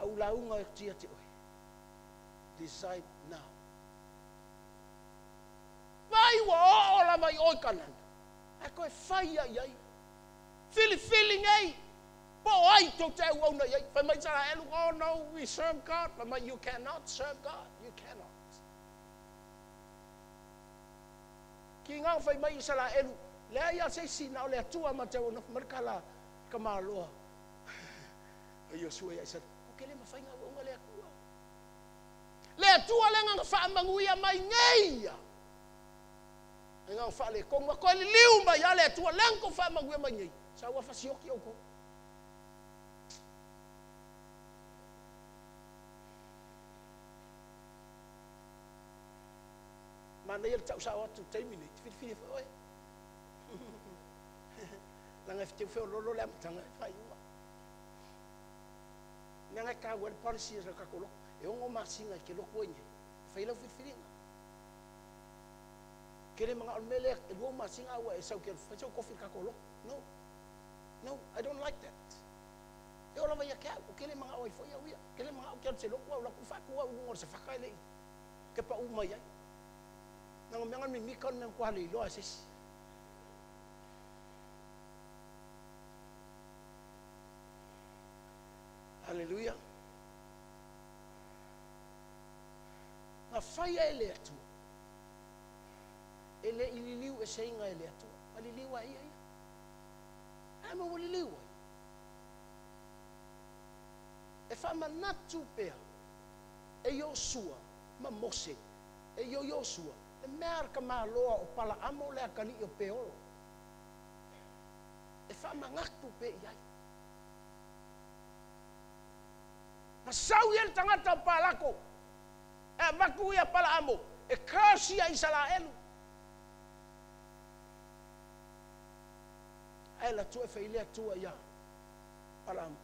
Au la unga e tia te oe. Decide now. Vai ua o o la mai oi kanana. Ai koe whai ai ai. Fili fili nei. Po o ai tou te auauna i ai. Fai mai Isaraelu, oh no, we serve God. Fai mai, you cannot serve God. You cannot. Ki ngā fai mai Isaraelu, leai a se isi na o le Atua ma te auauna. Fai mai le kala ka maloa. Ai Iosua ia Isaraelu, o ke le mawhai ngā uaunga le Atua. Le Atua le nganga whaamanguia mai nei ia. E nganga whaale konga koe li liu mai a le Atua le nganga whaamanguia mai nei. Sa ua fasioki au ko. Mana ia le tau sao atu taimi nei, te whiriwhiri whai oe. Langa e whiteu wheo lolo le amatanga e whai ua. Mea ngai kā ua le policy e kako loko. E ongo masinga i ke loko oe nei. Whai lau whiriwhiringa. Kere mga o mele e lua masinga ua e sau ke whai sau kofi kako loko. No. No, I don't like that. E ola vai a ke au, o kere mga o i whai au ia. Kere mga o ke alu se loko au, laku whaku au, nungo se whakae lei. Ke pa u mai ai. Nanga mea ngani mika mea kwa le iloa sesi. Hallelujah. Ngā whaia e le Atua. E le ililiu e seinga e le Atua. A liliu a ia ia. A ma ua liliu ai. E whamanatu pea e Iosua ma Mose. E io Iosua. E mea ka maloa o pala amo le akali o peolo. E whamangatu pe iai. Ma sau ia le tangata o palako. E vaku ia pala amo. E kasi ia Isaraelu. Ae la tua e whailea tua ia pala amo.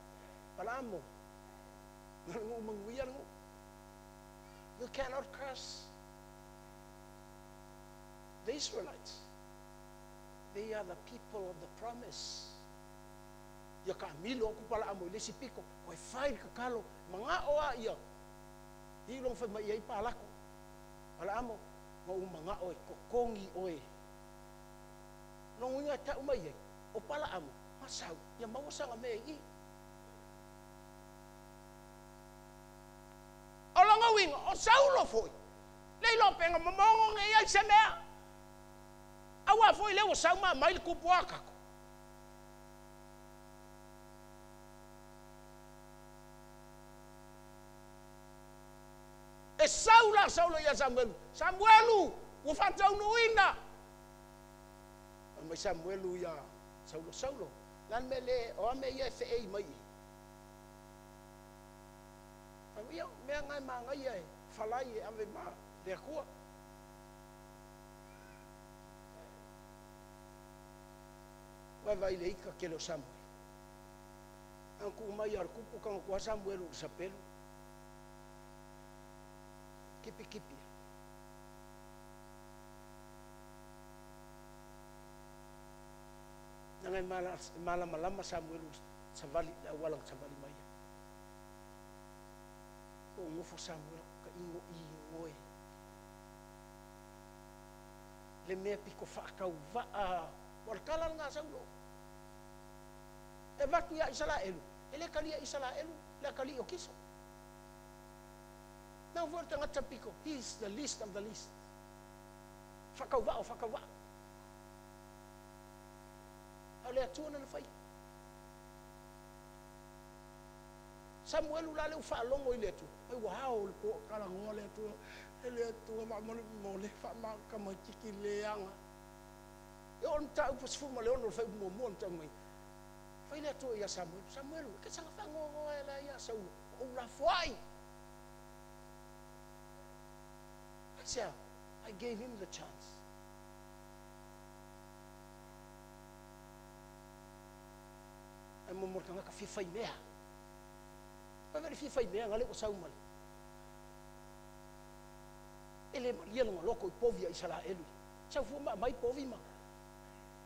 Pala amo. Ngu manguia ngu. You cannot curse the Israelites. They are the people of the promise. Ia ka milo ku pala amo le sipiko ko e fai ka kalo manga o a ia. I long fai mai ai palako. Pala amo ngo u manga o e kokongi oe. Longo inga ta mai ai o pala amo masau ia maua sanga me i. O longo winga o saulo foi. Lei lo penga mamongo ngai ai se mea. Aua foi le o sau ma mai le kupu akako. E saula saulo ia Samuelu. Samuelu, ua whataunuina. Mai Samuelu ia saulo saulo. Lan me le o ame ia e whei mai. Ia mea ngai maa ngai e whalai e ave maa le akua. Wai vai le ika ke leo Samuel. Ang ku mai ar kupu kanga kua Samuel u sapelu. Kipi kipi. Nangai malama lama Samuel u savali awalang savali mai. O ngofo Samuel ka ingo ingo e. Le mea piko whaakau waa. Wala kala ngā saulo. E vatu ia Isaraelu. E le kali ia Isaraelu, le kali o kiso. Nau fua tangata piko. He is the least of the least. Whakau waa o whakau waa. Au le atua na whai. Samuelu la le whaalongo i le atua. Ai wahao le po kala ngoa le atua. E le atua ma mole mole wha ma kamatiki le anga. E on tau pasifuma le ono whai mua mua tau mai. Whai le atua ia Samuelu. Samuelu, ke sanga whangoa e la ia Saulo. O la fuai. I said, I gave him the chance. Ai mo mortanga ka fifa i mea. Pai vere fifa i mea ngale o saumale. Ele malia longa loko i povi a Isaraelu. Sau fua ma mai povi ma.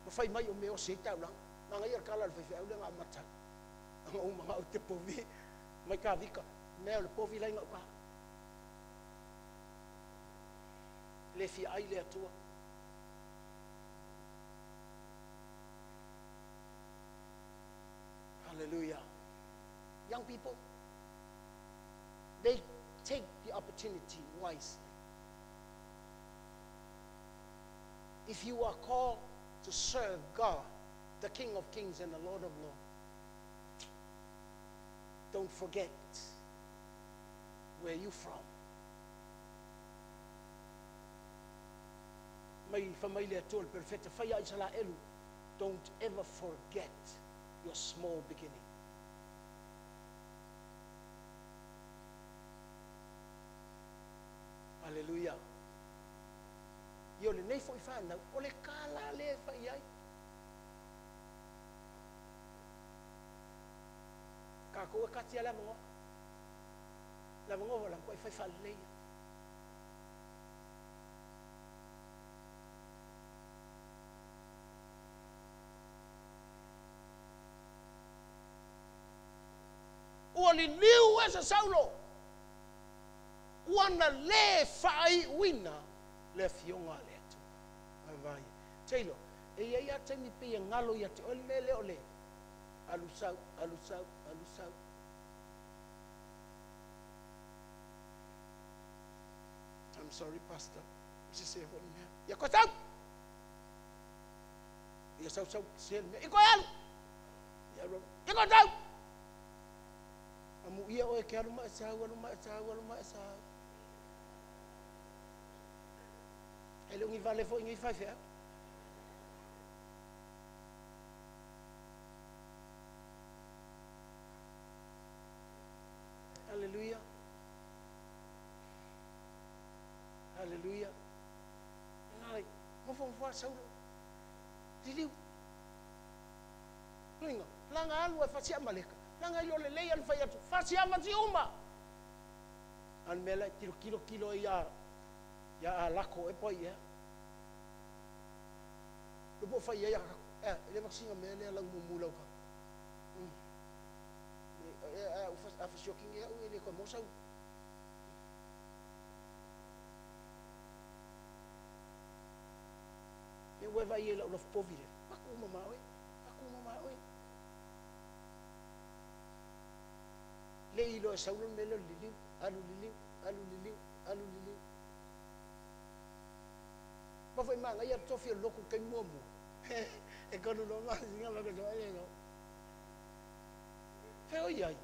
Ma fai mai o mea o se tau langa. Nanga ia kala le fai au le ngā mata. Anga o manga o te povi. Mai ka vika. Mea o le povi lai ngau ka. Le fia ai le atua. Hallelujah. Young people, they take the opportunity wisely. If you are called to serve God, the King of Kings and the Lord of Lords, don't forget where you're from. Mai whamaile atua le perfecta whaia Israelu. Don't ever forget your small beginning. Hallelujah. Ia o lenei foi whanau, o le kala le whai ai. Ka koe katia le amangoa. Le amangoa wala koe whai whaleleia. Ua liliu e sa saulo. Ua na le whai uina le fionga le atu. Vai. Taylor, e ia ia taimi pe ia ngalo ia te ole le ole. Alu sau, alu sau, alu sau. I'm sorry, Pastor. Se mea. Ia koe sau. Ia sau sau se mea. Ia koe alu. Ia alu. Ia koe sau. Amu ia oe ke alu mai sau, alu mai sau, alu mai sau. E le ungi vale fo ingi fai fea. Hallelujah. Hallelujah. Ngai, mo fo fo saulo. Liliu. Luinga, langa alu e fasia maleka. Langa ilo le lei alu fai atu. Fasia mati uma. An mela tiro kilo kilo ia ia a lako e poi ia. Lupo fai ia e le vasinga me le la mumu lau ka. E a fasio kingi au e le ko mosa. Me weva ia lau lof povire. Paku mama oi. Paku mama oi. Le ilo e saulo me le liliu, alu liliu, alu liliu, alu liliu. Ma foi manga ia tofi loku kai muamu. E konu no ma singa ma ko le no. Fe oi ai.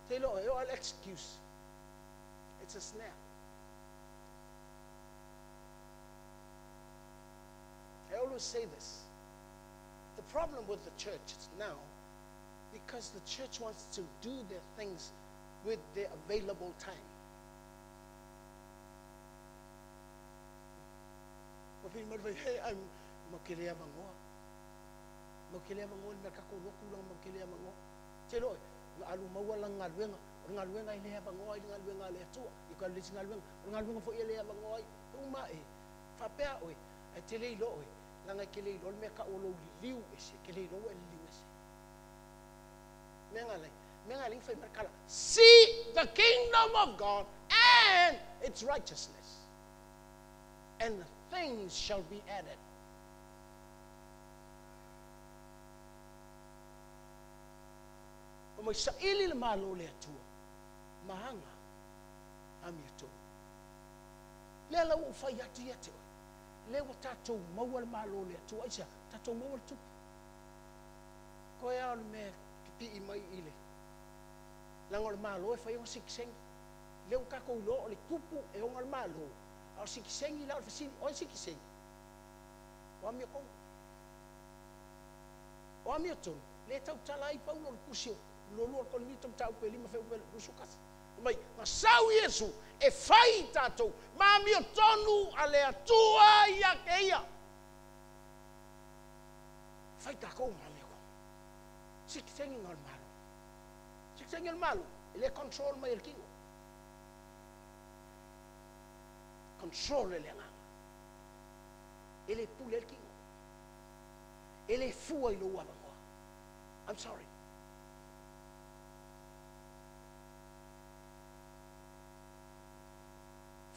Te lo e all excuse. It's a snare. I always say this. The problem with the church is now, because the church wants to do their things with their available time. I'm makelea mangoa. Makelea mangoa ni kako loku lang makelea mangoa. Te lo alu maua lang ngaluenga, o ngaluenga ile ya mangoa ile ngaluenga le atua, i ka le ngaluenga, o ngaluenga fo ile ya mangoa. Uma e fapea oi, e te le ilo oi, langa ke le ilo me ka o lo liu ese, ke le ilo e liu ese. Menga lai fai markala. See the kingdom of God and its righteousness, and the things shall be added. O mai saili le malo le atua, mahanga ami atua. Le la u fai atu ia te oi. Le wa tātou maua le malo le atua, aisa, tātou maua le tupu. Koe ao le mea ki pii mai ile. Langa o le malo e fai o sikisengi. Le u kako ulo o le tupu e onga le malo. Ao sikisengi la o le fasili, o sikisengi. O amia kou. O amia tonu, le tau tala i paulo le kusio. Lolo ko ni tom tau peli ma fe peli usukasi. Mai ma sau Yesu e fai tātou. Ma amia tonu a le atua ia ke ia. Fai tākou ma amia kou. Sikisengi ngā le malo. Sikisengi le malo. E le control mai el kingo. Control le nganga. E le pule el kingo. E le fua i lo uamangoa. I'm sorry.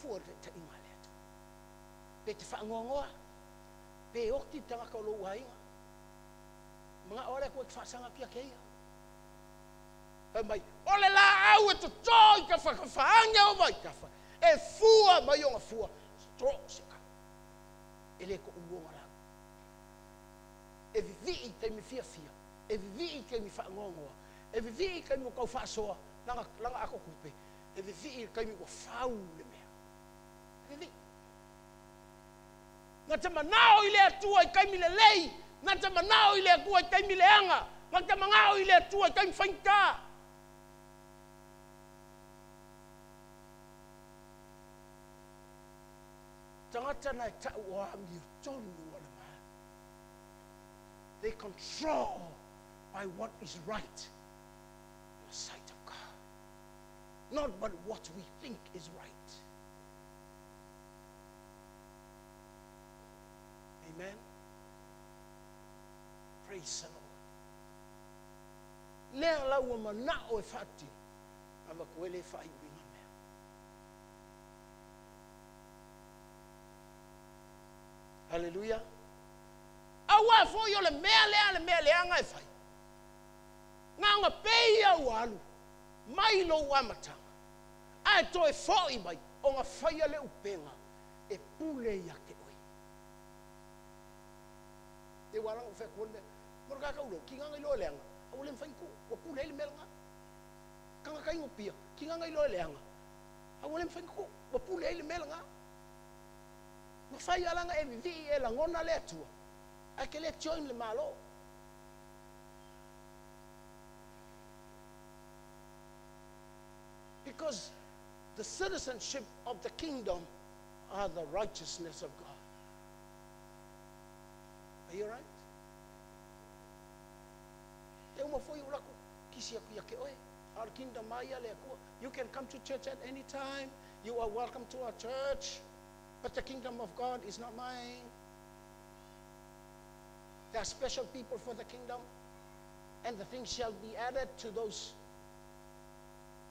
Fua le ta inga le atu. Pe te whaangoangoa. Pe okti tangaka o lo uainga. Mangao le Atua e te faasaga atu ia te ia. Fai mai, o le laau e totō i tafatafaage o vaitafa, e fua mai ona fua, too se tau. E le toʻulua ona lau. E vivii i taimi fiafia, e vivii i taimi faanoanoa, e vivii i taimi ua tau faasoa lana, lana atotupe, e vivii i le taimi ua fau le mea. E vivii. Na te manao i le Atua i taimi lelei, na te manao i le Atua i taimi leaga, na te manao i le Atua i taimi faigata. Tagata na e tau o amiotonu o le Malo. They control by what is right in the sight of God, not but what we think is right. Amen. Praise the Lord. Lea la ua manao e faatino, avatu ai le faaiuina mea. Haleluia. Auā foi o le mea lea le mea leaga e fai. Na ona pei ia ua alu mai lou amataga, ae toe foi mai ona faia le upega e pule ia te oe. Te ua ala ona ou fai atu ai le mea, mo le tagata ulo, kinaga iloa e leaga, a ua le mafai ona tuu, ua pule ai le mea lena. Tagata inupia, kinaga iloa e leaga, a ua le mafai ona tuu, ua pule ai le mea lena. Ua fai lava lana e vivii e lagona le Atua, ae te le join le Malo. Because the citizenship of the kingdom are the righteousness of God. Are you right? E uma foi o laku kisi aku ia ke oe. Our kingdom mai ia le Atua. You can come to church at any time. You are welcome to our church. But the kingdom of God is not mine. There are special people for the kingdom, and the things shall be added to those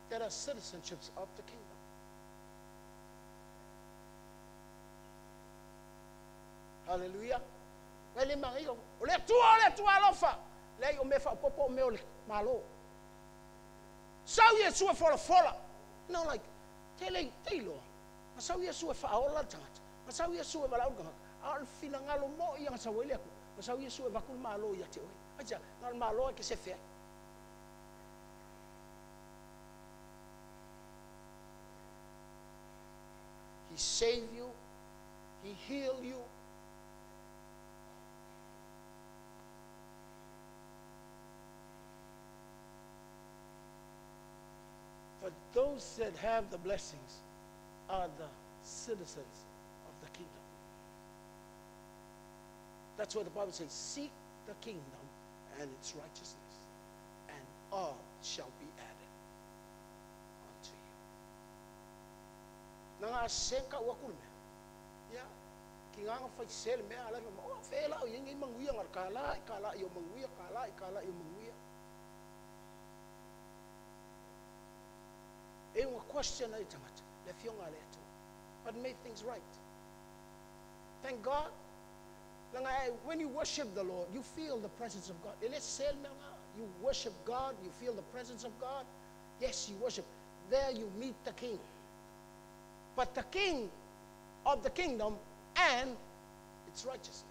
that are citizenships of the kingdom. Hallelujah. Ngai le magai o le Atua, o le Atua alofa. Leai o mea faaopoopo o mea o le Malo. Sau Iesu e folafola. No like, te le te iloa. Na sau Iesu e faaola le tagata. Na sau Iesu e valaau le tagata. A o le finagalo moi ia na sau ai le Atua. Na sau Iesu e avatu le Malo ia te oe. Aisea? Na o le Malo e te sefe ai. He save you. He heal you. But those that have the blessings are the citizens of the kingdom. That's what the Bible says. Seek the kingdom and its righteousness, and all shall be added unto you. Na nga senka ua kulu mea. Ia, ki ngā ngā whai sele mea, ala ma, oh, whela o yengi manguia ngar ka la, ka la i o manguia, ka la, ka la i o manguia. E unga question ai tangata, le fionga le Atua. But made things right. Thank God. Langa e, when you worship the Lord, you feel the presence of God. E le sel mea ngā. You worship God, you feel the presence of God. Yes, you worship. There you meet the King. But the King of the kingdom and its righteousness.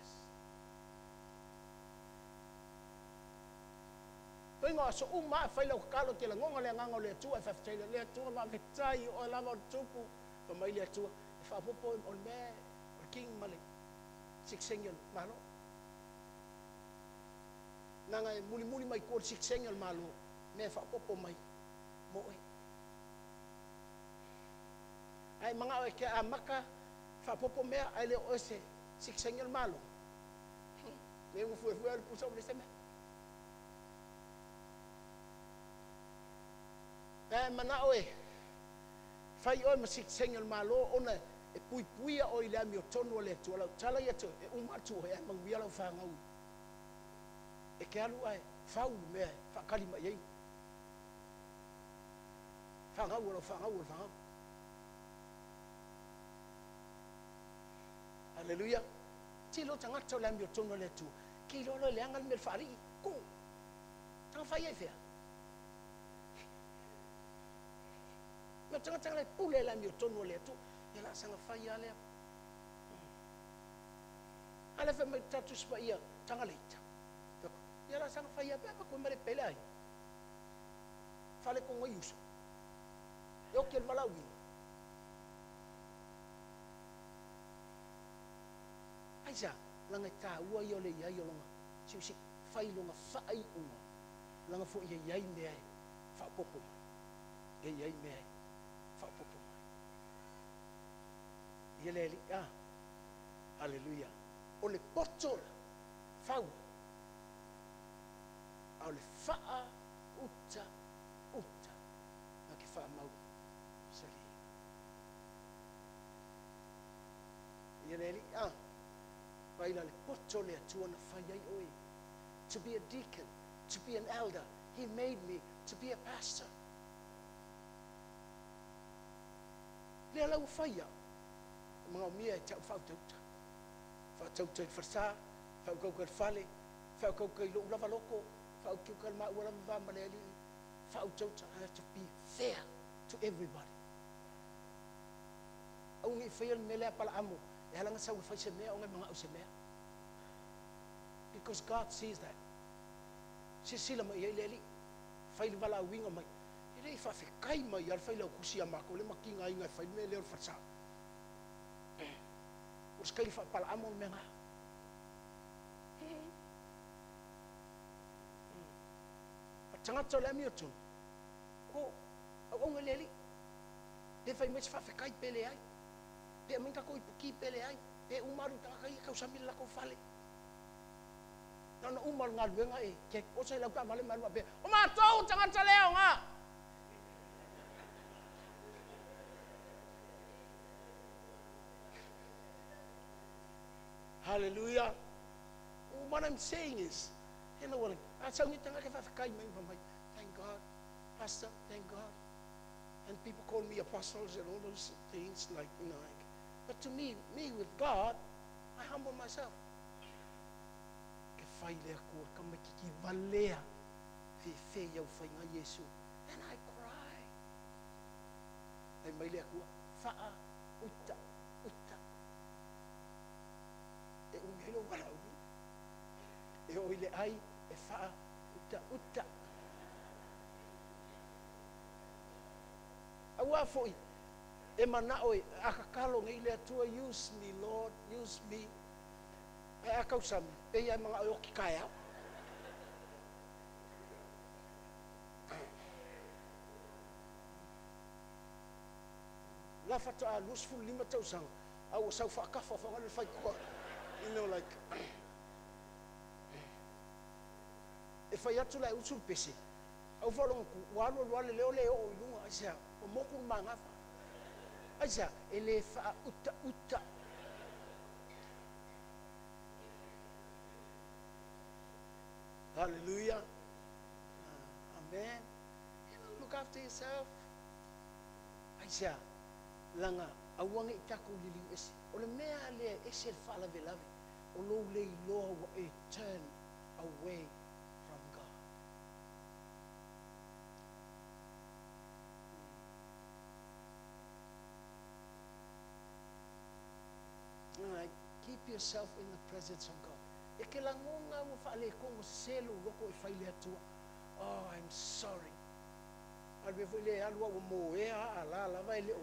Toinga aso uma e whai lau kakalo te langonga le anganga o le Atua e whawhitai le le Atua ma whitai o lava o le tupu fa mai le Atua e whaapopo o le mea o le King ma le sikisengi o le Malo. Nanga e mulimuli mai kua le sikisengi o le Malo mea e whaapopo mai mo oe. Ai mangao e ke a maka whaapopo mea ai le o se sikisengi o le Malo. Me unga fue fue o le pusa o le se mea. E manao e fai oe ma sikisengi o le Malo ona e puipuia oe i le amiotonu o le Atua. Lau tala ia te oe, e uma atu oe ae manuia lau fanau. E ke alu ae fau le mea e whaakali mai ai. Whangau o lau whangau o le whangau. Hallelujah. Tilo tangata o le amiotonu o le Atua. Ke iloa loa le anga le mea le whaarii. Ku. Tanga fai ai fea. Me tanga tanga le pule la mi o tonu le atu. Ia la sanga fai a lea. Ale fe mai tatu spa ia tanga leita. Ia la sanga fai a pe pa ko mare pele ai. Fale ko ngai uso. E o ke le valaui. Ai sa, langa tā ua i o le iai o longa. Si usi, fai longa whaai unga. Langa fo ia iai mea e whaopopo mai. Ia iai mea e whaopopo mai. Ia le ali, ah, hallelujah. O le poto la, whau. A o le whaa uta, uta. Na ke whaa mau sali. Ia le ali, ah. Vai la le poto le atua na whai ai oe. To be a deacon, to be an elder. He made me to be a pastor. Lea lau whaia. Mga o mia e tau whautauta. Whautauta i wharsa, whaukauka i whale, whaukauka i lou lava loko, whaukauka i maua lava vā ma le alii. Whautauta, I have to be fair to everybody. Au ngi whaia le melea pala amo. E halanga sau e whai se mea, o ngai mga au se mea. Because God sees that. Se sila mai ai le alii. Whai le wala uinga mai. E le i whawhekai mai al whai lau kusi a mako le makinga inga e whai me leo le wharsa. O se kaili whapala amo le mea ngā. A tangata o le ami o tonu. Ko, au aunga le alii. Pe whai mai se whawhekai pele ai. Pe aminga ko ipuki pele ai. Pe umaru tangaka i kausami le lako whale. Nana umaru ngā luenga e. Ke osa i lau ka male malu ape. O mātou tangata leo ngā. Hallelujah. What I'm saying is, you know what? I tell you, thank God, Pastor, thank God. And people call me apostles and all those things, like, you know, like. But to me, me with God, I humble myself. Ke whai lea kua, ka mai ki ki valea, fe fe iau whai ngā Yesu. And I cry. Ai mai lea kua, whaa, uta, uta. E umi ai lo wala umi. E oi le ai, e whaa, uta, uta. Aua foi, e mana oe, a kakalo ngai le atua, use me, Lord, use me. Ai a kausami, pe ia mga oe oki kai au. La whata a lusful lima tausanga, au o sau whaakafa whangale whai kua. You know, like, e whai atu lai usul pese, au whalonga ku, walu alu leo leo o ilunga, ai sea, o moku mangafa. Ai sea, e le wha uta uta. Hallelujah. Amen. You know, look after yourself. Ai sea, langa, auanga i tako liliu ese. O le mea lea ese le whaalave lave. O lou lei loa ua e turn away from God. Right. Keep yourself in the presence of God. E ke langonga ua whaale kongo selo loko e whaile atua. Oh, I'm sorry. Alwe fo ile alua ua moea a la lava e leo.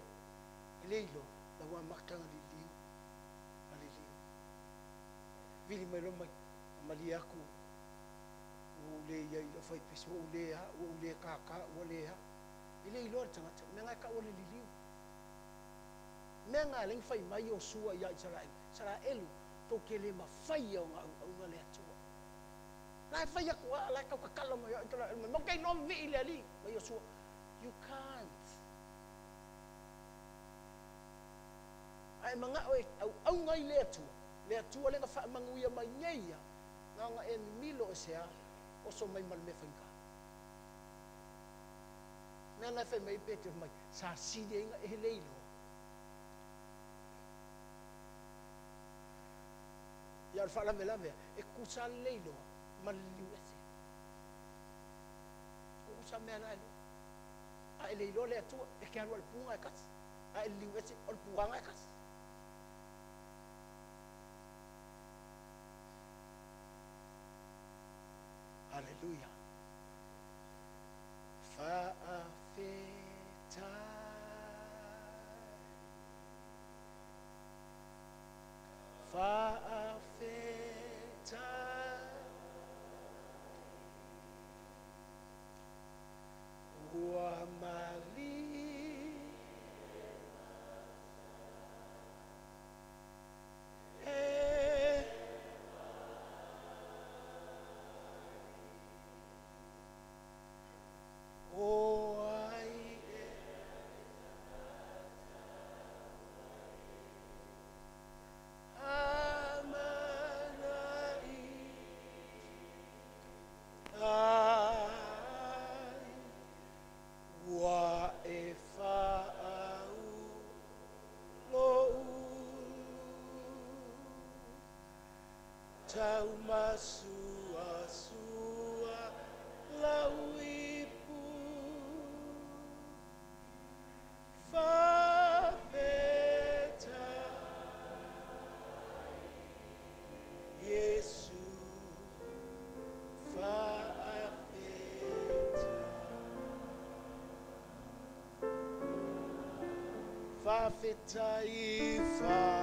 E leilo, la ua makanga liliu. A liliu. Vili mai lo mai, mali aku. Ua ule ia i la whai pesi, ua ule a, ua ule kaka, ua le a. E leilo le tangata, mea ngai ka ua le liliu. Mea ngai lengi whai mai o sua ia Israel. Israelu, tō ke le mawhai o ngā au ngā le atua. Lai whai aku a, lai kau kakala mai o Israel mai. Mokei no vi le ali, mai o sua. You can't. Ai manga oe, au au ngai le atua. Le atua lenga wha manguia mai ngeia. Ngā ngā e milo e sea, oso mai mal me whainga. Mea nai whai mai pete mai, sa siri inga e leilo. Ia o le whaalave lave, e kusa leiloa, ma liliu ese. sa mea na e lua. A e le iloa le Atua, e ke alu a le puga e kasi. A e liliu ese, o le puaga e kasi. Hallelujah. Fa'afetai. Fa'afetai. Ua mali. E. O ai e. Amanai. Ai. Ua e fa'au lo'u. Taumasuasua lau ipu. Fa'afetai. Iesu. Fa'afetai. Fa'afetai fa'a.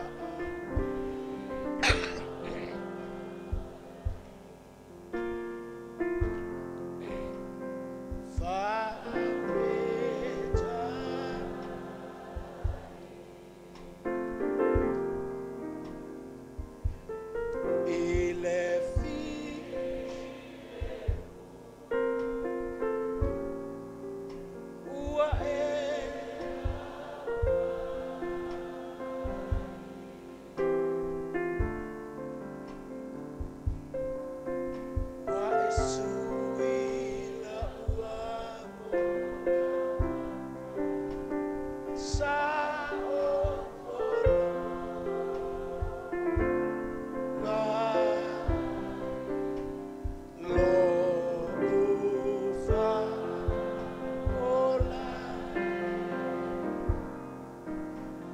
Fa'afetai. I le fi. Ua e. Ua e sui la ua mo. Sa o polo. Ma lo ufa ola.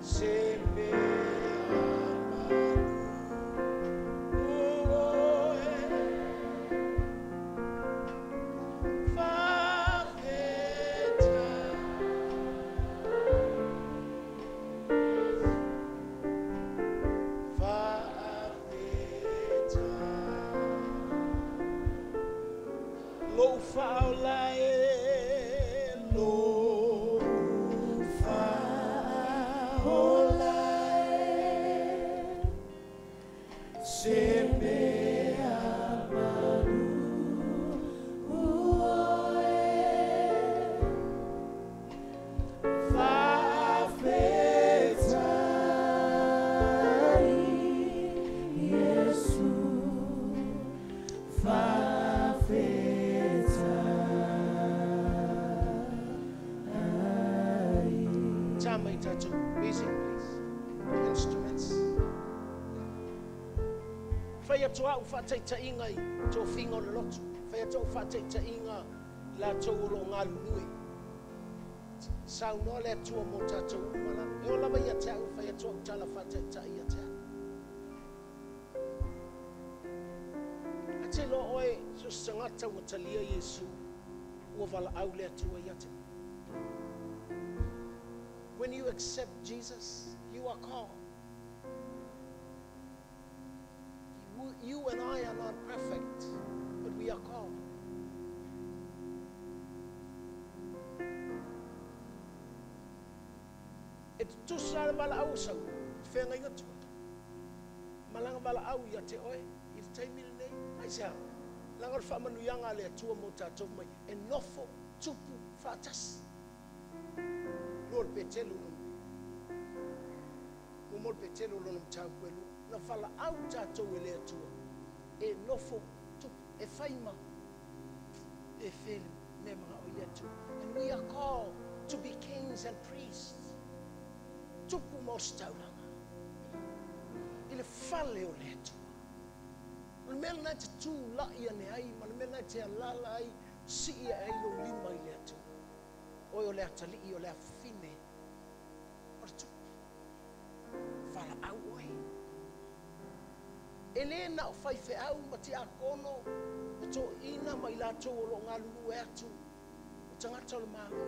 Se me amalu oe. Fa'afetai. Fa'afetai. Lo'u fa'aola e, lo'u fa'aola e. Se mea manu oe. Fa'afetai. Iesu. Fa'afetai. Tama i tatou. Music, please. Instruments. Fai atu au fa'ataitaiga i tofiga o le loto. Fai atu au fa'ataitaiga i latou o lo'o galulue. Saunoa le Atua mo tatou uma lava. E o lava ia te au, fai atu au tala fa'ataitai ia te au. A te iloa oe, so se tagata ua talia Iesu, ua valaau le Atua ia te. When you accept Jesus, you are called. You and I are not perfect, but we are called. E tutusa le valaau o sau, feagaiga tua. Malaga valaau ia te oe, i le taimi lenei. Ai se ao, laga o le faamanuiaga a le Atua mo tatou mai, e nofo tupu faatasi. Lua le Petelu lona. Mo le Petelu lona mataupu e lua. Na valaau tatou e le Atua. E nofo tupu, e faima, e fele, me mga o i le Atua. And we are called to be kings and priests. Tupu ma o se taulaga. I le fale o le Atua. O le mea lena e te tū lai ane ai, ma le mea lena e te alala ai, Si ia ai lo lima i le atu. Oe o le atali o le afine. O le tupu. Whala au oe. E le na o whai wheau ma te akono o tō ina mai lātou o lo ngā e atu o tangata o le malo.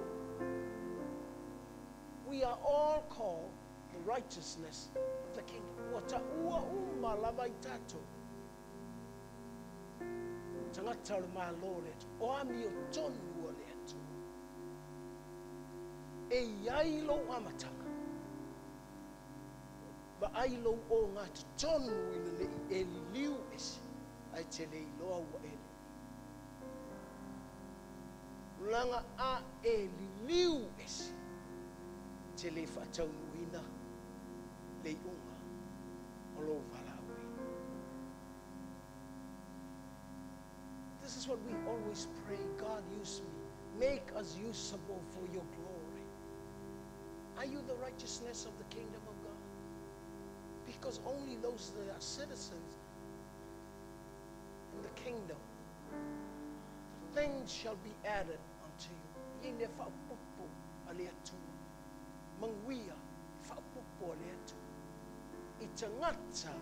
We are all called the righteousness of the kingdom. Ua ta ua uma lava i tātou. Tangata o le malo le atu. O ami o tonu o le atu. E iai lou amatanga. Ma ai lou o ngā tonu ina nei e liliu ese. Ai te lei loa ua e liliu. Langa a e liliu ese. Te lei whaataunuina lei unga o lou walauina. This is what we always pray. God, use me. Make us usable for your glory. Are you the righteousness of the kingdom of God? Because only those that are citizens in the kingdom, things shall be added unto you. Ye ne whaopopo a le atua. Manguia whaopopo a le atua. I tangata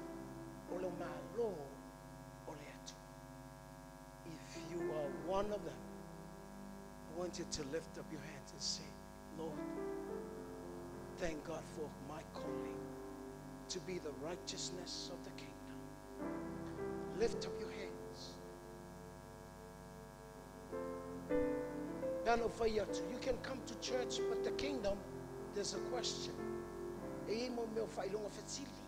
o le malo o le atua. If you are one of them, I want you to lift up your hands and say, Lord, thank God for my calling to be the righteousness of the kingdom. Lift up your hands. You can come to church, but the kingdom, there's a question. E mo meo whailonga whetili.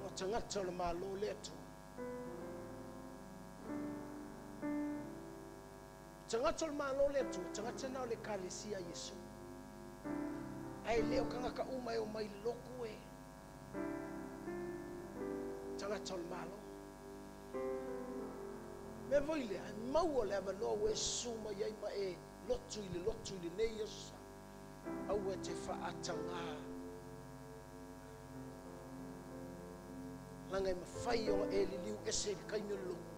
Ngā tangata o le malo le atua. Tangata o le malo le atua, tangata nao le kalesia Yesu. Ai leo kangaka uma e o mai loku e. Tangata o le malo. Me voile, ai maua le avanoa ue suma iai ma e lotu i le nei osa. Au e te whaata ngā. Langa i mawhai o e liliu ese i le kaimi o le loku.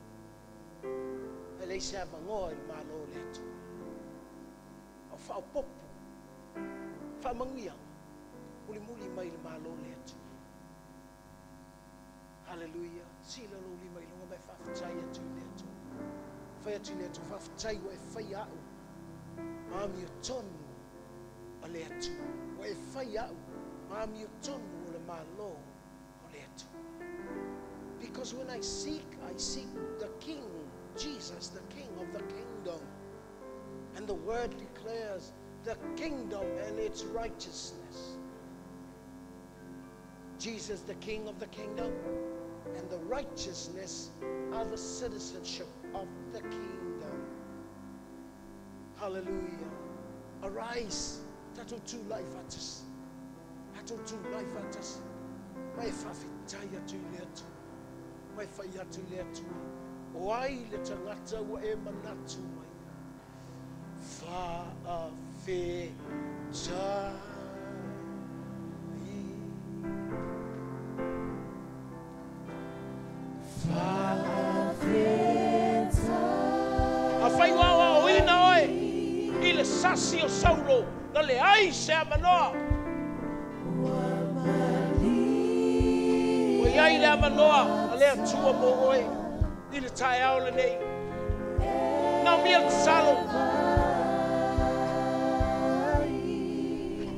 E leise avangoa i le malo le atua. Au whaopopo, whaamanguianga, muli muli mai le malo le atua. Hallelujah. Sila lo lima i lunga mai whaafetai atu i le atua. Whai atu i le atua, whaafetai wa e whai au. Maami o tonu o le atua. Wa e whai au, maami o tonu o le malo o le atua. Because when I seek the King, Jesus, the King of the kingdom. And the word declares the kingdom and its righteousness. Jesus, the King of the kingdom, and the righteousness are the citizenship of the kingdom. Hallelujah. Arise. Tato tu life at us. Tato tu life at us. Mai whawhitai atu i le atua. Mai whai atu i le atua. O ai le tangata ua e manatu mai. Whaafetai. A whai wā o ina oe, i le sasi o Saulo, na le ai se amanoa. Ua iai le amanoa, a le atua mō oe, i le tae ao le nei. Nā mia le salo.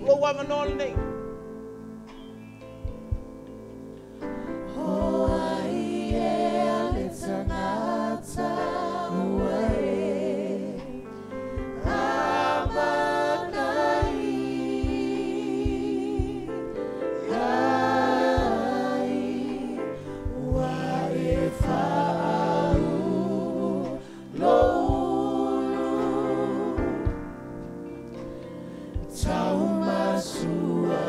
Lou amanoa le nei. Tau masua.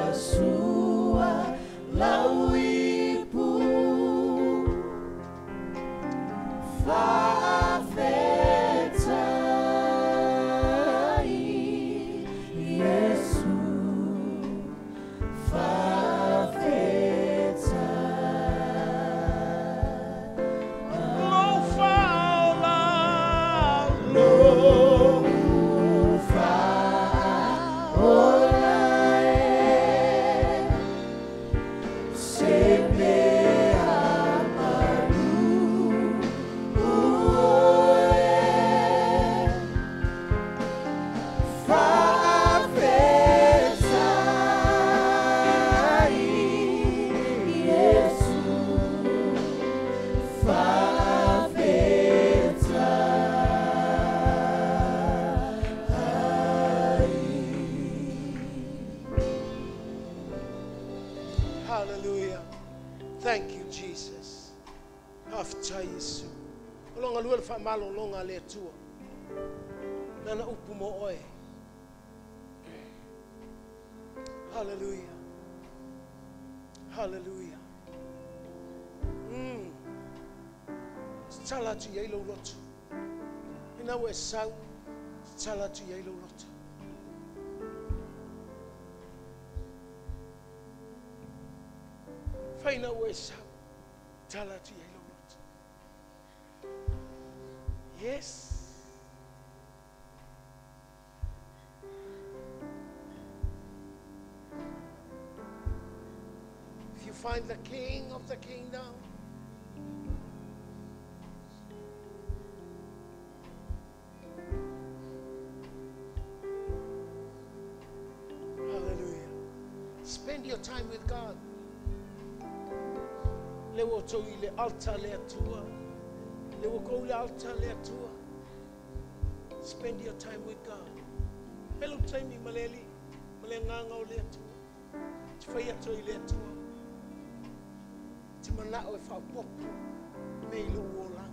Hallelujah. Thank you, Jesus. Faafetai Iesu. O lo galue le faamalologa a le Atua. Lana upu mo oe. Hallelujah. Hallelujah. Tatala atu i ai lou loto. Ina ua e sau, tatala atu i ai lou loto. Faina ua e sau, tatala atu i ai lou loto. Yes. If you find the King of the kingdom, hallelujah. Spend your time with God. Le o tau i le alta le Atua. Le o kou le alta le Atua. Spend your time with God. Pelo taimi maleli, male nganga o le Atua. Te whai ato i le Atua. Te manao e whaopopo me i lou olanga.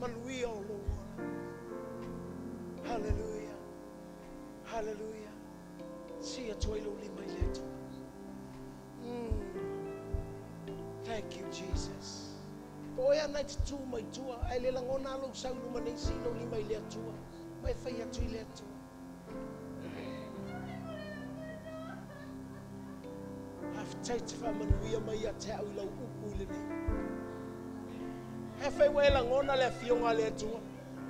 Manuia o lou olanga. Hallelujah. Hallelujah. Si atua i lou lima i le Atua. Thank you, Jesus. Po oe ana i te tū mai tua, ai le langona alo sau luma nei si lou lima i le Atua. Mai whai atu i le Atua. Faafetai te faamanuia mai ia te au i lau upu i lenei. He whai wa e langona le afioga a le Atua.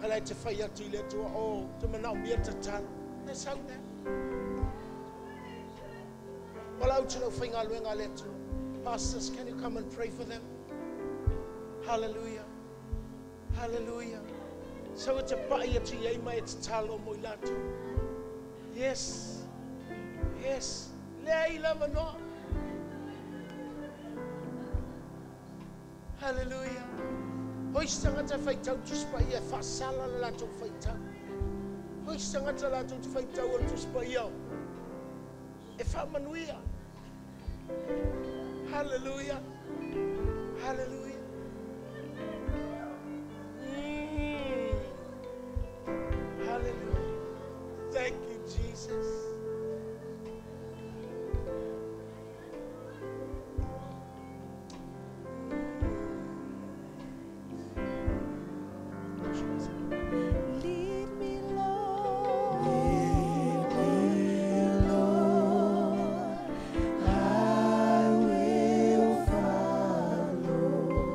Ala e te whai atu i le Atua. O, te manao mia tatalo. Ne sau lea. Wala au te lau whaingaluenga a le Atua. Pastors, can you come and pray for them? Hallelujah. Hallelujah. So e te pai atu i ai mai e te talo mo i lātou. Yes. Yes. Lea i lava noa. Hallelujah. Hoi sangata whaitau tuspa ia whaasala le lātou whaitau. Hoi sangata lātou te whaitau o tuspa ia. E whaamanuia. Hallelujah. Hallelujah. Hallelujah. Thank you, Jesus. Lead me, Lord. Lead me, Lord. I will follow.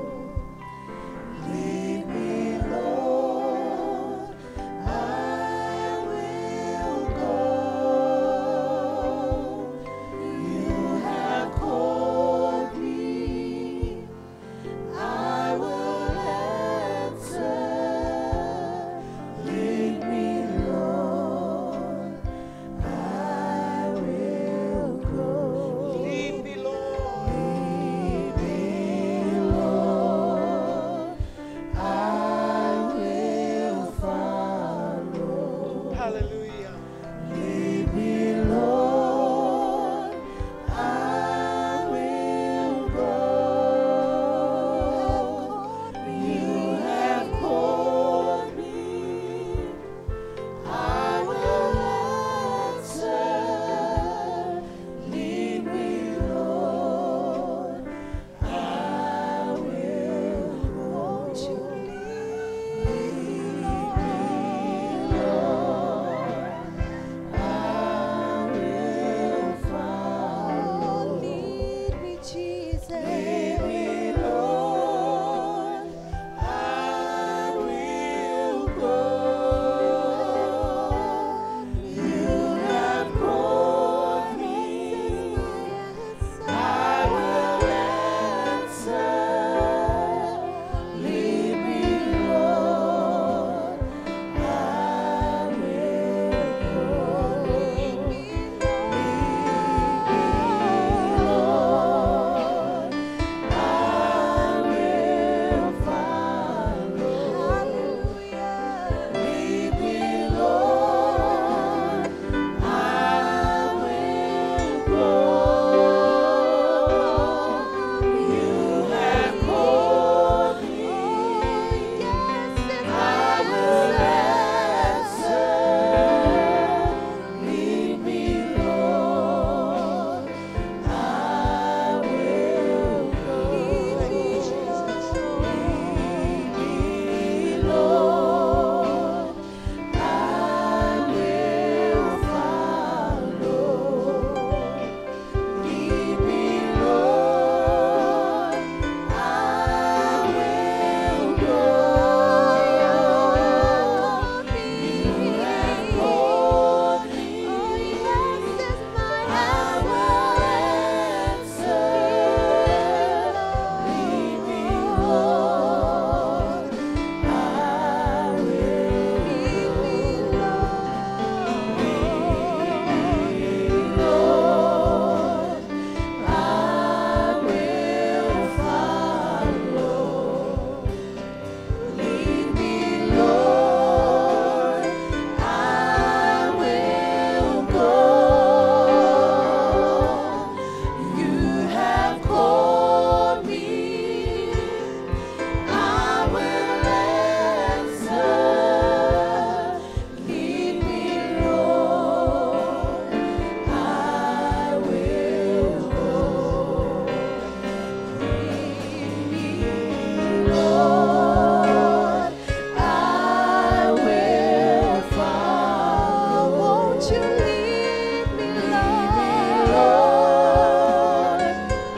you lead me, Lord?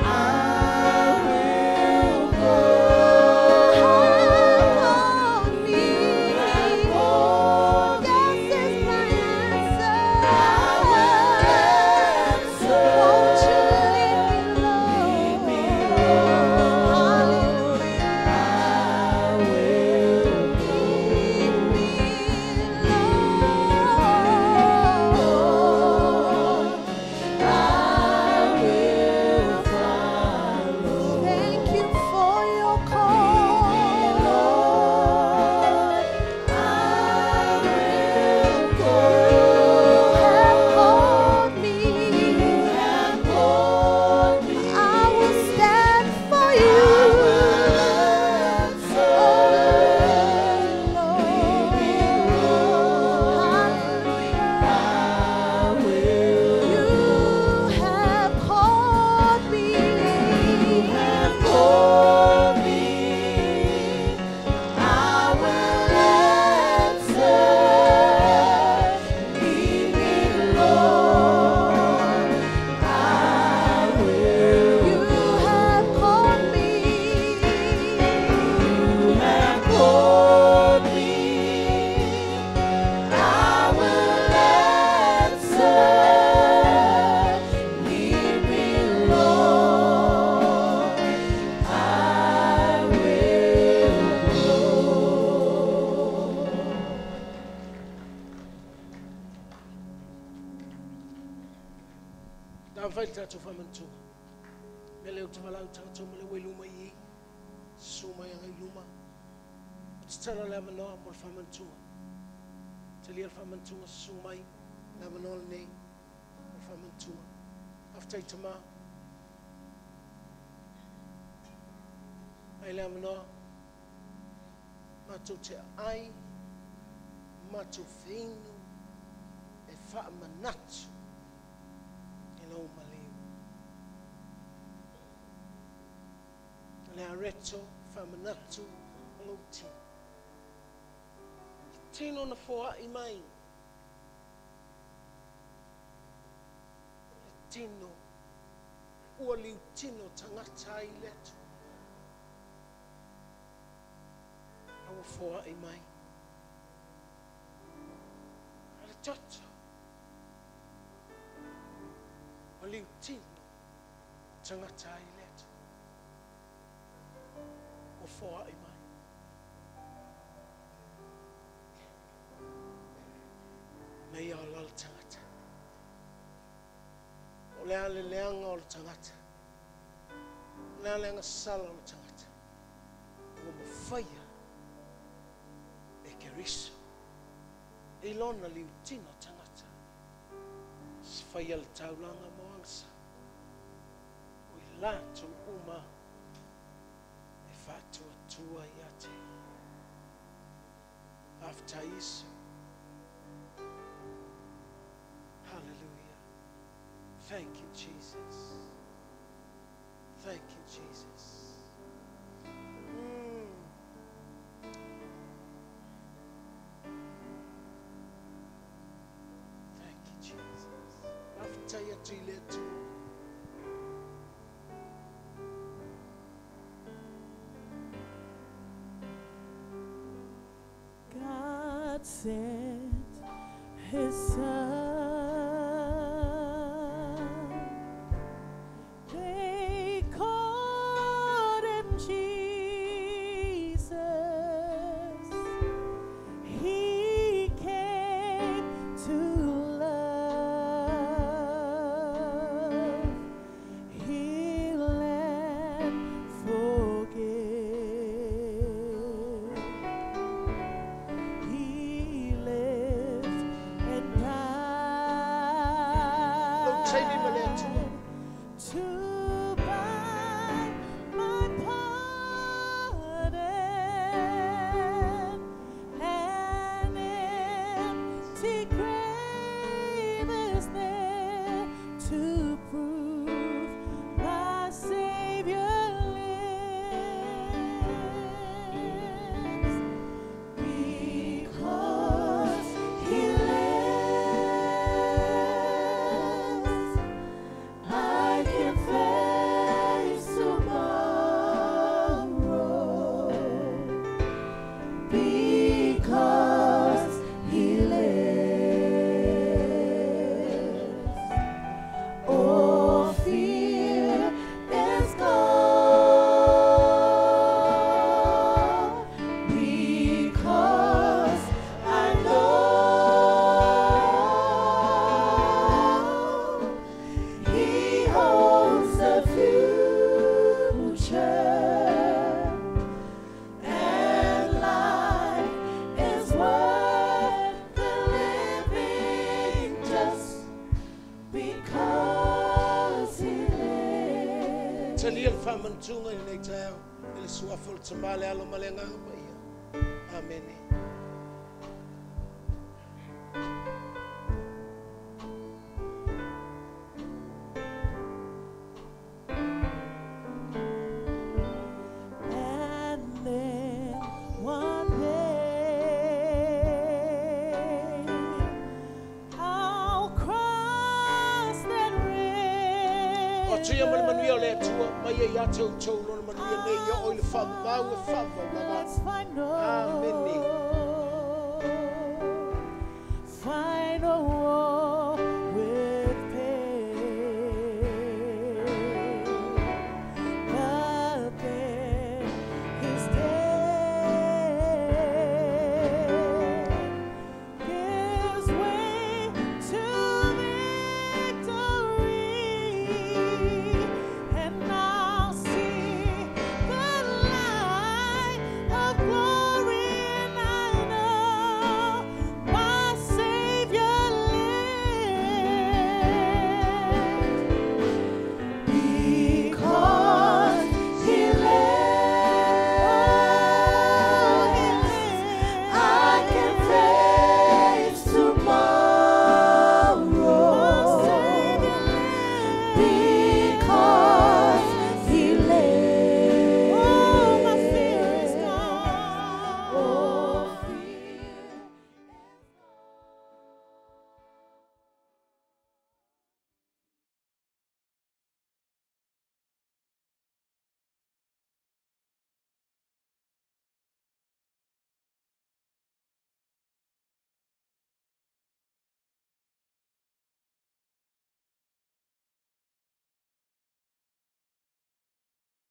I will go. Call me. Yes is my answer. Won't you lead me, Lord? Hallelujah. Lead me, Lord. I will follow. Thank you for your call. Lord, I will go. You have called me. You have called me. I will stand for you. Oh, Lord. I will. You have called me. You have called me. I will answer. Lead me, Lord. I will. You have called me. You have called me. I will answer. Lead me, Lord. I will go. Tafai le tatou faamanatuga mea lea ou te valaau tagata uma lea ua i luma i i susu mai agai i luma o tatala le avanoa mo le faamanatuga talia le faamanatuga susu mai le avanoa lenei mo le faamanatuga faafetai tamā ai le avanoa matou te ai matou feinu e faamanatu i lau maliu. Le areto faamanatu o lou tino. Le tino na foa'i mai. Le tino ua liu tino tagata ai le atu. A ua foa'i mai. A le toto. O liu tino tagata ai le atu. Ua foa'i mai. Mea o la le tagata. O le a le leaga o le tagata. O le a le agasala o le tagata. Ua mafaia e Keriso. I lona liu tino tagata. Se faia le taulaga mo agasa. O i latou uma e faatuatua ia te. Faafetai Iesu. Hallelujah. Thank you, Jesus. Thank you, Jesus. Thank you, Jesus. Faafetai atu i le Atua. God sent his son. They called him Jesus. He came to love, heal, and forgive. He lived and died. Whamantunga i lenei taeao, i le suafa o le Tama le Alo ma le Agaga Paia. Amene. And then one day I'll cross that O tuia ma le manuia o le river. Atua, mai e ia te outou lona manuia nei, ia oi le whamau e whamau lava. Let's find Amene. Final